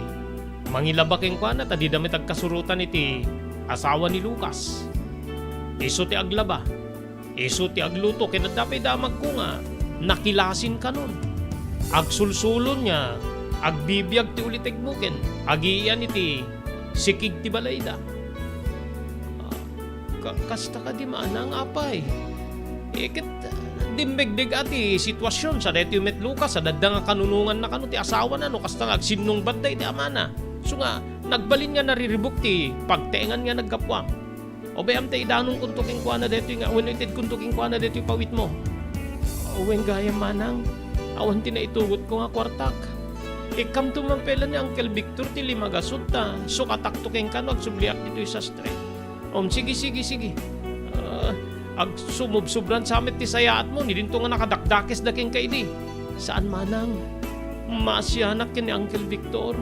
mangilaba kenkuana ta dida met agkasurotan iti asawa ni Lucas. Isu ti aglaba, isu ti agluto, ken adda pay damagko nga nakilasin kanon. Agsulsulon nga agbibiag ti ulitegmo ken agiian iti sikig ti balayda. Ah, ka-, kasta kadi manang, apay? Eh, ket, ah, dimmegdeg a ti situasion, sa daytoy met Lucas, a dadda nga kanunonganna kano ti asawana, no kasta nga agsinnungbat daydi amana. Isu nga, nagbalin nga nariribuk ti pagtengan nga naggapuam. O bay-am ta idanonkonto kenkuana daytoy nga, wenno itedkonto kenkuana daytoy pawitmo. Wen gayam manang, awan ti naitugotko nga kuartak. Ikkamto man pay la ni Uncle Victor ti lima gasut ta sukatakto kenka no agsubliak ditoy sastre. Om, sige, sige, sige. Ah, agsumubsobran sa met ti sayaatmo, ni dinto nga nakadakdakesda kenka idi. Saan manang, maasianak ken ni Uncle Victor.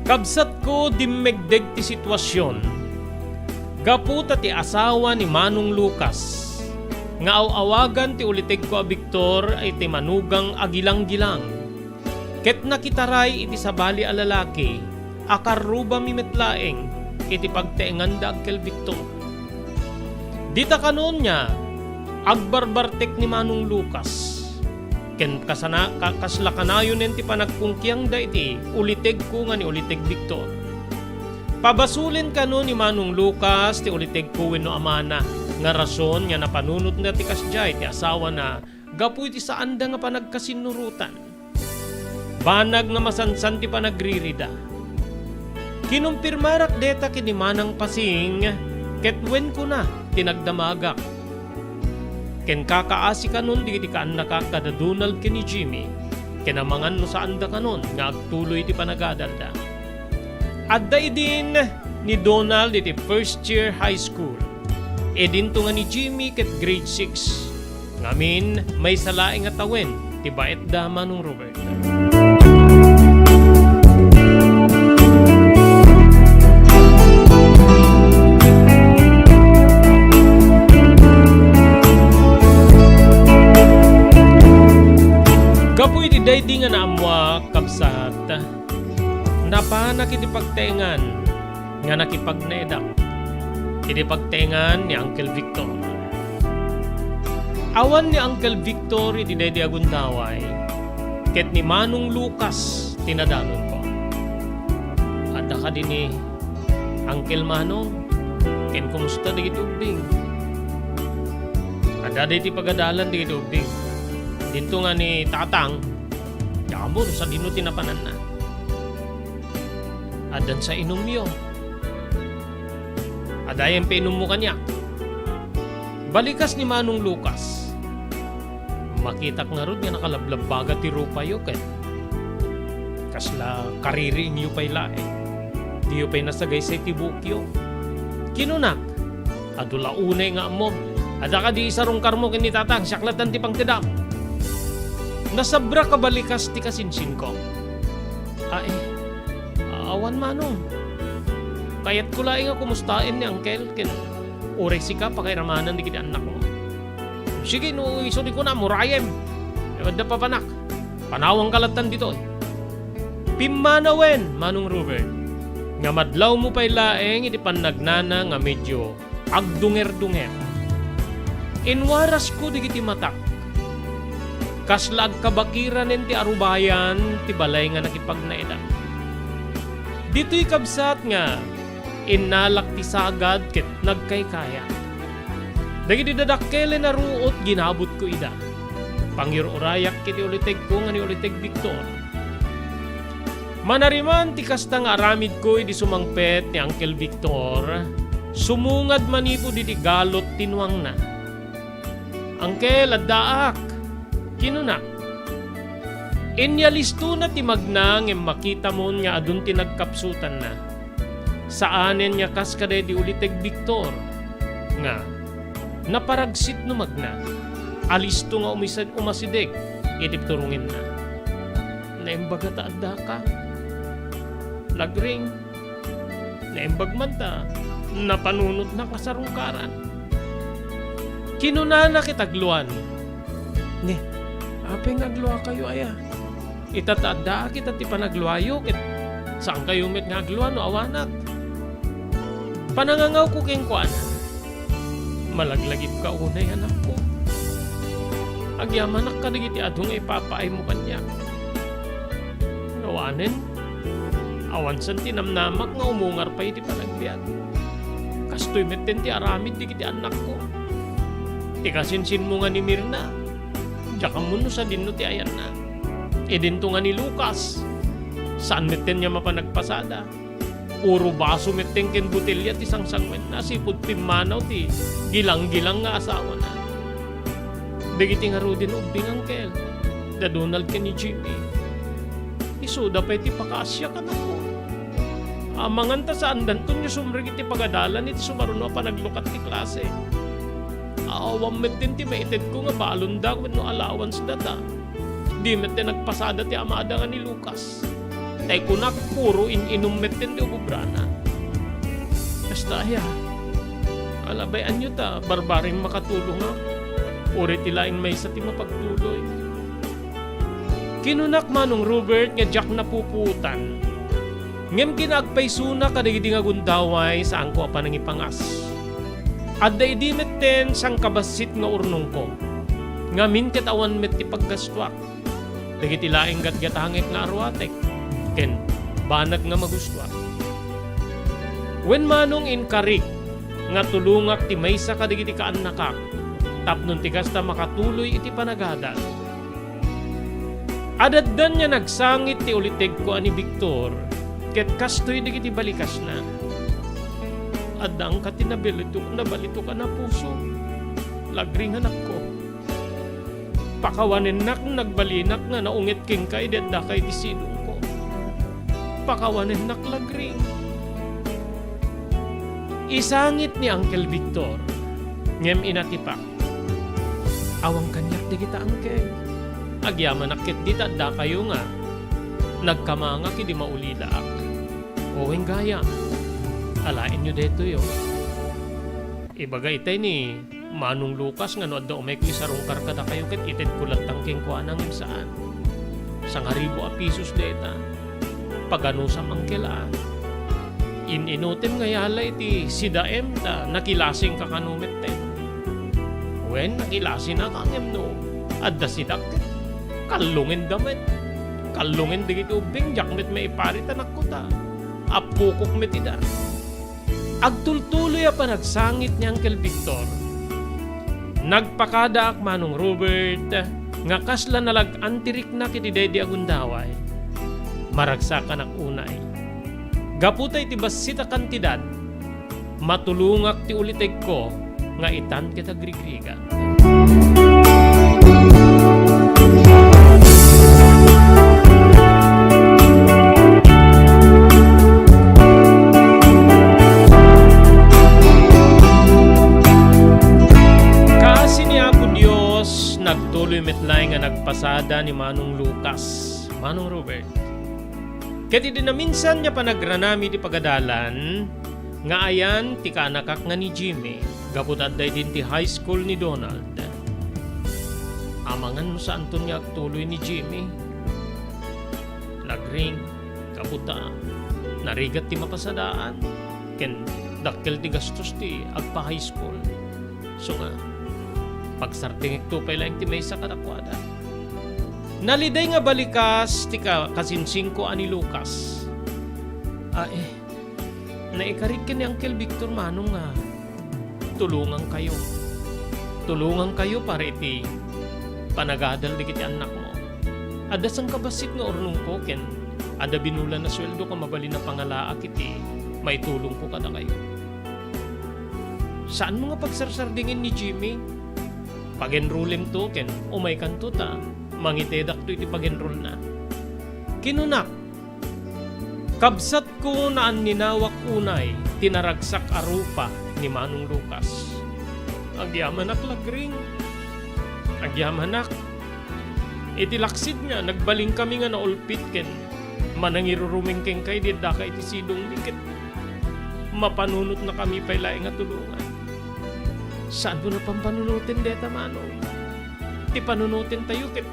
Kabsatko, dimmegdeg ti situasion. Gapu ta ti asawa ni Manong Lucas nga aw-awagan ti ulitegko a Victor iti manugang a Gilang-Gilang, ket nakitaray iti sabali a lalaki a karrubami met laeng iti pagtaenganda, Uncle Victor. Dita kanon nga agbarbartek ni Manong Lucas, ken kasana-, ka-, kasla kanayonen ti panagkungkiangda iti ulitegko nga ni Uliteg Victor. Pabasolen kano ni Manong Lucas ti ulitegko wenno amana nga rason nga napanunotna ti kasdiay ti asawana gapu iti saanda nga panagkasinnurotan. Banag nga masansan ti panagririda. Kinumpirmarak deta ken ni Manang Pasing, ket wen kuna ti nagdamagak. Ken kakaasi kanon dagiti kaannakak kada Donald ken ni Jimmy, ken amangan no saanda kanon nga agtuloy ti panagadalda. Adda idin ni Donald iti first year high school. Idinto nga ni Jimmy ket grade six. Ngamin, maysa laeng a tawen ti baetda, Manong Robert. Gapu iti daydi nga naammoak, kabsat, napanak iti pagtaengan nga nakipagnaedak iti pagtaengan ni Uncle Victor. Awan ni Uncle Victor iti daydi a gundaway, ket ni Manong Lucas ti nadanonko. Adda kadi ni Uncle Manong, ken kumusta dagiti ubbing? Adda daydi pagadalan dagiti ubbing. Dinto nga ni Tatang, diak ammo no sadino ti napananna. Addan sa inumyo. Adayen painummo kaniak. Balikas ni Manong Lucas. Makitak ngarud nga nakalablabbaga ti rupayo ket kasla kaririingyo pay laeng. Diyo pay nasagaysay ti buokyo. Kinunak, adu la unay nga ammom. Adda kadi isarungkarmo ken ni Tatang, siak lattan ti pangtedam. Nasabrak a balikas ti kasinsinko. Ay, awan Manong. Kayatko laeng a kumustaen ni Uncle ken uray sika pakairamanan dagiti annakmo. Sige, no isu ti kunam, urayem. Adda papanak. Panawanka lattan ditoy. Pimmanawen, Manong Robert, nga madlawmo pay laeng iti pannagnana nga medio agdunger-dunger. Inwarasko dagiti matak. Kasla agkabakiranen ti arubayan ti balay nga nakipagnaedak. Ditoy kabsat nga innalak ti sagad ket nagkaykayak. Dagiti dadakkelen a ruot, ginabutko ida. Pangir-urayak iti ulitegko nga ni Uliteg Victor. Manariman ti kasta nga aramidko idi sumangpet ni Uncle Victor, sumungad manipud iti galot ti nuangna. "Uncle, addaak," kinuna. Inyalistona ti magna ngem makitamon nga adun ti nagkapsutanna. Saanen nga kas kadaydi Uliteg Victor nga naparagsit no magna, alisto nga umisad-, umasideg iti turungenna. Naimbaga ta addaka. Lagring. Naimbag man ta napanunotna nga sarungkaran. Kinunana ket agluan, "Ne, apay nga agluakayo aya? Ita ta addaak ita ti panagluayo ket saankayo met nga aglua no awanak." Panangangawko kenkuana, "Malaglagipka unay, anakko. Agyamanak kadagiti adu nga ipapaaymo kaniak. Awanen, awan san ti namnamak nga umungar pay iti panagbiag. Kastoy metten ti aramid dagiti annakko. Ti kasinsinmo nga ni Mirna, diak ammo no sadino ti ayanna. Idinto nga ni Lucas, saan metten nga mapanagpasada. Puro baso metten ken botelya ti sangsangwenna, sipud pimmanaw ti gilang-gilang nga asawana. Dagiti ngaruden ubbing, Uncle, da Donald ken ni Jimmy. Isuda pay ti pakaasiak, anakko. Amangan ta saandanton nga sumrek iti pagadalan iti sumaruno a panaglukat ti klase. Awan metten ti maitedko nga balonda wenno allowance data. Di metten nagpasada ti amada nga ni Lucas." Tay kunak, puro in-inum metten ti ububrana. Kasta aya? Ala, bay-anyo ta barbareng makatulongak. Uray ti laeng maysa ti mapagtuloy. Kinunak, Manong Robert, nga diak napupuotan. Ngem ken agpaysona kadagidi nga gundaway, saanko a panangipangas. Adda idi metten sangkabassit nga urnongko. Ngamin ket awan met ti paggastuak. Dagiti laeng gatgatangek nga aruatek, ken banag nga magustuak. Wen, Manong, inkarik nga tulongak ti maysa kadagiti kaannakak tapno ti kasta makatuloy iti panagadal. Adaddan nga nagsangit ti ulitegko a ni Victor, ket kastoy dagiti balikasna. Adda angka ti nabalitok, nabalitok a napuso. Lagring, anakko. Pakawanennak, nagbalinak nga naunget kenka idi addaka iti sidongko. Pakawanennak, Lagring. Isangit ni Uncle Victor, ngem inatipak. Awan kaniak dagita, Uncle. Agyamanak ketdi ta addakayo nga nagkamangak idi maulidaak. Wen gayam, alaenyo daytoy, o. Ibaga itay ni Manong Lucas nga no adda umayko isarungkar kadakayo ket itedko latta kenkuana ngem saan. Sangaribu a pisos dayta. Paganusom, Uncle, a. In-inutem nga yala iti sidaem ta nakilasingka kano metten. Wen, nakilasinaka ngem no adda sidak, kallongenda met. Kallongen dagiti ubbing, diak met maiparit, anakko, ta appokok met ida. Agtultuloy a panagsangit ni Uncle Victor. Nagpakadaak, Manong Robert, nga kasla nalag-an ti riknak iti daydi a gundaway. Maragsakanak unay. Gapu ta iti bassit a kantidad, matulongak ti ulitegko nga itan ket agrigrigat. Kaasi ni Apo Dios, nagtuloy met laeng nga nagpasada ni Manong Lucas, Manong Robert. Ket idi naminsan nga panagranami ti pagadalan, nga ayan ti kaanakak nga ni Jimmy, gapu ta adda idin ti high school ni Donald. Amangan no saanton nga agtuloy ni Jimmy. Lagring, gapu ta narigat ti mapasadaan, ken dakkel ti gastos ti agpa-high school. Isu nga, pagsardengekto pay laeng ti maysa kadakuada. Naliday nga balikas ti ka-, kasinsingko a ni Lucas. Ay, naikarik ken ni Uncle Victor, Manong, nga tulongankayo. Tulongankayo para iti panagadal dagiti annakmo. Adda sangkabassit nga urnongko ken adda binulan a sueldo nga mabalin a pangalaak iti maitulongko kadakayo. Saanmo nga pagsarsardingen ni Jimmy? Pag-enrollemto ken umaykanto ta mangitedakto iti pag-enrollna. Kinunak, kabsatko, naaninawak unay ti naragsak a rupa ni Manong Lucas. Agyamanak, Lagring. Agyamanak. Iti laksid nga, nagbalinkami nga naulpit ken manangirurumen kenka idi addaka iti sidongmi ket mapanunotnakami pay laeng a tulongan. Saanmo a pampanunoten dayta, Manong? Ti panunotentayo ket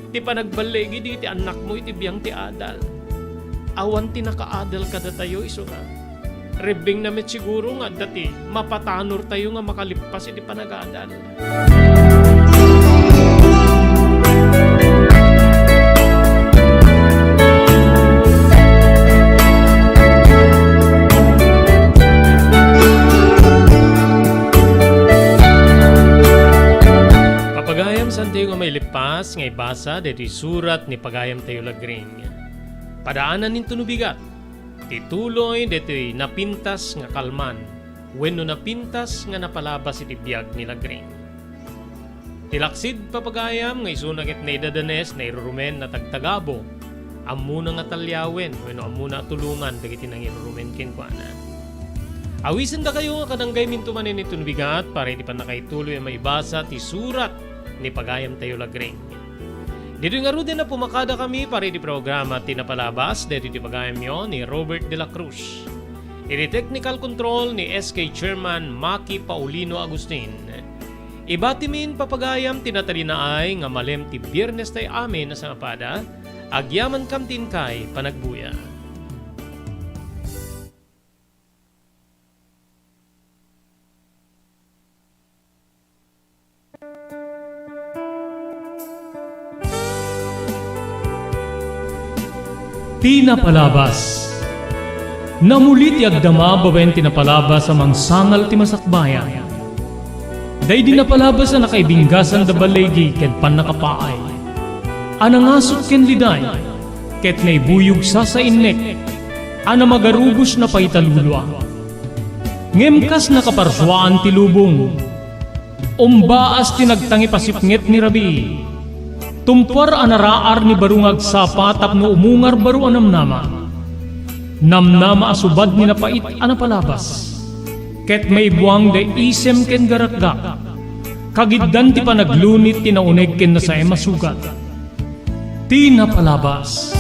ti panagballigi dagiti annakmo iti biang ti adal. Awan ti nakaadal kadatayo, isu nga, rebbengna met siguro nga adda ti mapatanortayo nga makalippas iti panagadal. Papagayam, saantayo nga mailippas nga ibasa daytoy surat ni pagayamtayo, Lagring. Padaanan ninto no bigat ti tuloy daytoy napintas nga kalman wenno napintas nga napalabas iti biag ni Lagring. Ti laksid, papagayam, nga isuna ket naidadanes, nairurumen, natagtagabo, ammona nga taliawen wenno ammona a tulongan dagiti nangirurumen kenkuana. Awisendakayo nga kadanggayminto manen iti bigat para iti pannakaituloy a maibasa ti surat ni pagayamtayo, Lagring. Ditoy ngaruden a pumakadakami para iti programa ti Napalabas, daytoy ti pagayamyo ni Robert de la Cruz. Iti technical control ni S K Chairman Maki Paulino Agustin. Ibatimin, papagayam, ti natalinaay nga malem ti Biernes tayo amin a sangapada, agyamankam ti inkay panagbuya. Ti napalabas. Namuli ti agdama babaen ti napalabas a mangsangal ti masakbayan. Daydi napalabas a nakaibinggasan da baligi ken pannakapaay, a nangasut ken liday, ket naibuyog sasainnek, a namagarubos na paitalulua. Ngem kas nakaparsuaan ti lubong, umbaas ti nagtangip a sipnget ni rabii. Tumpuar a naraar ni baro nga agsapa tapno umungar baro a namnama. Namnama a subad ni napait a napalabas. Ket maibuang da isem ken garakgak. Kagiddan ti panaglunit ti nauneg ken nasaem a sugat. Ti napalabas.